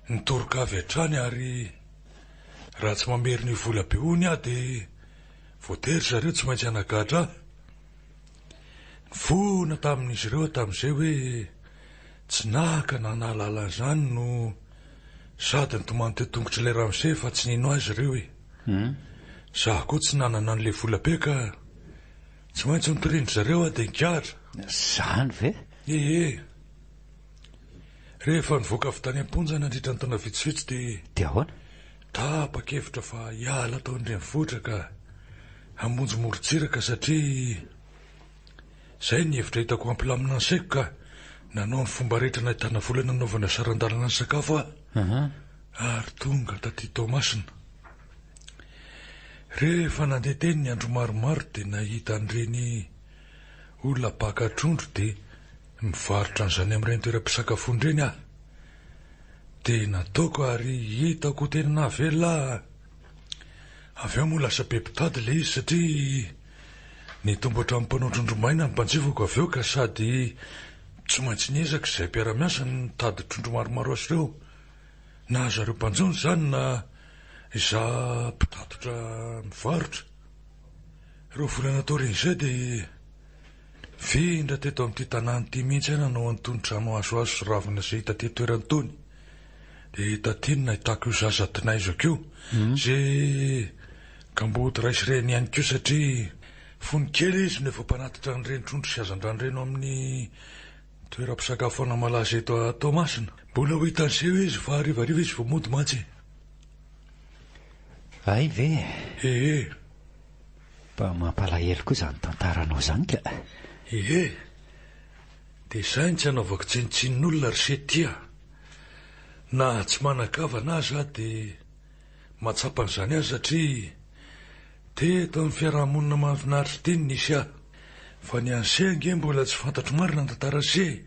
nitoroka avy hatrany ary raha tsy mamerina io vola be hono aho dia voatery zareo tsy maintsy hanagadra ahy. Nifona tamin'izy ireo aho tamin'izay hoe tsy naka na nahalala an'izany no sady nitomany teo tongotr'ilay ramose fa tsy nino ahy izy ireo e. Izaho koa tsy nanana an'ilay vola be ka tsy maintsy notorian-dry zareo aho dia nigadra. Izany ve? Ie. Rehefa nivoaka avy tany am-ponja nandritra ny taona vitsivitsy dia. Dia ahoana? Tapa-kevitra fa hiala tao an-drenivohitra ka hamonjy morontsiraka satria izay ny hevitra hitako hampilamina ny saiko ka nanao ny fomba rehetra nahitana vola nanaovana saran-dalana ny sakafo aho ary tonga taty Toamasina. Rehefa nandeha teny ny andro maromaro dia nahita an'ireny olona mpaka trondro dia mivarotra an'izany amin'ireny toeram-pisakafoana ireny aho. Dia nataoko ary hitako ho tena nahavelona ahy. Avy eo moa lasa be mpitady ilay izy satria nitombo hatramin'ny mpanao trondro maina ny mpanjifako avy eo ka sady tsy maintsy niezaka izahay mpiara-miasa nitady trondro maromaro azy ireo. Na zareo mpanjono izany na izaho mpitatitra mivarotra. Ireo volana taorian'izay dia Nifindra teto amin'ity tanàna ity mihitsy aho nanao an'itony trano hazohazo sy ravina izay hita teto toerana itony. Dia taty no nahitako io zaza tinaizako io, izay kamboty ray sy reny ihany koa satria fony kely izy no efa mpanatitra an'ireny trondro sy hazandrano ireny ao amin'ny toeram-pisakafoana malaza eto Toamasina. Mbola ho hitan'i Seho izy fa harivariva izy vao mody mantsy e. Hay ve e! Ee. Mba mampalahelo koa izany tantaranao izany ka. Ee. Dia izay no tsy anaovako tsinontsinon'olona ry se ty a! Na tsy manan-kavana aza aho dia mahatsapa an'izany aho satria teto amin'ny fiaraha-monina mahafinaritra ity no nisy ahy. Fa ny an'i se ange mbola tsy fantatro marina ny tantaran'i se e!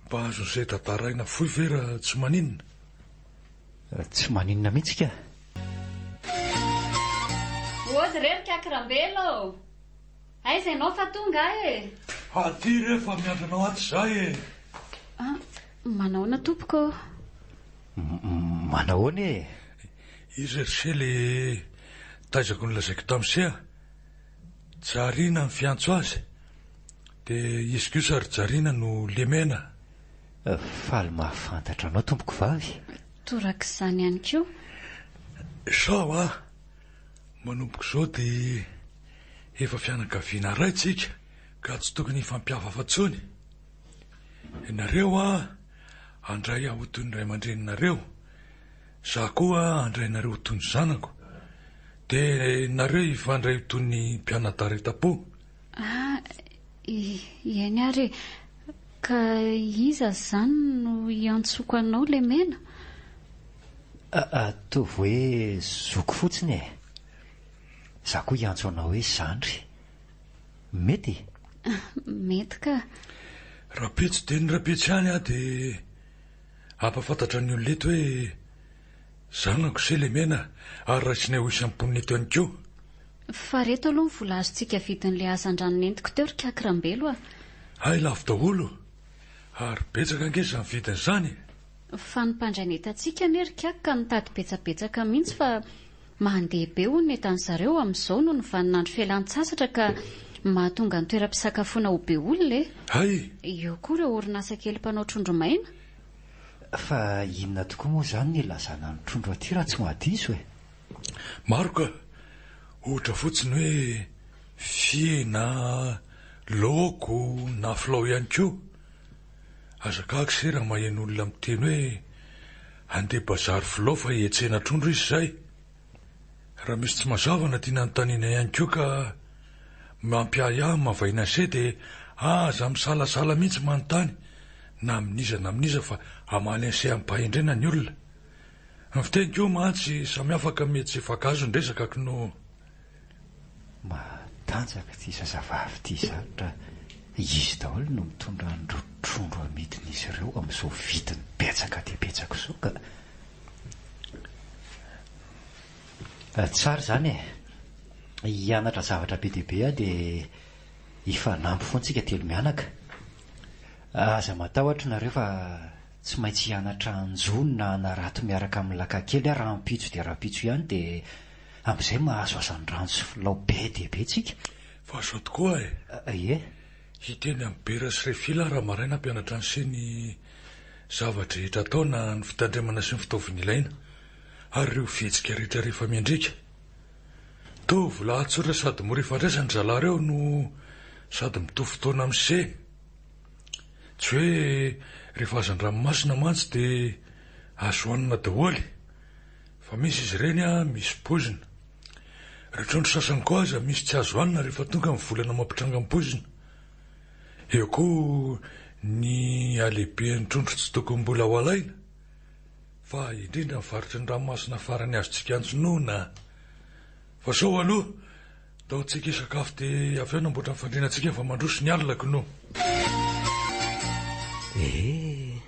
Mba azon'i se tantaraina fohy ve raha tsy maninona? Tsy maninona mihitsy ka! Ody re ry kaky Rambelo ô! Aiza ianao fa tonga aho e! Aty re fa miandry anao ato izahay e! Ah, manahoana tompoko ô? Manahoana e? Iza ry se le taizako nolazaiko tamin'i se a? Jarina ny fiantso azy, dia izy kosa ry Jarina no Lemena. Faly mahafantatra anao tompoko vavy. Torak'izany ihany koa. Sao a! Manomboka izao dia efa fianakaviana iray tsika ka tsy tokony hifampihafafa intsony. Ianareo a, handray ahy ho toy ny ray aman-dreninareo, izaho koa handray anareo ho toy ny zanako, dia nareo hifandray ho toy ny mpianadahy iray tam-po. Ah, eny ary e! Ka iza izany no hiantsoako anao Lemena? Ataovy hoe zoky fotsiny e! Za koa hiantso anao hoe zandry. Mety? Mety ka. Rahampitso dia ny rahampitso ihany aho dia hampahafantatra ny olona eto hoe zanako se Lemena ary raisinay ho isan'ny mponina eto ihany koa. Fa reto aloha ny vola azontsika vidin'ilay hazandrano nentiko teo ry Kaky Rambelo a! Hay lafo daholo ary betsaka ange izany vidiny izany e! Fa ny mpandray ny entantsika anie ry Kaky ka mitady betsabetsaka mihitsy fa mandeha be hono ny entan'zareo amin'izao noho ny vaninandro fialan-tsasatra ka mahatonga ny toeram-pisakafoana ho be olona e! Hay! Eo koa ireo orinasa kely mpanao trondro maina. Fa inona tokoa moa izany ny ilazana ny trondro aty raha tsy mahadiso e? Maro ka! Ohatra fotsiny hoe fia na laoko na filao ihany koa. Aza gaga se raha maheno olona miteny hoe handeha bazary filao fa hiantsena trondro izy izay. Raha misy tsy mazava na tiana anontaniana ihany koa ka mampiahiahy ny mahavahiny an'se dia aza misalasala mihitsy manontany na amin'iza na amin'iza fa hamaly an'se amim-pahendrena ny olona. Ny fiteny koa mantsy samy hafa ka mety tsy hifankahazo ny resaka kno. Matanjaka ity zazavavy ity izany raha izy daholo no mitondra an'ireo trondro amidin'izy ireo amin'izao vidiny betsaka dia betsaka izao ka. Tsara izany e! Hianatra zavatra be dia be aho dia hifanampy foana tsika telomianaka. Aza matahotra nareo fa Tsy maintsy hianatra hanjono na hanarato miaraka amin'ny lakakely aho rahampitso dia rahampitso ihany dia amin'izay mahazo hazandrano sy filao be dia be tsika. Fa zao tokoa e! Ie. Hiteny amin'i Bera sy Refila aho raha maraina hampianatra an'i Se ny zava-drehetra atao na ny fitandremana sy ny fitaovana ilaina ary ireo fihetsika rehetra rehefa miandriaka. Tovolahy tsotra sady mora ifandraisana ry zalahy ireo no sady mitovy fotoana amin'i Se. Tsy hoe rehefa hazan-dranomasina mantsy dia azo hanina daholo fa misy izy ireny misy poizina. Ireo trondro sasany koa aza misy tsy azo hanina rehefa tonga ny volana mampitranga ny poizina. Eo koa ny halehiben'ny trondro tsy tokony mbola ho alaina fa indrindra ny faritry ny ranomasina farany azontsika anjonoana. Fa sao aloha Ndao tsika hisakafo dia avy eo hanamboatra ny fandriana-tsika fa mandroso ny alina k'no. Ee,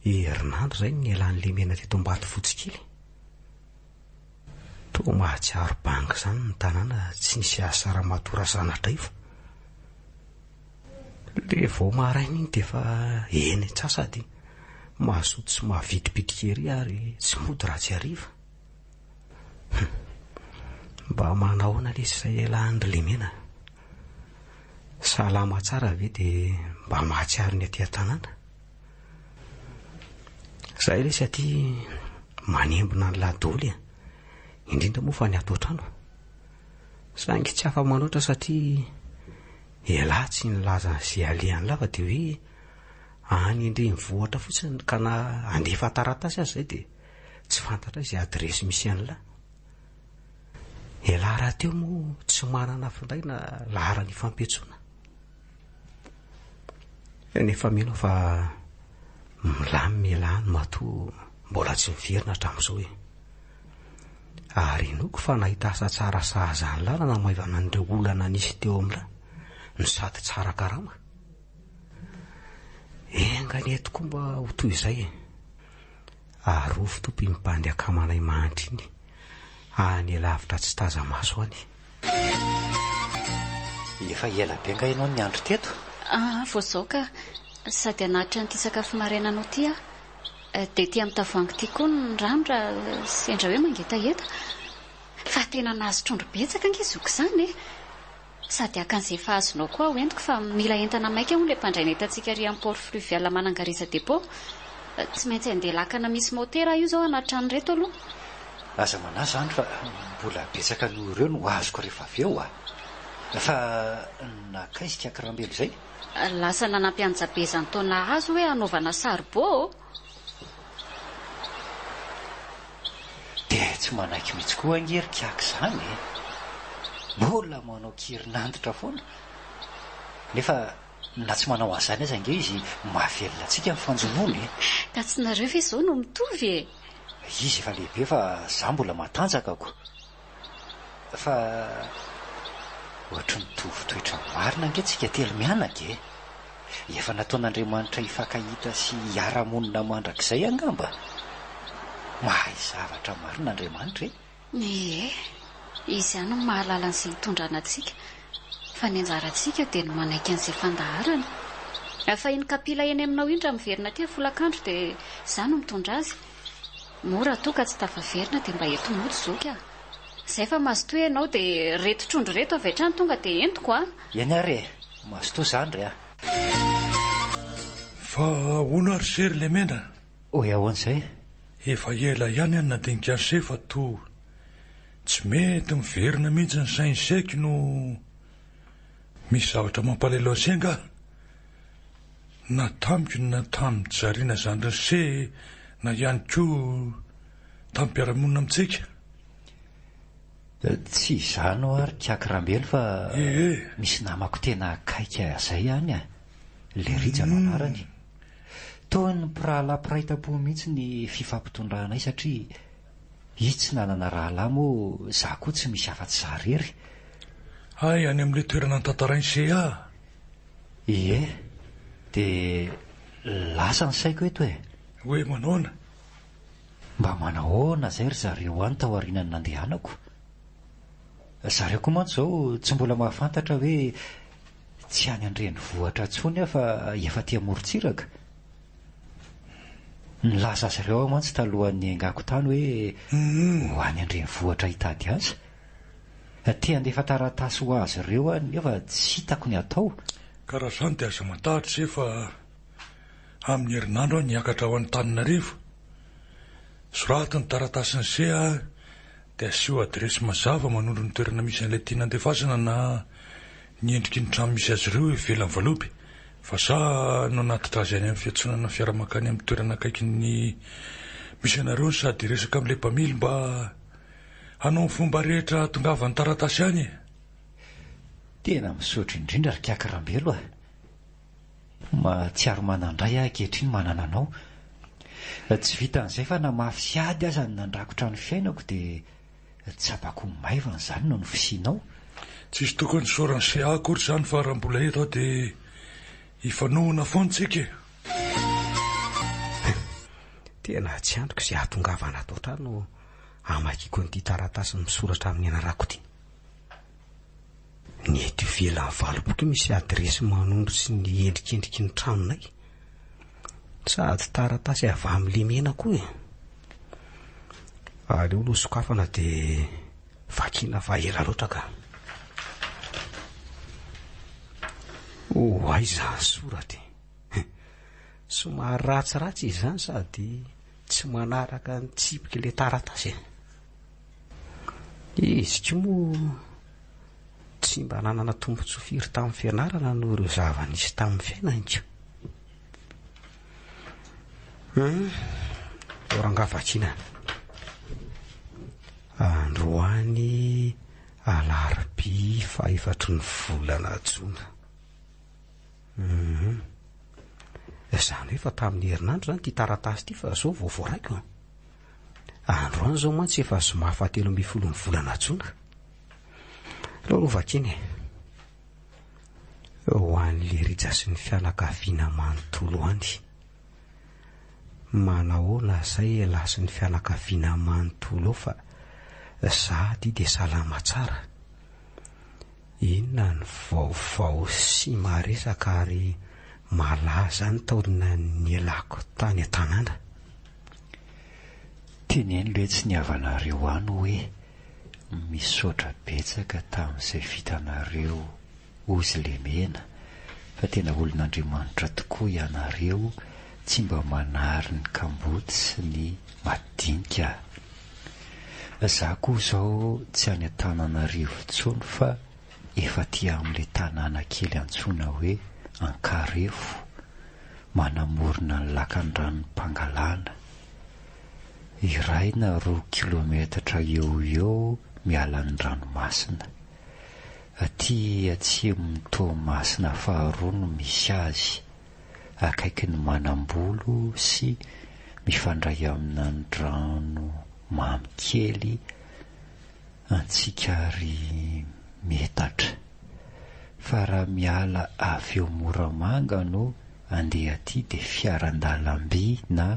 herinandro izay no nialan'i Lemena teto Ambatofotsy kely. Toa mahatsiaro banga izany ny tanàna tsy nisy asa ramatoa Razanadraivo. Le vao maraina iny dia efa eny an-tsaha sady mazoto sy mavitribitrika ery ary tsy mody raha tsy hariva. Hum. Mba manahoana lesy izay elah any ry Lemena? Salama tsara ve dia mba mahatsiaro ny aty an-tanàna? Zahay lesy aty manembona ny ladoly e. Indrindra moa fa ny ato an-trano. Saingy tsy afa-manoatra satria elah tsy nilaza an'izay alehany lava dia hoe any an-drenivohitra fotsiny ka na handefa taratasy aza izay dia Tsy fantatray izay adiresy misy an'lah. Ialahy rahateo moa tsy manana finday na laharana ifampiantsoana. Nefa mino aho fa milamina ialahy any matoa mbola tsy miverina hatramin'izao e. Ary inoako fa nahita asa tsara sahaza an'lah nanamaivana an'ireo olana nisy teo amin'lah no sady tsara karama. Enga anie tokoa mba ho toy izay e. Arovy Tompo iny bandy akamanay mahantra iny any lavitra tsy taza-maso any. Efa ela be nga ianao niandry teto? Aa, vao izao ka. Sady hanatitra an'ity sakafo marainanao ity aho. Dia ity amin'ny tavoahangy ity koa ny rano raha sendra hoe mangetaheta. Fa tena nahazo trondro betsaka ange zoky izany e! Sady haka an'izay efa azonao koa aho entiko fa mila entana maika hono ilay mpandray ny entantsika ary amin'ny port fluvial Manangareza depot. Tsy maintsy handeha lakana misy motera aho io izao hanatitra an'ireto aloha. Aza manahy izany fa mbola betsaka noho ireo no azoko rehefa avy eo a! Fa nankaiza ikaky Rambelo izay? Lasa nanampy an'i Jabeza ny taona azo hoe hanaovana saribô ô! Dia tsy manaiky mihitsy koa ange ry kiaky izany e! Mbola manao kirin'antitra foana. Nefa na tsy manao an'izany aza ange izy mahavelona antsika ny fanjonoana e! Ka tsy nareo ve izao no mitovy e? Izy efa lehibe fa za mbola matanjaka ko! Fa ohatry ny mitovy toetra marina ange tsika telo mianaka e! Efa nataon'Andriamanitra hifankahita sy hiara-monina mandrakizay angamba? Mahay zavatra marina Andriamanitra e! Ie, Izy ihany no mahalala an'izay hitondrana antsika, fa ny anjarantsika dia ny manaiky an'izay fandaharany. Fa iny kapila eny aminao iny raha miverina aty folakandro dia izaho no mitondra azy. Moa raha toa ka tsy tafaverina dia mba ento mody zoky a! Izay fa mazotoa ianao dia ireto trondro ireto avy hatrany tonga dia entiko a! Eny ary e! Mazotoa zandry a! Fa ahoana ary se ry Lemena? Hoe ahoana izay? Efa ela ihany aho nandinika an'i se fa toa tsy mety miverina mihitsy ny sain'i se ko no misy zavatra mampalahelo an'i se angaha? Na tamiko na tamin'i Jariana zandrin'i se na ihany koa tamin'ny mpiara-monina amintsika. Tsy izany hoa ry Kiaky Rambelo fa misy namako tena akaiky ahy zay any a! Le Rija no anarany. Toa ny mpirahalahy mpiray tampo mihitsy ny fifampitondranay satria izy tsy nanana rahalahy moa za koa tsy misy afa-tsy za rery. Hay any amin'ilay toerana notantarain'i CA? Ie, dia lasa ny saiko eto e! Hoe manaona? Mba manahoana izay ry zareo any tao aorianan'ny nandehanako? Zareo koa mantsy izao tsy mbola mahafantatra hoe tsy any an-drenivohitra intsony aho fa efa aty amorontsiraka. Nilaza azy ireo aho mantsy talohan'ny niaingako tany hoe ho any an-drenivohitra hitady asa. Te handefa taratasy ho azy ireo aho nefa tsy hitako ny hatao. Ka raha izany dia aza matahotra se fa Amin'ny herinandro aho niakatra ho Antananarivo. Soraty ny taratasin'i Se a, dia asio adiresy mazava manondro ny toerana misy an'ilay tiana andefasana na ny endriky ny trano misy azy ireo ivelan'ny valopy fa za no hanatitra azy any amin'ny fiantsonana fiara mankany amin'ny toerana akaikin'ny misy anareo no sady hiresaka amin'ilay mpamily mba hanao ny fomba rehetra hahatongavan'ny taratasy any e! Tena misaotra indrindra ry Kiaky Rambelo a! Mahatsiaro manan-dray aho ankehitriny manana anao. Tsy vitan'izay fa na mafy sy ady aza ny nandrakotra ny fiainako dia tsapako ho maivana izany noho ny fisianao. Tsisy tokony isaoran'i CA akory izany fa raha mbola eto aho dia hifanohana foana tsika e! Tena tsy andriko izay hahatongavana ato an-trano hamakiako an'ity taratasy misoratra amin'ny anarako ity. Ny eto ivelan'ny valiboky misy adiresy manondro sy ny endrikendriky ny tranonay. Sady taratasy avy amin'i Lemena koa e. Aleo aloha sokafana dia vakiana fa ela loatra ka. Oh, aiza ny soratra e? Somary ratsiratsy izy izany sady tsy manaraka ny tsipik'ilay taratasy e. Izy koa moa tsy mba nanana tombontsoa firy tamin'ny fianarana noho ireo zava-nisy tamin'ny fiainany ko. Hum, rangaha vakiana. Androany. Alarobia fahefatry ny volana jona. Hum. Izany hoe efa tamin'ny herinandro izany ity taratasy ity fa izao vao voaraiko an. Androany izao mantsy efa zoma fahatelo ambin'ny folon'ny volana jona. Aleo aloha vakiana e. Ho an'i Lerija sy ny fianakaviana manontolo any. Manahoana zay elah sy ny fianakaviana manontolo ao fa za aty dia salama tsara. Inona ny vaovao sy maresaka ary malaza any taoriana nialako tany an-tanàna? Teneno letsy ny havanareo any hoe misaotra betsaka tamin'izay vitanareo Hozy Lemena, fa tena olon'Andriamanitra tokoa ianareo tsy mba manary ny kamboty sy ny madinika a! Za koa zao tsy any Antananarivo intsony fa efa aty amin'ilay tanàna kely antsoina hoe Ankarefo, manamorona ny lakandranon'i Pangalana. Iray na roa kilometatra eo ho eo miala ny ranomasina. Aty atsimon'i Toamasina faharoa no misy azy, akaikin'i Manambolo sy mifandray amin'Andrano mamy kely antsika ry metatra. Fa raha miala avy eo Moramanga no andeha aty dia fiaran-dalamby na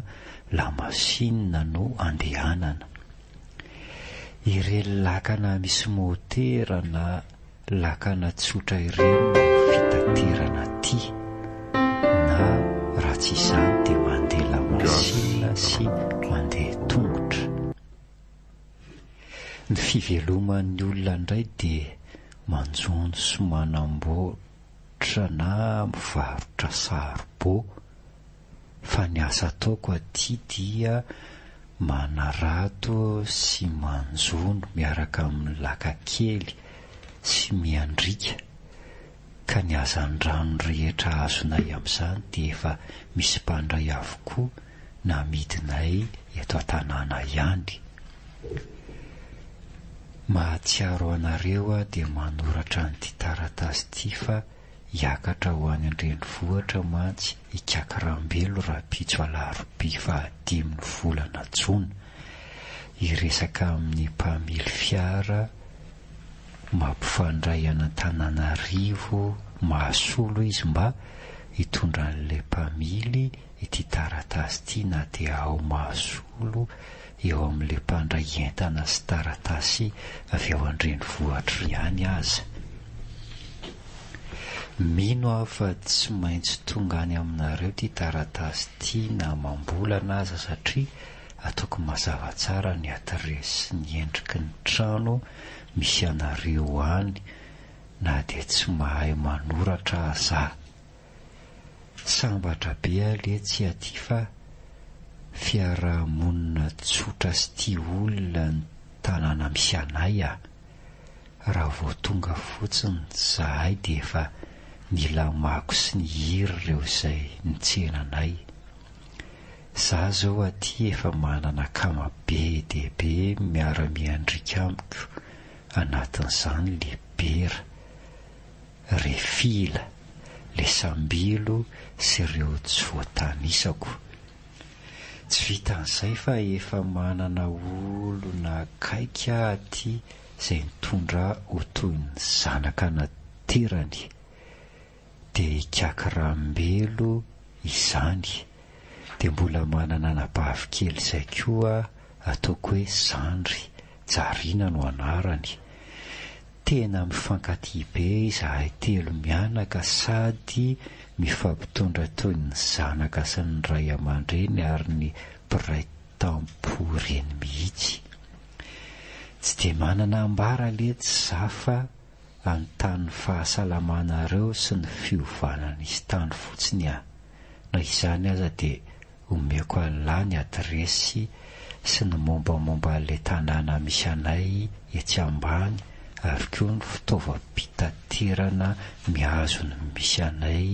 lamasinina no andehanana. Ireny lakana misy motera na lakana tsotra ireny no fitaterana aty, na raha tsy izany dia mandeha lamasinina sy mandeha tongotra. Ny fiveloman'ny olona indray dia manjono sy manamboatra na mivarotra saribô. Fa ny asa ataoko aty dia manarato sy manjono miaraka amin'ny laka-kely sy miandriaka ka ny hazandrano rehetra azonay amin'izany dia efa misy mpandray avokoa na amidinay eto an-tanàna ihany. Mahatsiaro anareo aho dia manoratra an'ity taratasy ity fa Hiakatra ho any an-drenivohitra mantsy Ikaky Rambelo rahampitso alarobia fahadimin'ny volana jona, hiresaka amin'ny mpamily fiara mampifandray an'Antananarivo Mahasolo izy mba hitondra an'ilay mpamily ity taratasy ity na dia ao Mahasolo eo amin'ilay mpandray entana sy taratasy avy ao an-drenivohitra ihany aza. Mino aho fa tsy maintsy tonga any aminareo ity taratasy ity na amam-bolana aza satria ataoko mazava tsara ny adiresy sy ny endriky ny trano misy anareo any na dia tsy mahay manoratra aza aho. Sambatra be aho letsy aty fa fiaraha-monina tsotra sy tia olona ny tanàna misy anay a! Raha vao tonga fotsiny zahay dia efa nilamako sy nihiry ireo izay nitsena anay. Za zao aty efa manana akama be dia be miara-miandriaka amiko anatin'izany le bera. Refila, le sambilo sy ireo tsy voatanisako. Tsy vitan'izay fa efa manana olona akaiky aho aty izay nitondra ahy ho toy ny zanaka naterany. Dia ikaky Rambelo izany. Dia mbola manana anabavy kely izay koa aho ataoko hoe zandry, Jariana no anarany. Tena mifankatia be izahay telo mianaka sady mifampitondra toy ny zanaka sy ny ray aman-dreny ary ny mpiray tampo reny mihitsy. Tsy dia manana ambara letsy za fa anontany ny fahasalamanareo sy ny fiovana nisy tany fotsiny ah. Na izany aza dia Omeko an'lah ny adiresy sy ny mombamomba an'ilay tanàna misy anay etsy ambany ary koa ny fitaovam-pitaterana mihazo ny misy anay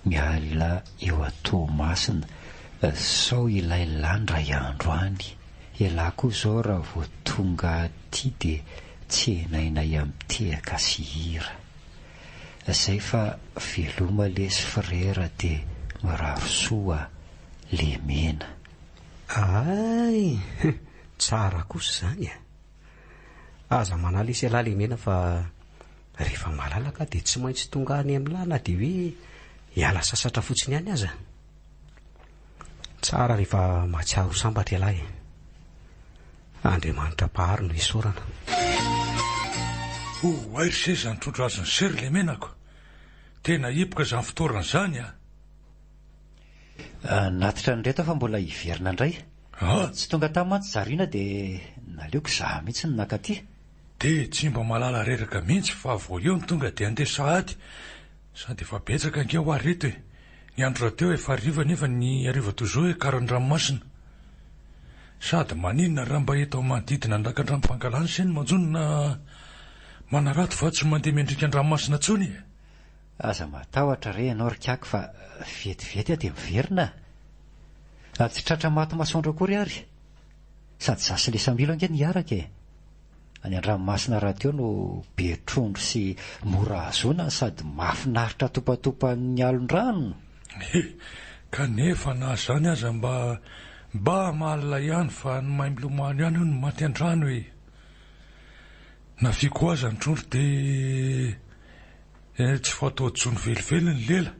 miala eo Toamasina sao ilay lah ndray andro any. Elah koa zao raha vao tonga aty dia. Tsenainay amin'ny tehaka sy hira. Zay fa veloma lesy frera de mirary soa lemena. Hay! Tsara kosa izany e! Aza manala isy ialahy lemena fa rehefa malalaka dia tsy maintsy tonga any amin'lah na dia hoe hiala sasatra fotsiny ihany aza. Tsara rehefa mahatsiaro ho sambatra ialahy e! Andriamanitra Mpahary no isaorana. Oay ry se zany trondro azon'i se ry lemenako. Tena hipoka izany fotoorana izany a! Natitra an'ireto aho fa mbola hiverina indray. Tsy tonga tany mantsy Zarina dia naleoko izaho mihitsy no nakaty. Dia tsy mba mahalala reraka mihitsy fa vao eo no tonga dia handeha sahady. Sady efa betsaka ange hoa reto e! Ny andro rahateo efa hariva nefa ny hariva toy izao hiakaran'ny ranomasina. Sady maninona raha mba eto amin'ny manodidina ny lakandrano Pangalana se no manjono na manarato fa tsy mandeha miandriaka an-dranomasina intsony e! Aza matahotra re ianao ry Kaky fa vetivety aho dia miverina a! Tsy tratra maty masoandro akory ary! Sady za sy Lesambilo ange no hiaraka e! Any an-dranomasina rahateo no be trondro sy mora ahazoana sady mahafinaritra atopatopan'ny alon-drano. He, kanefa na izany aza mba mba malina ihany fa ny mahay milomano ihany hono no maty an-drano e! Na fiko aza ny trondro dia tsy fatao jono velively ny lela.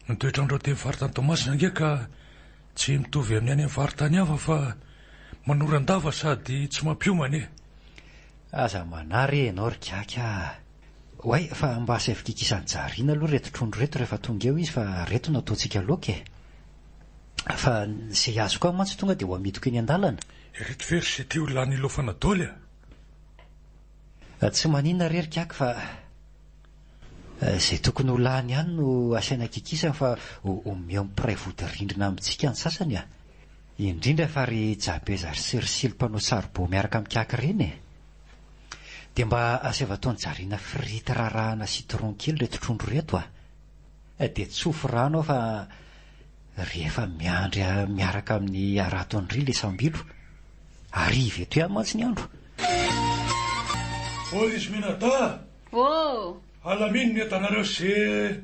Ny toetr'andro aty amin'ny faritany Toamasina ange ka tsy mitovy amin'ny any amin'ny faritany hafa fa Manoran-dava sady tsy mampiomana e! Aza manahy re ianao ry Kiaky a! Oay, fa mba asaivo kikisan'i Jariana aloha ireto trondro ireto rehefa tonga eo izy fa ireto no ataontsika laoka e! Fa izay azoko any mantsy tonga dia ho amidiko eny an-dalana. Ireto ve ry se ty ho lany ilofana doly a! Tsy maninona re ry Kiaky fa izay tokony ho lany ihany no asaina kikisany fa omeo mpiray vodirindrina amintsika ny sasany a! Indrindra fa ry Jabeza sy ry Silo mpanao saribao miaraka amin'i Kiaky ireny e! Dia mba asaivo ataon'i Jariana frity rarahana citron kely ireto trondro ireto a! Dia tsofy rano aho fa rehefa miandry miaraka amin'ny harato an-dry ilay sambilo. Hariva eto ihany mantsy ny andro. Ô ry Isminada! Ô! Alamino ny entanareo sy ze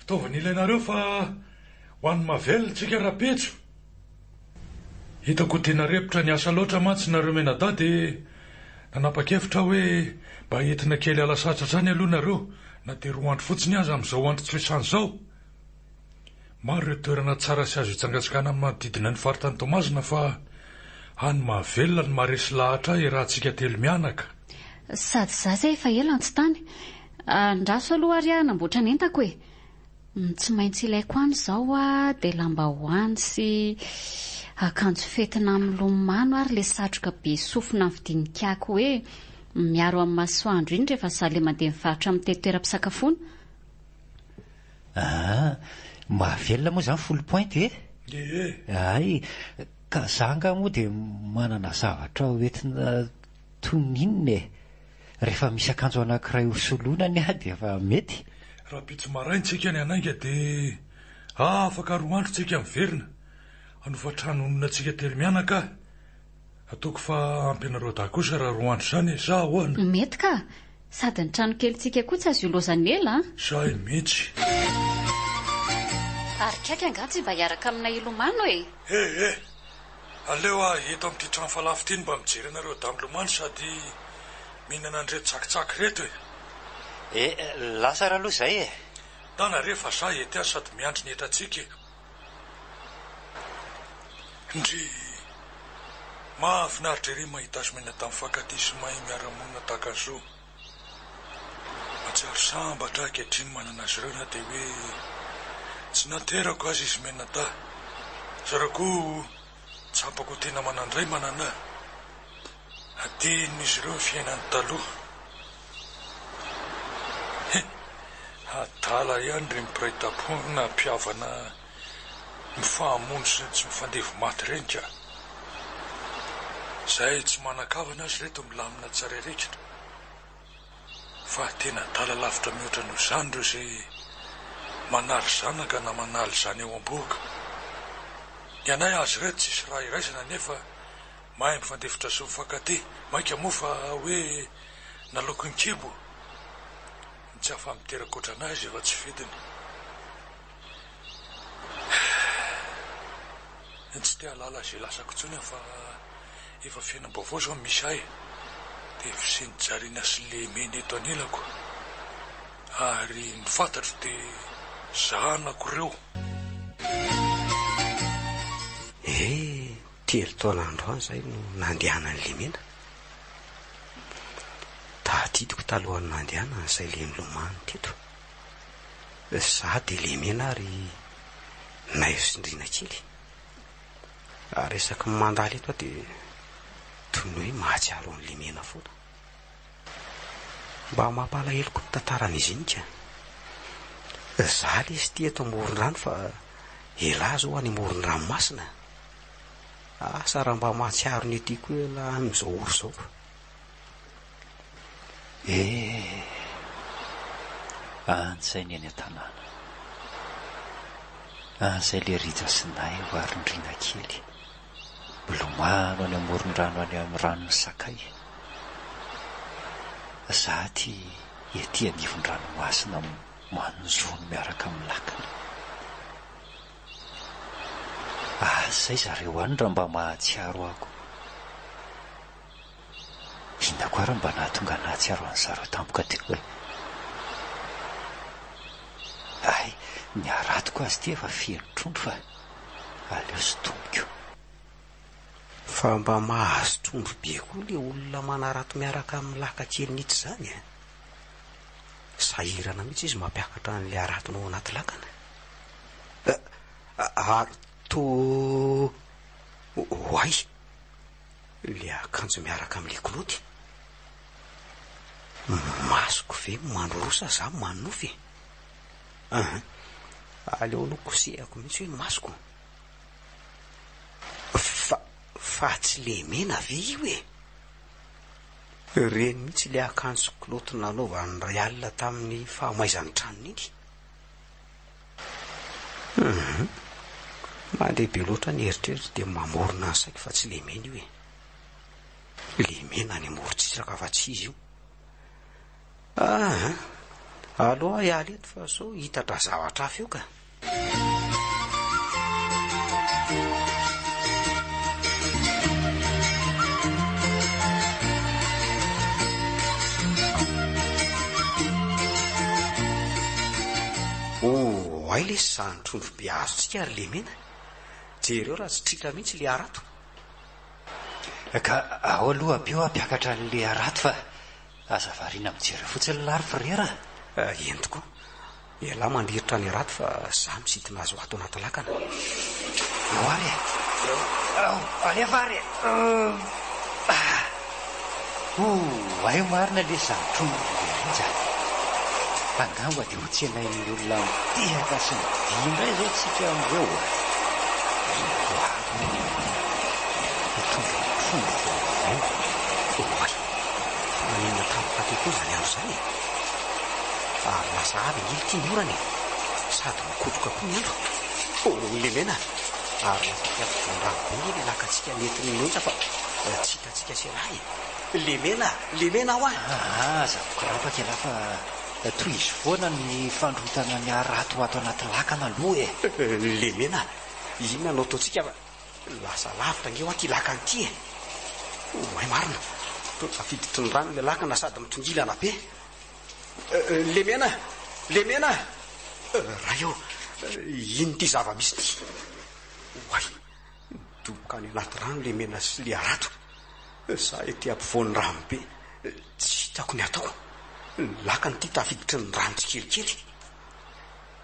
fitaovana ilainareo fa ho an'ny Mavel tsika rahampitso. Hitako ho tena repotra ny asa loatra mantsy nareo mianadahy dia nanapa-kevitra aho hoe mba entina kely hiala sasatra any aloha nareo na dia roa andro fotsiny aza amin'izao andro tsy fiasana izao. Maro ireo toerana tsara sy azo hitsangantsangana manodidina ny faritany Toamasina fa any Mahavelona no maharesy lahatra ahy iarahantsika telo mianaka. Sady za zay efa ela no tsy tany. Andraso aloha ary aho hanamboatra ny entako e! Ny tsy maintsy ilaiko any izao a dia lambahoany sy akanjo fetina milomano ary le satroka be sofina novidian'i Kiaky hoe miaro amin'ny masoandro iny rehefa za le mandeha mivarotra mitety toeram-pisakafoana. Aa, mahavelona moa izany foulpointe e? Ie. Hay, ka za angaha moa dia manana zavatra ho entina toy ny inona e? Rehefa misy akanjo anankiray ho soloina anie aho dia efa mety. Rahampitso maraina tsika ny hanainga dia afaka roa andro tsika miverina hanofa trano honina antsika telo mianaka ah. Ataoko fa ampy anareo dahy kosa raha roa andro izany e, sa ahoana? Mety ka! Sady ny tranokelintsika koa tsy azo ilozana ela an! Zay mihitsy. Ary kaiky angaha tsy mba hiaraka aminay hilomano e? Eh eh! Aleo aho eto amin'ity trano falafo ity no mba mijery anareo dahy milomano sady mihinana an'ireto tsakitsaky ireto e! Eh, lasa ary aloha izay e! Ndana re fa za ety aho sady miandry ny hetrantsika e! Ndrii! Mahafinaritra ery mahita azy mianadahy mifankatia sy mahay miara-monina tahaka an'izao. Mahatsiaro sambatra aho ankehitriny manana azy ireo na dia hoe tsy naterako aza izy mianadahy. Zareo koa tsapako ho tena manan-dray manana ahy. Adinon'izy ireo ny fiainany taloha. He! Adala ihany ireny mpiray tampo na mpihavana mifamono sy tsy mifandevo maty ireny ka. Izay tsy manan-kavana aza ireto milamina tsara erekitra. Fa tena adala lavitra mihoatra noho izany ireo izay manary zanaka na manala izany ao am-bohoka. Ny anay azy ireto tsisy raha iraisana nefa mahay mifandefitra sy mifankatia. Mainka moa fa hoe. Naloaky ny kibo. Ny tsy afa-miteraka ohatran'azy efa tsy fidiny. Tsy te hahalala izay lasako intsony aho fa efa fiainam-baovao izao no misy ahy. Dia fisian'i Jarina sy Lemena eto anilako. Ary ny fantatro dia zanako ireo. Eh, telo taona androany izay no nandehanan'i Lemena. Tadidiko talohan'ny nandehanany izay le nilomano teto. Za dia lemena ary Naivo sy Ndriana kely. Ary isaky ny mandalo eto aho dia toy ny hoe mahatsiaro an'i Lemena foana. Mba mampalahelo koa ny tantaran'izy iny ka. Za lesy ity eto amoron-drano fa elah zao any amoron-dranomasina. Asa raha mba mahatsiaro ny ety koa elah amin'izao ora izao. Eh! Any izay ny eny an-tanàna. Any izay le Rija sy Naivo ary Ndriana kely. Milomano any amoron-drano any amin'ny ranon'ny sakay. Za aty ety anivon-dranomasina manjono miaraka amin'ny lakana. Asa izay zareo any raha mba mahatsiaro ahy koa. Inona koa ary no mba nahatonga ahy nahatsiaro an'zareo tampoka teo e? Hay, ny haratoko azy ity efa feno trondro fa aleo sintomiko. Fa mba mahazo trondro be koa le olona manarato miaraka amin'ny lakan-keliny itsy izany e! Sahirana mihitsy izy mampiakatra an'ilay haratony ao anaty lakana. Ary toa oay! Le akanjo miaraka amle kilaoty? Masoko ve mandroroa sa za manonofy e? An, aleo aloha kosehako mihitsy hoe ny masoko. Fa, fa tsy lemena ve io e? Ireny mihitsy le akanjo sy kilaoty nanaovany iray alina tamin'ny fahamaizan'ny tranony iny. Hum. Mandeha be loatra ny eritreritro dia mamorona ny saiko fa tsy lemena io e. Lemena any amorontsiraka fa tsy izy io. Ah, aleo aho hiala eto fa sao hitatra zavatra hafa eo ka. Oay lesy izany trondro be azontsika ry lemena. Jereo raha tsy tritra mihitsy ilay harato. Ka ao aloha ampio hampiakatra an'ilay harato fa aza variana mijery fotsiny lah ry frera a. Eny tokoa. Ialahy mandrirotra ny harato fa za misintona azy ho ato anaty lakana. Eo ary e! Ao, alefa ary e! Oay marina lesy izany trondro ry Rija a! Angamba dia ho tsenain'ny olona mitehaka sy midihy indray izao tsika amin'izao a! Ho avy ny hitondra trondro vaovao. Oay! Fa maninona tampoka teo koa izany andro izany e? Ary lasa avy ange ity ny orana e! Sady mikotroka koa ny andro. Oh, lemena! Ary lasa aty ampovoan-drano be ange ilay lakantsika nentin'ny onja fa tsy hitantsika sy ialahy e! Lemena! Lemena hoa! Aa, aza mikorapaka ialahy fa tohizo foana ny fandrotana ny harato ato anaty lakana aloha e! Lemena! Inona no ataontsika fa lasa lavitra ange hoa ity lakana ity e! Oay marina! Toa tafiditry ny rano ilay lakana sady mitongilana be! Lemena! Lemena! Ray ô! Inona ity zava-misy ity? Oay! Midoboka any anaty rano Lemena sy le harato. Za ety ampovoan'ny rano be. Tsy hitako ny ataoko. Ny lakana ity tafiditry ny rano tsikelikely.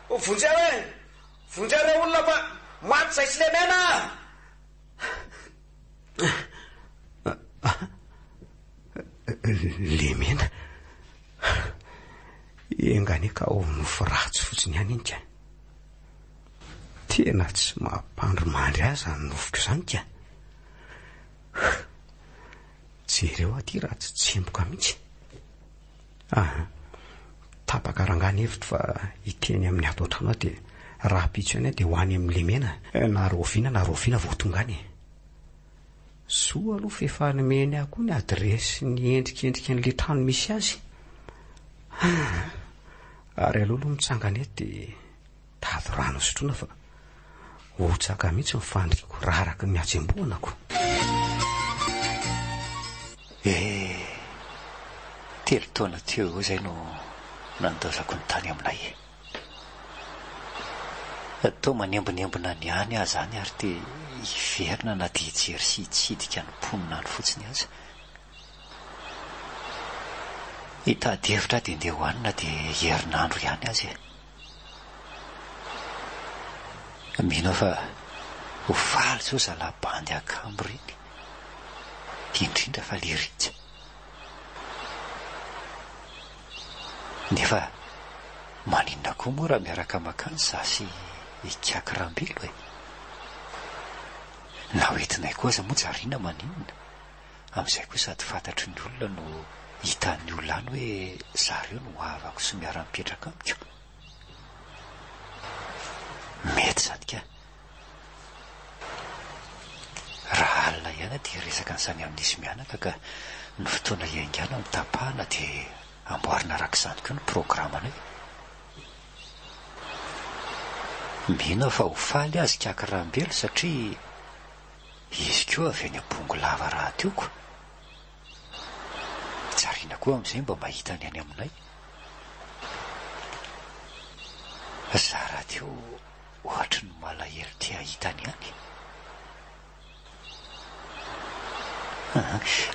Vonjeo e! Vonjeo re olona fa maty zay sy Lemena a! Lemena? Enga anie ka ho nofy ratsy fotsiny ihany iny ka. Tena tsy mampandry mandry ahy izany nofiko izany ka. Jereo aty raha tsy tsemboka mihitsy. Aha. Tapaka rangahy ny hevitro fa hiteny amin'ny ato an-trano aho dia rahampitso ihany aho dia ho any amin'ny Lemena. Na rahoviana na rahoviana vao tonga any e. Soa aloha fa efa nomeny ahy koa ny adiresy sy ny endrikendriky an'ilay trano misy azy. Ah, ary aleo aloha mitsangana eto dia tady rano sotroina fa hotsaka mihitsy ny fandriko raraka ny hatsembohanako. Eh, telo taona teo eo izay no nandaozako ny tany aminay. Toa manembonembona ny any aho izany ary te hiverina na dia hijery sy hitsidika ny mponina any fotsiny aza. Hitady hevitra aho dia ndeha ho any na dia herinandro ihany aza e. Mino aho fa ho faly izao zalahy bandy akambo ireny, indrindra fa le Rija. Nefa maninona koa moa raha miaraka makany za sy Ikaky Rambelo e? Na ho entinay koa aza moa Jariana maninona? Amin'izay koa sady fantatry ny olona no hitan'ny olona any hoe zareo no havako sy miara-mipetraka amiko. Mety izany ka. Raha alina ihany dia hiresaka an'izany amin'izy mianaka ka ny fotoana hiaingàna no tapahana dia amboarina araka izany koa ny programanay. Mino aho fa ho faly azy Ikaky Rambelo satria izy koa avy any Bongolava rahateo ko. Tsarina koa amin'izay mba mahita ny any aminay. Za rahateo ohatry ny malahelo te hahita ny any.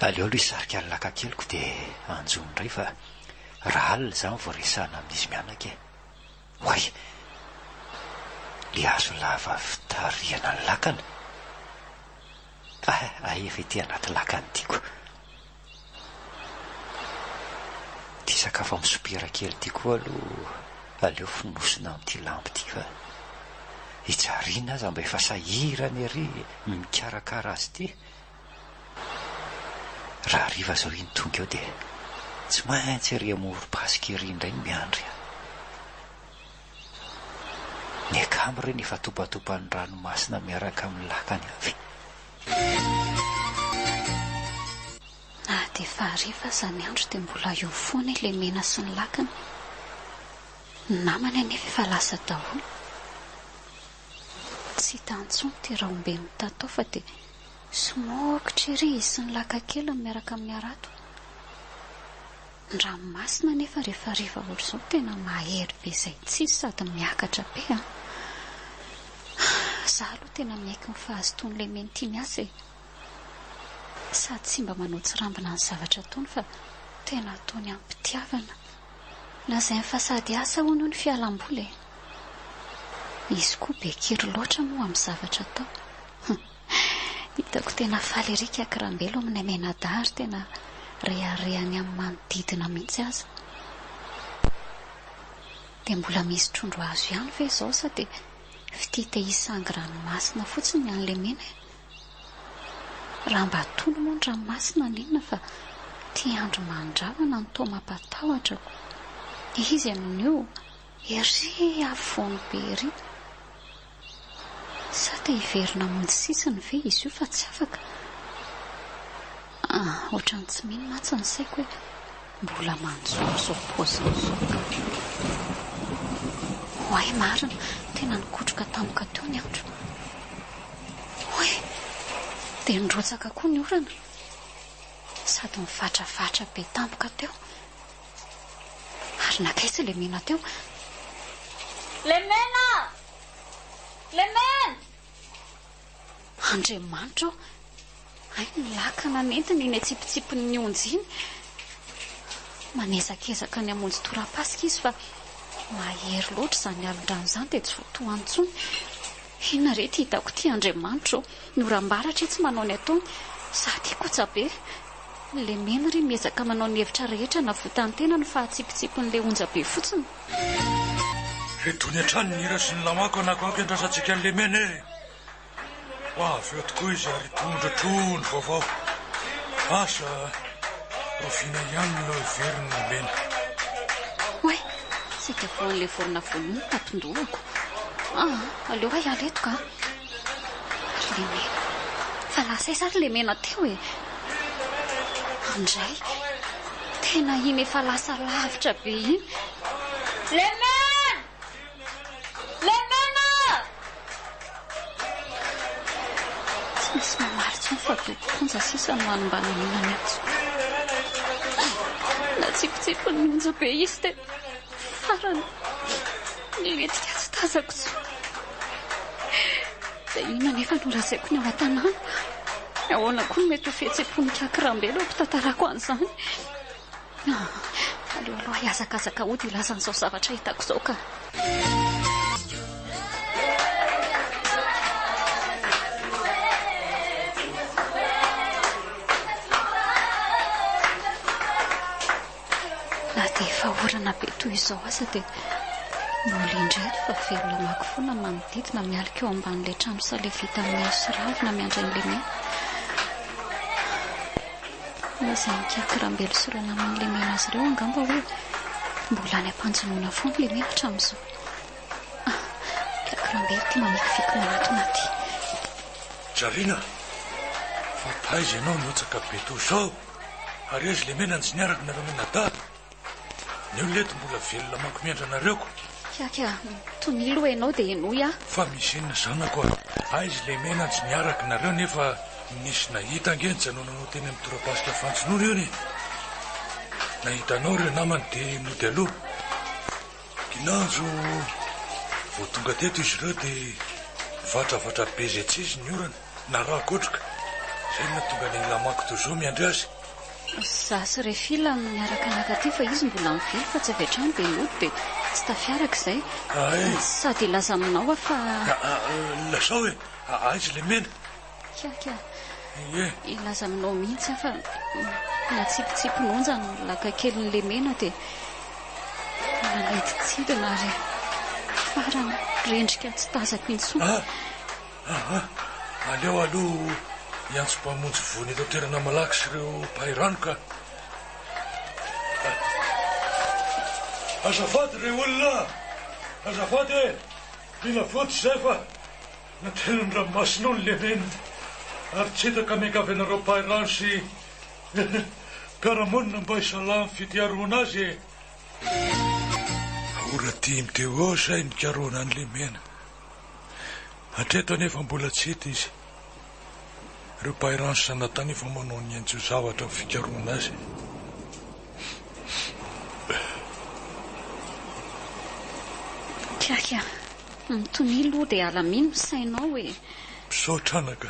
Aleo aloha hisarika ny lakan-keliko dia hanjono indray fa raha alina izany vao resahana amin'izy mianaka e. Oay! Le hazo lava fitarihana ny lakana. Hay efa ety anaty lakana ity ko. Ity sakafo amin'ny sopera kely ity koa aloha aleo fonosina amin'ity lamba ity fa i Jarina aza mba efa sahirana ery mikarakara azy ity. Raha hariva izao iny tonga eo dia tsy maintsy ery amorom-pasika ery indray no miandry ahy. Ny akama ireny efa topatopan'ny ranomasina miaraka amin'ny lakany avy. Na dia efa hariva aza ny andro dia mbola eo foana i Lemena sy ny lakany. Ny namany anefa efa lasa daholo. Tsy hita intsony ity rahom-be mitatao fa dia somokitra ery izy sy ny lakan-keliny miaraka amin'ny harato. Ny ranomasina anefa rehefa hariva ohatr'izao tena mahery be izay tsy izy sady miakatra be an! Za aloha tena miaiky ny fahazotoan'i Lemena ity miasa e! Sady tsy mba manao tsirambina ny zavatra ataony fa tena ataony amim-pitiavana. Lazainy fa sady asa hono ny fialamboly e! Izy koa be kiry loatra moa amin'ny zavatra atao. Hitako tena faly ery Ikaky Rambelo aminay mianadahy ary tena reharehany amin'ny manodidina mihitsy aza. Dia mbola misy trondro azo ihany ve izao sa dia fitia te hisangy ranomasina fotsiny ny an'i Lemena e? Raha mba tony moa ny ranomasina n'inona fa ity andro mandrahona no toa mampatahotra ko. Izy amin'io ery afovoany be ery. Sa te hiverina hamonjy sisiny ve izy io fa tsy afaka? Ah, ohatran'ny tsy mino mantsy ny saiko hoe mbola manjono izao paoziny izao ka. Oay marina, tena nikotroka tampoka teo ny andro. Oay! Dia nirotsaka koa ny orana. Sady nivatravatra be tampoka teo. Ary nankaiza ilay mena teo? Lemena! Lemena! Andriamanitra ô! Hay ny lakana nentiny iny atsipitsipin'ny onjy iny. Manezakezaka ny hamonjy torapasika izy fa mahery loatra izany alon-drano izany dia tsy voatohany intsony. Inona re ity hitako ity Andriamanitra ô! Ny oram-baratra etsy manao ny ataony, sady kotsa be. Lemena ry miezaka manao ny hevitra rehetra hanavotan-tena no fahatsipitsipin'ilay onja be fotsiny. Itony hatrany ny hira sy ny lamako anakoako iandrasantsika an'i Lemena e! Ho avy eo tokoa izy ary hitondra trondro vaovao. Asa rahoviana ihany no hiverina Lemena. Oay! Saika voan'ilay vorona vonoiny ny tampon-dohako. Aa! Aleo aho hiala eto ka! Ry Lemena! Fa lasa aiza ary Lemena teo e? Andray! Tena iny efa lasa lavitra be iny. Lemena! Lemena! Tsy misy mamaly intsony fa dobo-ponja sisa no hany mba nanina ny antsoko. Natsipitsipin'ny onja be izy dia farany nilentika tsy tazako intsony. Dia inona anefa no lazaiko ny ao an-tanàna? Ahoana koa no mety ho fihetseham-pon'i Ikaky Rambelo eo am-pitantarako an'izany? Aleo aloha hihazakazaka hody hilaza an'izao zavatra hitako izao ka. Na dia efa orana be toy izao aza dia mbola indreto fa velona mako foana ny manodidina mialoka eo ambanin'ilay trano sale vita amin'ny hazo sy ravina miandry an'i Lemena. Lazain'i Kiaky Rambelo sy ireo naman'i Lemena azy ireo angamba hoe mbola any am-panjonoana foana Lemena hatramin'izao. Ah, Kiaky Rambelo ity mamikiviky manatona aty. Jarina, fa taiza ianao nihotsaka be toy izao? Ary aiza Lemena no tsy niaraka nareo mianadahy? Ny olona eto mbola velona manko miandry anareo ko. Kiaky a, tonia aloha ianao dia henoy aho. Fa misy inona zanako a? Aiza Lemena tsy niaraka nareo nefa nisy nahita ange nijanonanao teny amin'ny torapasika fantsinoana io anie. Nahita anao ireo namany dia nody aloha. Kinanjo vao tonga teto izy ireo dia nivatravatra be izay tsy izy ny orana. Narakotroka. Izay no nahatonga an'i Lamako toy izao miandry azy. Izaho sy Refila no niaraka naka aty fa izy mbola nivily fa tsy avy hatrany dia nody dia tsy tafiaraka izay. Sady hilaza aminao aho fa. Lazao e! Aiza ilay mena? Kiaky a! Hilaza aminao mihitsy aho fa natsipitsipin'onja ny lakan-kelin'ilay mena dia nanidintsidina ary farany rendrika tsy tazako intsony. Aa! Aleo aloha hiantso mpamonjy voina eto an-toerana malaky sy ireo mpahay rano ka! Azafady re olona a! Azafady e! Mila vonjy izay fa natelin'ny ranomasina ao ny lemena ary tsy hita ka miangavy anareo mpahay rano sy mpiara-monina mba hisalahy amin'ny fitiaroana azy e! Ora dimy teo eo izay nikarohana an'i Lemena. Hatreto anefa mbola tsy hita izy. Ireo mpahay rano sy zanatany efa manao ny ainy tsy ho zavatra amin'ny fikarohana azy. Kiaky a! Mitonia aloha dia alamino ny sainao e! Misaotra anaka.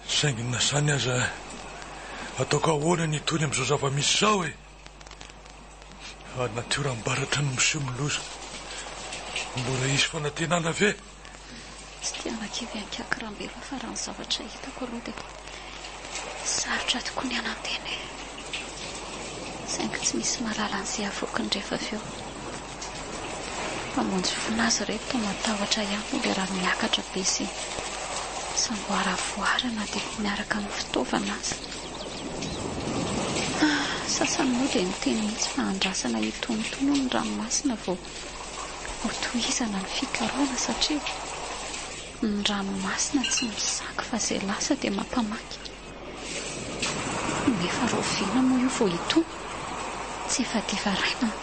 Saingy na izany aza ataoko ahoana ny hitony amin'izao zava-misy izao e! Ary natioram-baratra no miseho ny loza. Mbola hisy fanantenana ve? Tsy te hanakivy an'i Rambelo aho fa raha ny zavatra hitako aloha dia sarotra tokoa ny hanantena e. Saingy tsy misy mahalala an'izay havoakiny rehefa avy eo. Mpamonjy voina azy ireto toa matahotra ihany noho ilay rano miakatra be sy misamboaravoara na dia miaraka amin'ny fitaovana aza. Sasany moa dia miteny mihitsy fa andrasana hitonontono ny ranomasina vao hotohizana ny fikarohana satria ny ranomasina tsy misaky fa izay lasa dia mampamaky. Nefa rahoviana moa io vao hitony? Tsy efa hadiva raina an!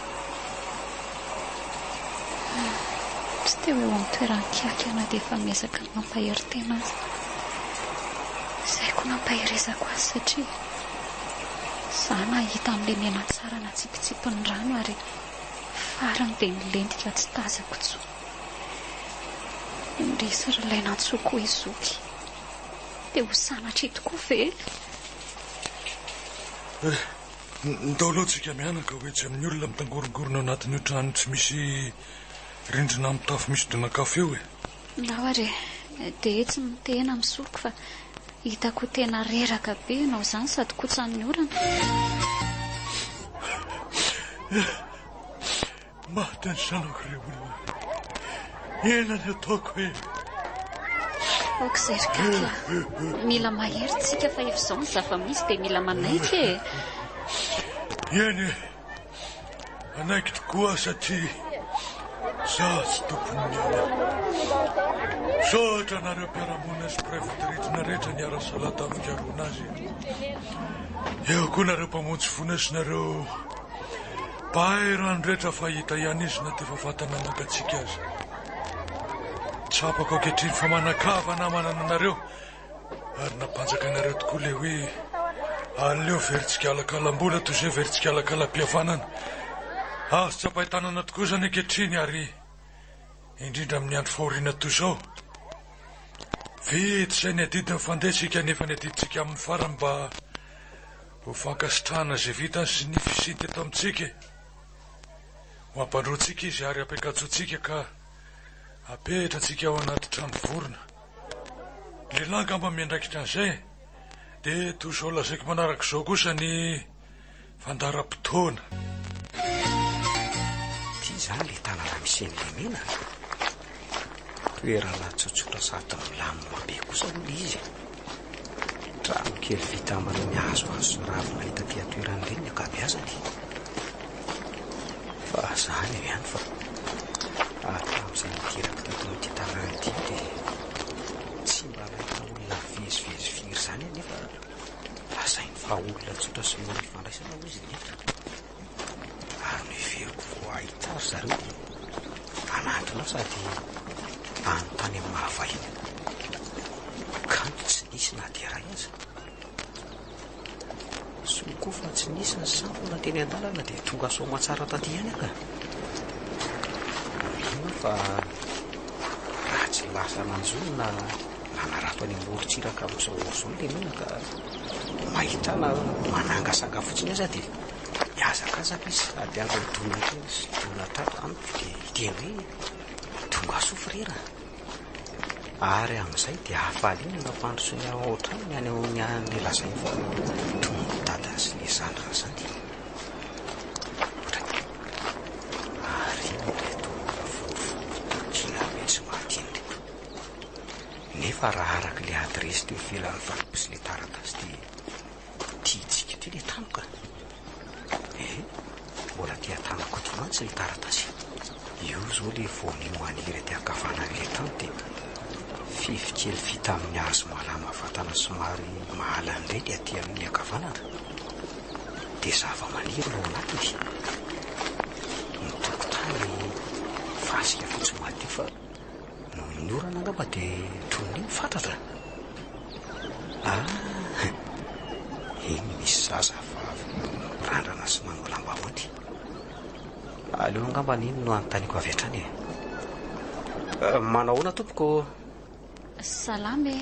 Tsy te ho eo amin'ny toeran-kiaky aho na dia efa miezaka ny mampahery tena aza. Izay koa nampaherezako azy satria izaho nahita an'ilay mianatsara natsipitsipin'ny rano ary farany dia nilentika tsy tazako intsony. Indrisy ry ilay nantsoiko hoe zoky. Dia ho sanatria tokoa ve? Eh, ndao aloha tsika mianaka ho etsy amin'ny olona mitangorongorona ao anatin'io trano tsy misy rindrina mitafo misy donak'afo io e. Ndao ary e, dia etsy mitehina misoroka fa hitako ho tena reraka be ianao izany sady kotsan'ny orana. Maty ny zanako re olona. Inona ny ataoko e? Aoka izay ry Kaky a. Mila mahery tsika fa efa izao ny zava-misy dia mila manaiky e. Eny e. Manaiky tokoa aho satria za tsy tompon'ny aina. Misaotra anareo mpiara-monina sy mpiray vodirindrina rehetra niara-nisalahy tamin'ny fikarohana azy. Eo koa nareo mpamonjy voina sy nareo mpahay rano rehetra fa hita ihany izy na dia efa vatana mangatsiaka aza. Tsapako ankehitriny fa manan-kavana manana anareo ary nampanjakainareo tokoa ilay hoe aleo very tsikalakalam-bola toy izay very tsikalakalam-pihavanana. Azo tsapain-tanana tokoa izany ankehitriny ary indrindra amin'ny andro fahoriana toy izao. Vita izay ny adidy nifandraisika nefa ny adidintsika amin'ny farany mba ho fankasitrahana izay vitany sy ny fisiany teto amintsika e. Ho ampandroantsika izy ary ampiakantsontsika ka apetratsika ao anaty trano vorona. Lehilahy angamba miandraikitra an'izay e. Dia toy izao lazaiko manaraka izao kosa ny Fandaharam-potoana. Ity izany ilay tanàna misy an'i Lemena a! Toerana tsotsotra sady milamina be kosa aloha ilay izy e! Trano kely vita amin'ireny hazohazo sy ravina hita aty an-toerana ireny ny ankabeazany. Fa izany eo ihany fa hatramin'izay nidirako teto amin'ity tanàna ity dia tsy mba nahita olona mivezivezy firy izany aho nefa Lazainy fa olona tsotra sy mora ifandraisana hoy izy ny eto. Ary noheveriko vao hahita ry zareo dia hanantona aho sady hanontany amin'ny maha vahiny. Kanto tsy nisy na dia iray aza. Soa koa fa tsy nisy ny sampona teny an-dalana dia tonga soamantsara taty ihany aho ka. Mino aho fa raha tsy lasa nanjono na Nanarato any amorontsiraka amin'izao ora izao ny lemena ka mahita na manangasanga fotsiny aza dia mihazakazaka izy sady hanao dona kely sy dona tratra amiko dia hiteny hoe tongasoa frera. Ary amin'izay dia hafaliana no ampandrosoiny ao an-tranony any amin'ny any lazainy fa tonga ny dadany sy ny zandriny izany. Ary inona ireto olona vorovoro tokiana be tsy maty eny ireto? Nefa raha araka ilay adiresy teo ivelan'ny valopy sy ilay taratasy dia tiantsika ity ilay tany ka. Ee, mbola aty an-tanako aty mantsy ilay taratasy. Io izao ilay voanio maniry aty ankavanan'ilay tany dia fefy kely vita amin'ny hazo malama vatana somary mahalana ireny aty amin'ny ankavanana. Dia zava-maniry no ao anatiny. Ny tokotany fasika fotsy madio fa Noho ny orana angamba dia toy ny hoe mifatratra. Ah! Iny misy zazavavy mirandrana sy manao lambahoany. Aleo angamba iny no anontaniako avy hatrany e. Manao ahoana tompoko? Salama e!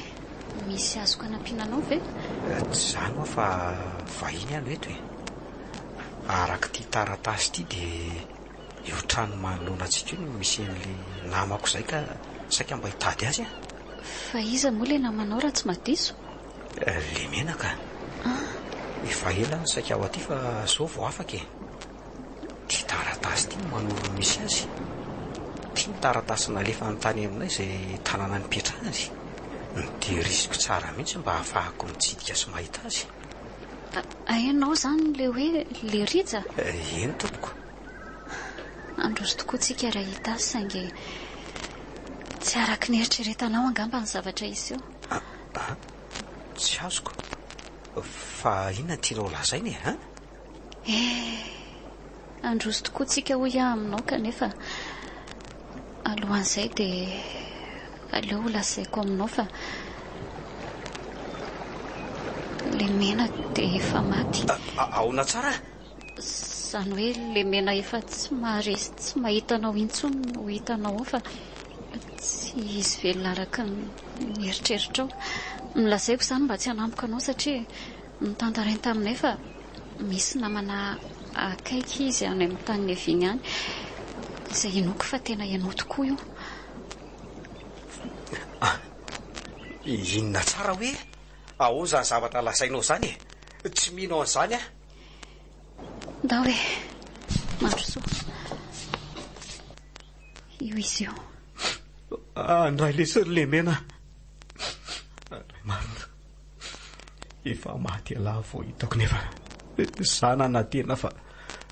Misy azoko anampiana anao ve? Tsy izany hoa fa vahiny aho no eto e. Araka ity taratasy ity dia Io trano manoloana antsika io no misy an'ilay namako izay ka saika mba hitady azy aho. Fa iza moa ilay namanao raha tsy madiso? Lemena ka. Efa ela aho no saika ho aty fa izao vao afaka e. Ity taratasy ity no manoro ny misy azy. Ity ny taratasy nalefany tany aminay izay tanàna nipetrahany. Notehiriziko tsara mihitsy mba hahafahako mitsidika sy mahita azy. Hainao izany ilay hoe Lerija? Eny tompoko. Handroso tokoa tsika raha hita azy saingy tsy araka ny eritreretanao angamba ny zavatra hiseho. Ah, tsy azoko. Fa inona no tianao lazaina e, an? Eh, handroso tokoa tsika hoy aho aminao kanefa alohan'izay dia aleo ho lazaiko aminao fa Lemena dia efa maty. Ahoana tsara? Izany hoe lemena efa tsy mahare sy tsy mahita anao intsony no hitanao ao fa tsy izy velona araka ny eritreritrao. Nolazaiko izany mba tsy hanampoka anao satria notantarainy taminay fa misy namana akaiky izy any amin'ny tany niaviany any, izay inoako fa tena ianao tokoa io. Inona tsara hoe ahoana izany zavatra lazainao izany e? Tsy mino an'izany aho. Ndao e! Mandrosoa. Io izy io. Andray lesy ry Lemena. Andray marina. Efa maty ialahy vao hitako nefa za nanantena fa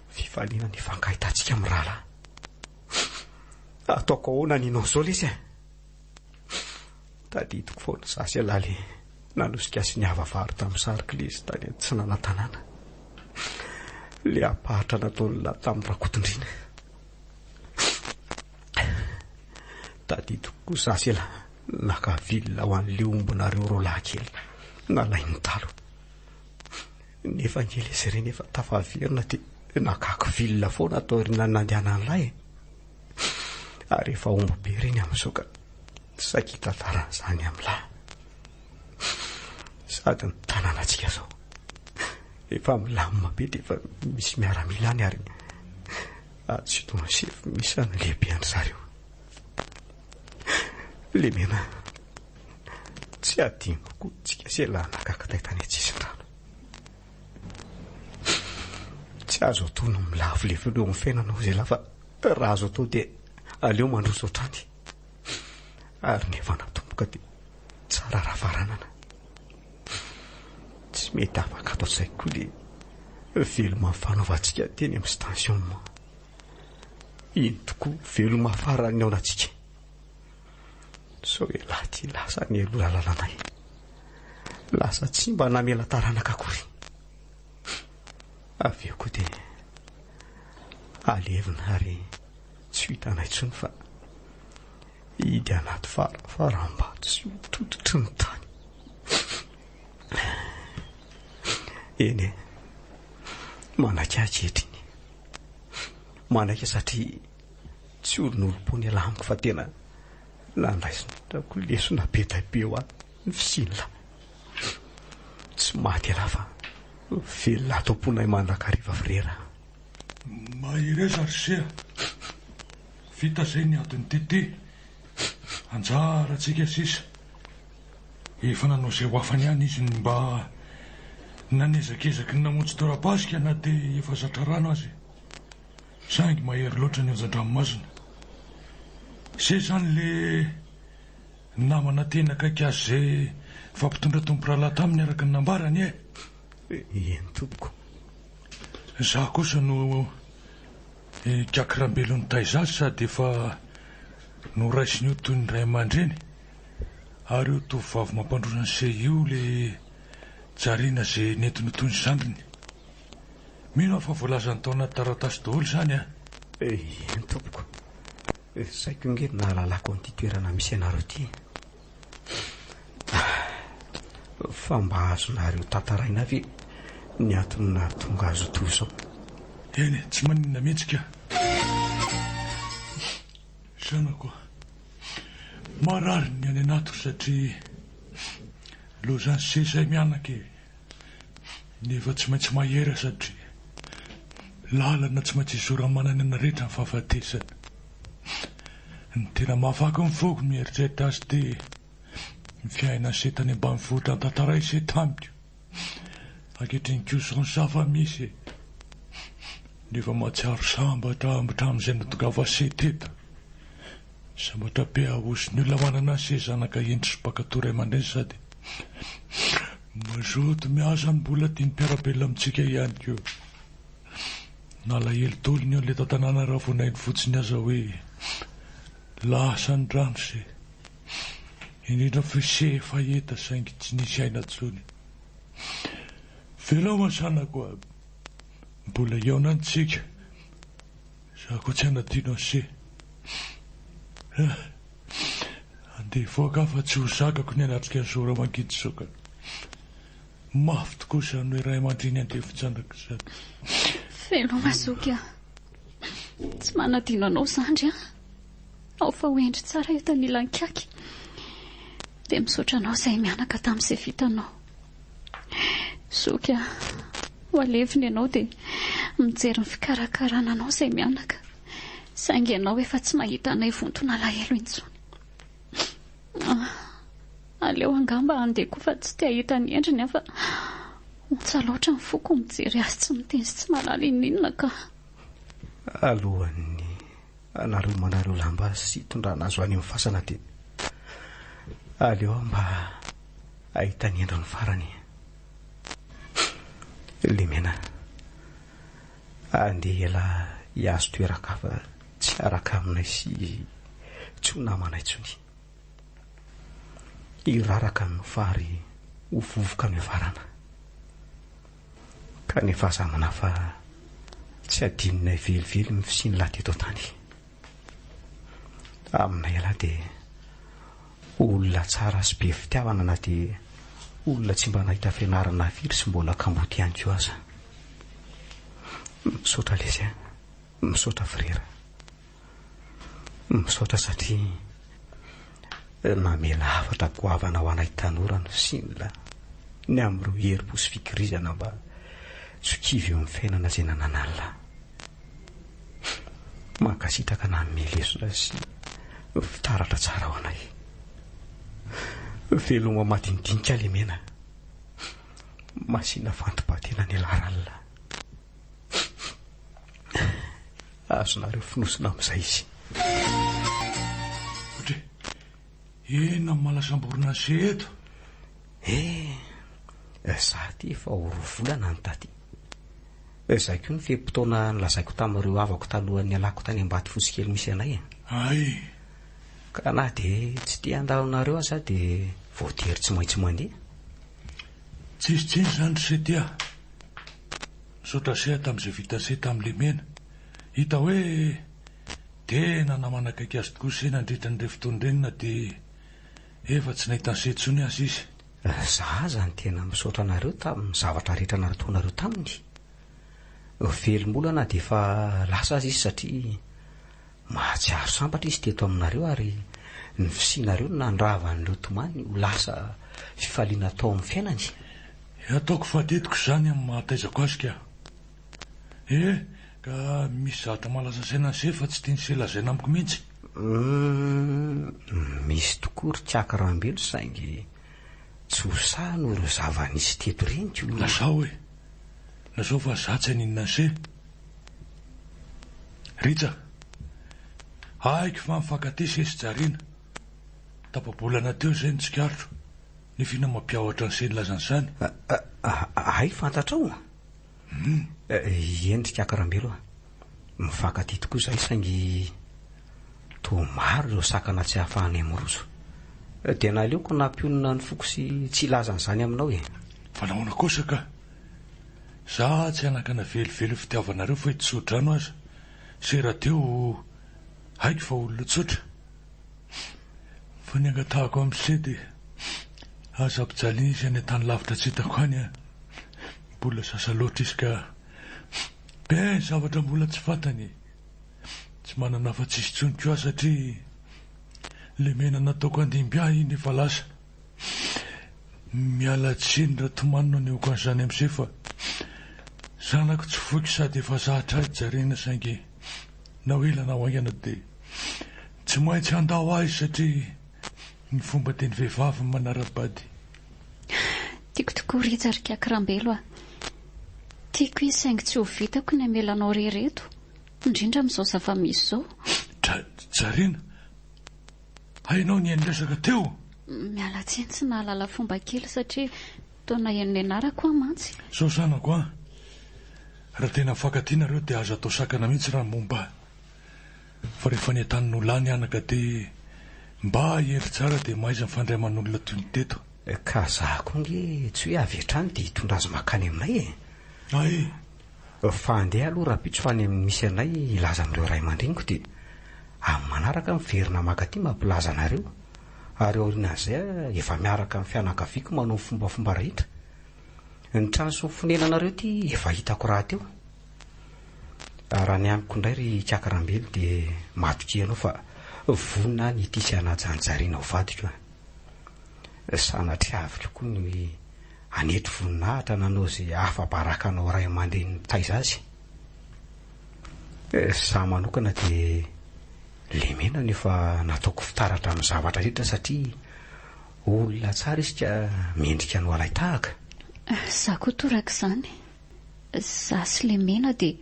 fifaliana ny hifankahitantsika mirahalahy. Ataoko ahoana ny hinao izao lesy e? Tadidiko foana za sy ialahy le nanosika sy niava vary tamin'ny sarclise tany atsinanantanàna. Le aparitra nataon'lah tamin'ny Rakotondriana. Tadidiko koa za sy ialahy naka villa ho an'le ombinareo roalahy kely nalain'ny talo. Nefa ange lesy ireny efa tafaverina dia nakako villa foana taorian'ny nandehanan'lah e. Ary efa omby be ireny amin'izao ka saika hitantarana izany amin'lah. Sady ny tanànantsika izao efa milamina be dia efa misy miaramila any ary adjudant chef misy any lehibe an-dry zareo. Lemena, tsy adinoko koa tsika sy elah naka kitay tany an-tsisin-drano. Tsy azo atao ny milavolevolo eo amin'ny fiainana hozy elah fa raha azo atao dia aleo mandroso hatrany. Ary ny efa natomboka dia tsara raha faranana. Tsy mety afaka ato an-tsaiko koa le veloma nifanaovantsika teny amin'ny station. Iny tokoa veloma farany nihaonantsika. Sao ialahy ity lasa nialoha lalanay. Lasa tsy mba namela taranaka akory. Avy eo koa dia alevina ary tsy ho hitanay intsony fa hidy anaty faravarambato sy ho tototry ny tany. Eny e, manaiky ahy ankehitriny. Manaiky satria tsy olon'olom-poana ialahy amiko fa tena nandraisako lesona be dia be ho ahy ny fisian'lah. Tsy maty ialahy fa velona ato am-ponay mandrakariva frera. Mahereza ry se a! Vita izay ny adin'ny TT. Anjarantsika sisa. Efa nanao izay ho afany ihany izy ny mba nanezakezaky ny namonjy torapasika na dia efa zatra rano aza e. Saingy mahery loatra ny onjan-dranomasina. Izay izany le namana tena akaiky azy izay nifampitondra tompon-drahalahy taminy araka ny nambarany e! Eny tompoko. Izaho kosa no ikaky Rambelo nitaiza azy sady efa noraisiny ho toy ny ray aman-dreny ary io tovovavy mampandroso an'i Sehy io le Jariana izay nentiny ho toy ny zandriny. Mino aho fa voalazany tao anaty taratasy daholo izany an! Eny tompoko. Saiko ange ny nahalalako an'ity toerana misy anareo ity e. Fa mba azonareo tantaraina ve ny antony nahatonga azy ho toy izao? Eny e, tsy maninona mihitsy ka. Zanako a, marary ny any anatiko satria lozan'i Sesay mianaka e. Nefa tsy maintsy mahery satria lalana tsy maintsy izoran'ny manan'aina rehetra ny fahafatesana. Ny tena mahavaky ny foko mieritreritra azy dia ny fiainan'i Se tany ambanivohitra notantarain'i Se tamiko. Ankehitriny kosa izao ny zava-misy e! Nefa mahatsiaro sambatra aho hatramin'izay nahatongavan'i Se teto. Sambatra be aho hozy ny olona manana an'i Se zanaka hendry sy mpankatò ray aman-dreny sady mazoto miasa no mbola tian'ny mpiara-belona amintsika ihany koa. Nalahelo daholo ny olona eto an-tanàna raha vao naheno fotsiny aza hoe lasa ny rano se. Indrindra fa se efa hita saingy tsy nisy aina intsony. Veloma zanako a! Mbola hihaona antsika. Za koa tsy hanadino an'i se. Andeha hivoaka aho fa tsy ho zakako ny hanatrika an'i Zora mangidy sokana. Mafy tokoa izany hoe ray aman-dreny andevin-janaka izany. Veloma zoky a! Tsy manadino anao zandry a! Ao fa ho hendry tsara eto anilan'i Kaky. Dia misaotra anao izay mianaka tamin'izay vitanao. Zoky a! Ho alevina ianao dia mijery ny fikarakarana anao izay mianaka. Saingy ianao efa tsy mahita anay vonton'alahelo intsony. Ah, aleo angamba handeha koa fa tsy te hahita ny endriny aho fa ontsa loatra ny foko mijery azy tsy miteny sy tsy mahalala inon'inona ka. Alohan'ny hanaromanareo lamba sy hitondrana azy ho any amin'ny fasana dia aleo aho mba hahita ny endriny farany. Lemena, andeha ialahy hihazo toeran-kafa tsy hiaraka aminay sy tsy ho namana intsony. Hiraraka ny nofo ary ho vovoka no hiafarana. Kanefa aza manahy fa tsy hadinonay velively ny fisian'lah teto an-tany. Aminay ialahy dia olona tsara sy be fitiavana na dia olona tsy mba nahita fianarana firy sy mbola kamboty ihany koa aza. Misaotra lesy a! Misaotra frera. Misaotra satria namela hafatra goavana ho anay tanora ny fisian'la ny amin'ireo herim-po sy fikirizana mba tsy ho kivy eo amin'ny fiainana izay nananan'la. Mankasitraka nanome lesona sy fitaratra tsara ho anay. Veloma madinidinika lemena. Masina fantibatena ny laharalina. Azonareo fonosina amin'izay izy. Ohatry inona no maha-lasamborona an'i se eto? Eh, za aty efa ho roa volana no taty. Izay koa ny fe-potoana nolazaiko tamin'ireo havako talohan'ny nialako tany Ambatofotsy kely misy anay e. Hay! Ka na dia tsy te handalo anareo aza aho dia voatery tsy maintsy mandeha. Tsisy tsiny izany ry se ty a! Misaotra se tamin'izay vita se tamin'i Lemena. Hita hoe tena namana akaiky azy tokoa se nandritra an'ireny fotoana ireny na dia efa tsy nahita an'i se intsony aza izy. Za aza no tena misaotra anareo tamin'ny zavatra rehetra nataonareo taminy. Velom-bola na dia efa lasa aza izy satria mahatsiaro sambatra izy teto aminareo ary ny fisianareo no nandrava an'ireo tomany ho lasa fifaliana tao amin'ny fiainany. Ataoko fadidiko izany amin'ny maha taizako azy ka. Eh, ka misy zavatra mahalasa saina an'se fa tsy tian'se lazaina amiko mihitsy. Humm, misy tokoa ry Kiaka Rambelo saingy tsy ho sahy noho ireo zava-nisy teto ireny ko. Lazao e! Lazao fa za tsy haninona an'se. Rija, haiko fa mifankatia se sy Jariana. Tapa-bolana teo izay no tsikaritro. Nefa inona mampiahotra an'se nilaza an'izany? Hay fantatrao? Eny ry Kiaka Rambelo a! Mifankatia tokoa izahay saingy toa maro ireo sakana tsy ahafahanay miroso. Dia naleoko nampionona ny foko sy tsy hilaza an'izany aminao e! Fa nahoana kosa ka? Za tsy hanakana velively io fitiavanareo fa hitsodrano aza. Se rahateo haiko fa olona tsotra. Fa ny angatahako amin'i se dia aza ampijaliana izy any an-tany lavitra tsy hitako any an! Mbola zaza loatra izy ka be ny zavatra mbola tsy fantany e! Tsy manana afa-tsy izy intsony koa aho satria lemena nataoko handimby ahy iny efa lasa. Miala tsiny raha tomany no anehoako an'izany amin'i se fa zanako tsy foiko sady efa zatra ahy Jariana saingy na ho ela na ho haingana dia tsy maintsy handao ahy izy satria ny fomba dia ny vehivavy no manara-bady. Tiako tokoa Rija ry Kiaky Rambelo a! Tiako izy saingy tsy ho vitako ny hamela anao irery eto, indrindra amin'izao zava-misy izao. Jariana, hainao ny niresaka teo? Miala tsiny tsy nahalala fomba kely satria toa naheno ny anarako aho mantsy. Izao zanako an! Raha tena mifankatia nareo dia aza atao sakana mihitsy raha ny momba ahy. Fa rehefa ny entany no lany anaka dia mba hendry tsara dia mahaiza mifandray aman'olona toy ny teto. Ka za koa nge tsy hoe avy hatrany dia hitondra azy makany aminay e! Hay! Fa andeha aloha rahampitso any amin'ny misy anay hilaza amin'ireo ray aman-dreniko dia amin'ny manaraka aho miverina maka aty mampilaza anareo ary aorianan'izay aho efa miaraka amin'ny fianakaviako manao ny fombafomba rehetra. Ny trano sy ny fonenanareo ity efa hitako rahateo. Raha ny amiko indray ry Ikaky Rambelo dia matokia anao fa vonona aho ny hitia sy hanaja an'i Jariana ho vadiko a. Sanatria avy koa ny hanetry voninahitra nanao izay afa-baraka anao ray aman-dreny nitaiza azy. Izaho manokana dia lemena no efa nataoko fitaratra amin'ny zavatra rehetra satria olona tsara izy ka mendrika ny ho alain-tahaka. Izaho koa torak'izany. Izaho sy Lemena dia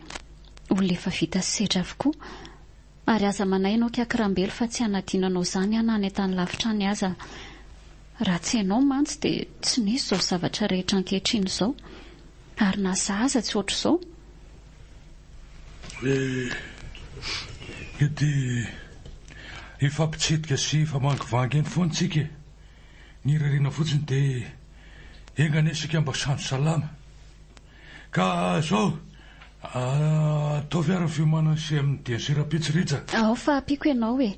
olona efa vita sedra avokoa. Ary aza manahy ianao Kiaky Rambelo fa tsy hanadino anao izany aho na any an-tany lavitra any aza. Raha tsy ianao mantsy dia tsy nisy izao zavatra rehetra ankehitriny izao. Ary na izaho aza tsy ohatr'izao. Eh, ity hifampitsidika sy hifamangivangy eny foana tsika e. Ny irariana fotsiny dia enga anie isika mba samy salama. Ka zao, ataovy ary ny fiomanana sy amin'ny dian'i Serapitsy Rija. Ao fa ampiako ianao e.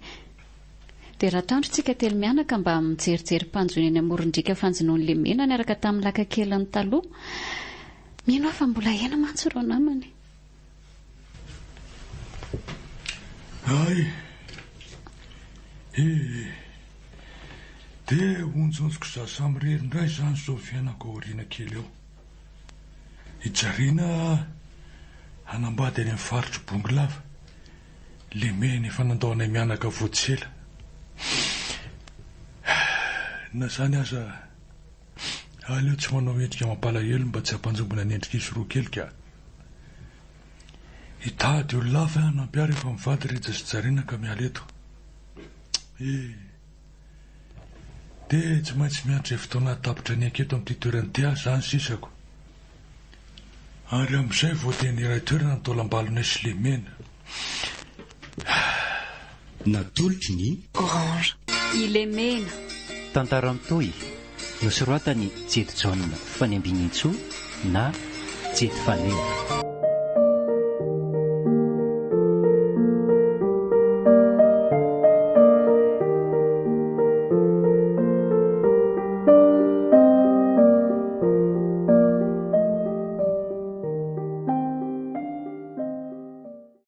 Dia ratoandro tsika telo mianaka mba mijerijery mpanjono eny amoron-driaka fanjonoan'i Lemena niaraka tamin'ny lakan-keliny taloha. Mino aho fa mbola eny mantsy ireo namany. Hay! Eh! Dia honjonjoko izaho samirery indray izany izao fiainako aoriana kely eo. I Jariana hanambady any amin'ny faritr'i Bongolava. Lemena efa nandao anay mianaka vao tsy ela. Na izany aza, aleo tsy manao endrika mampalahelo mba tsy hampanjombona ny endrik'izy roa kely ka. Hitady olona hafa hanampy ahy rehefa mivady Rija sy Jariana ka miala eto. Eh! Dia tsy maintsy miandry izay fotoana hahatapitra ny aiko eto amin'ity toerana ity aho izany sisako. Ary amin'izay vao dia niray toerana ny taolam-balonay sy lemena. Natolotry ny. Orange. I Lemena. Tantara mitohy, nosoratan'i Jedy Jaona Fanembinintsoa na Jedy Faneva.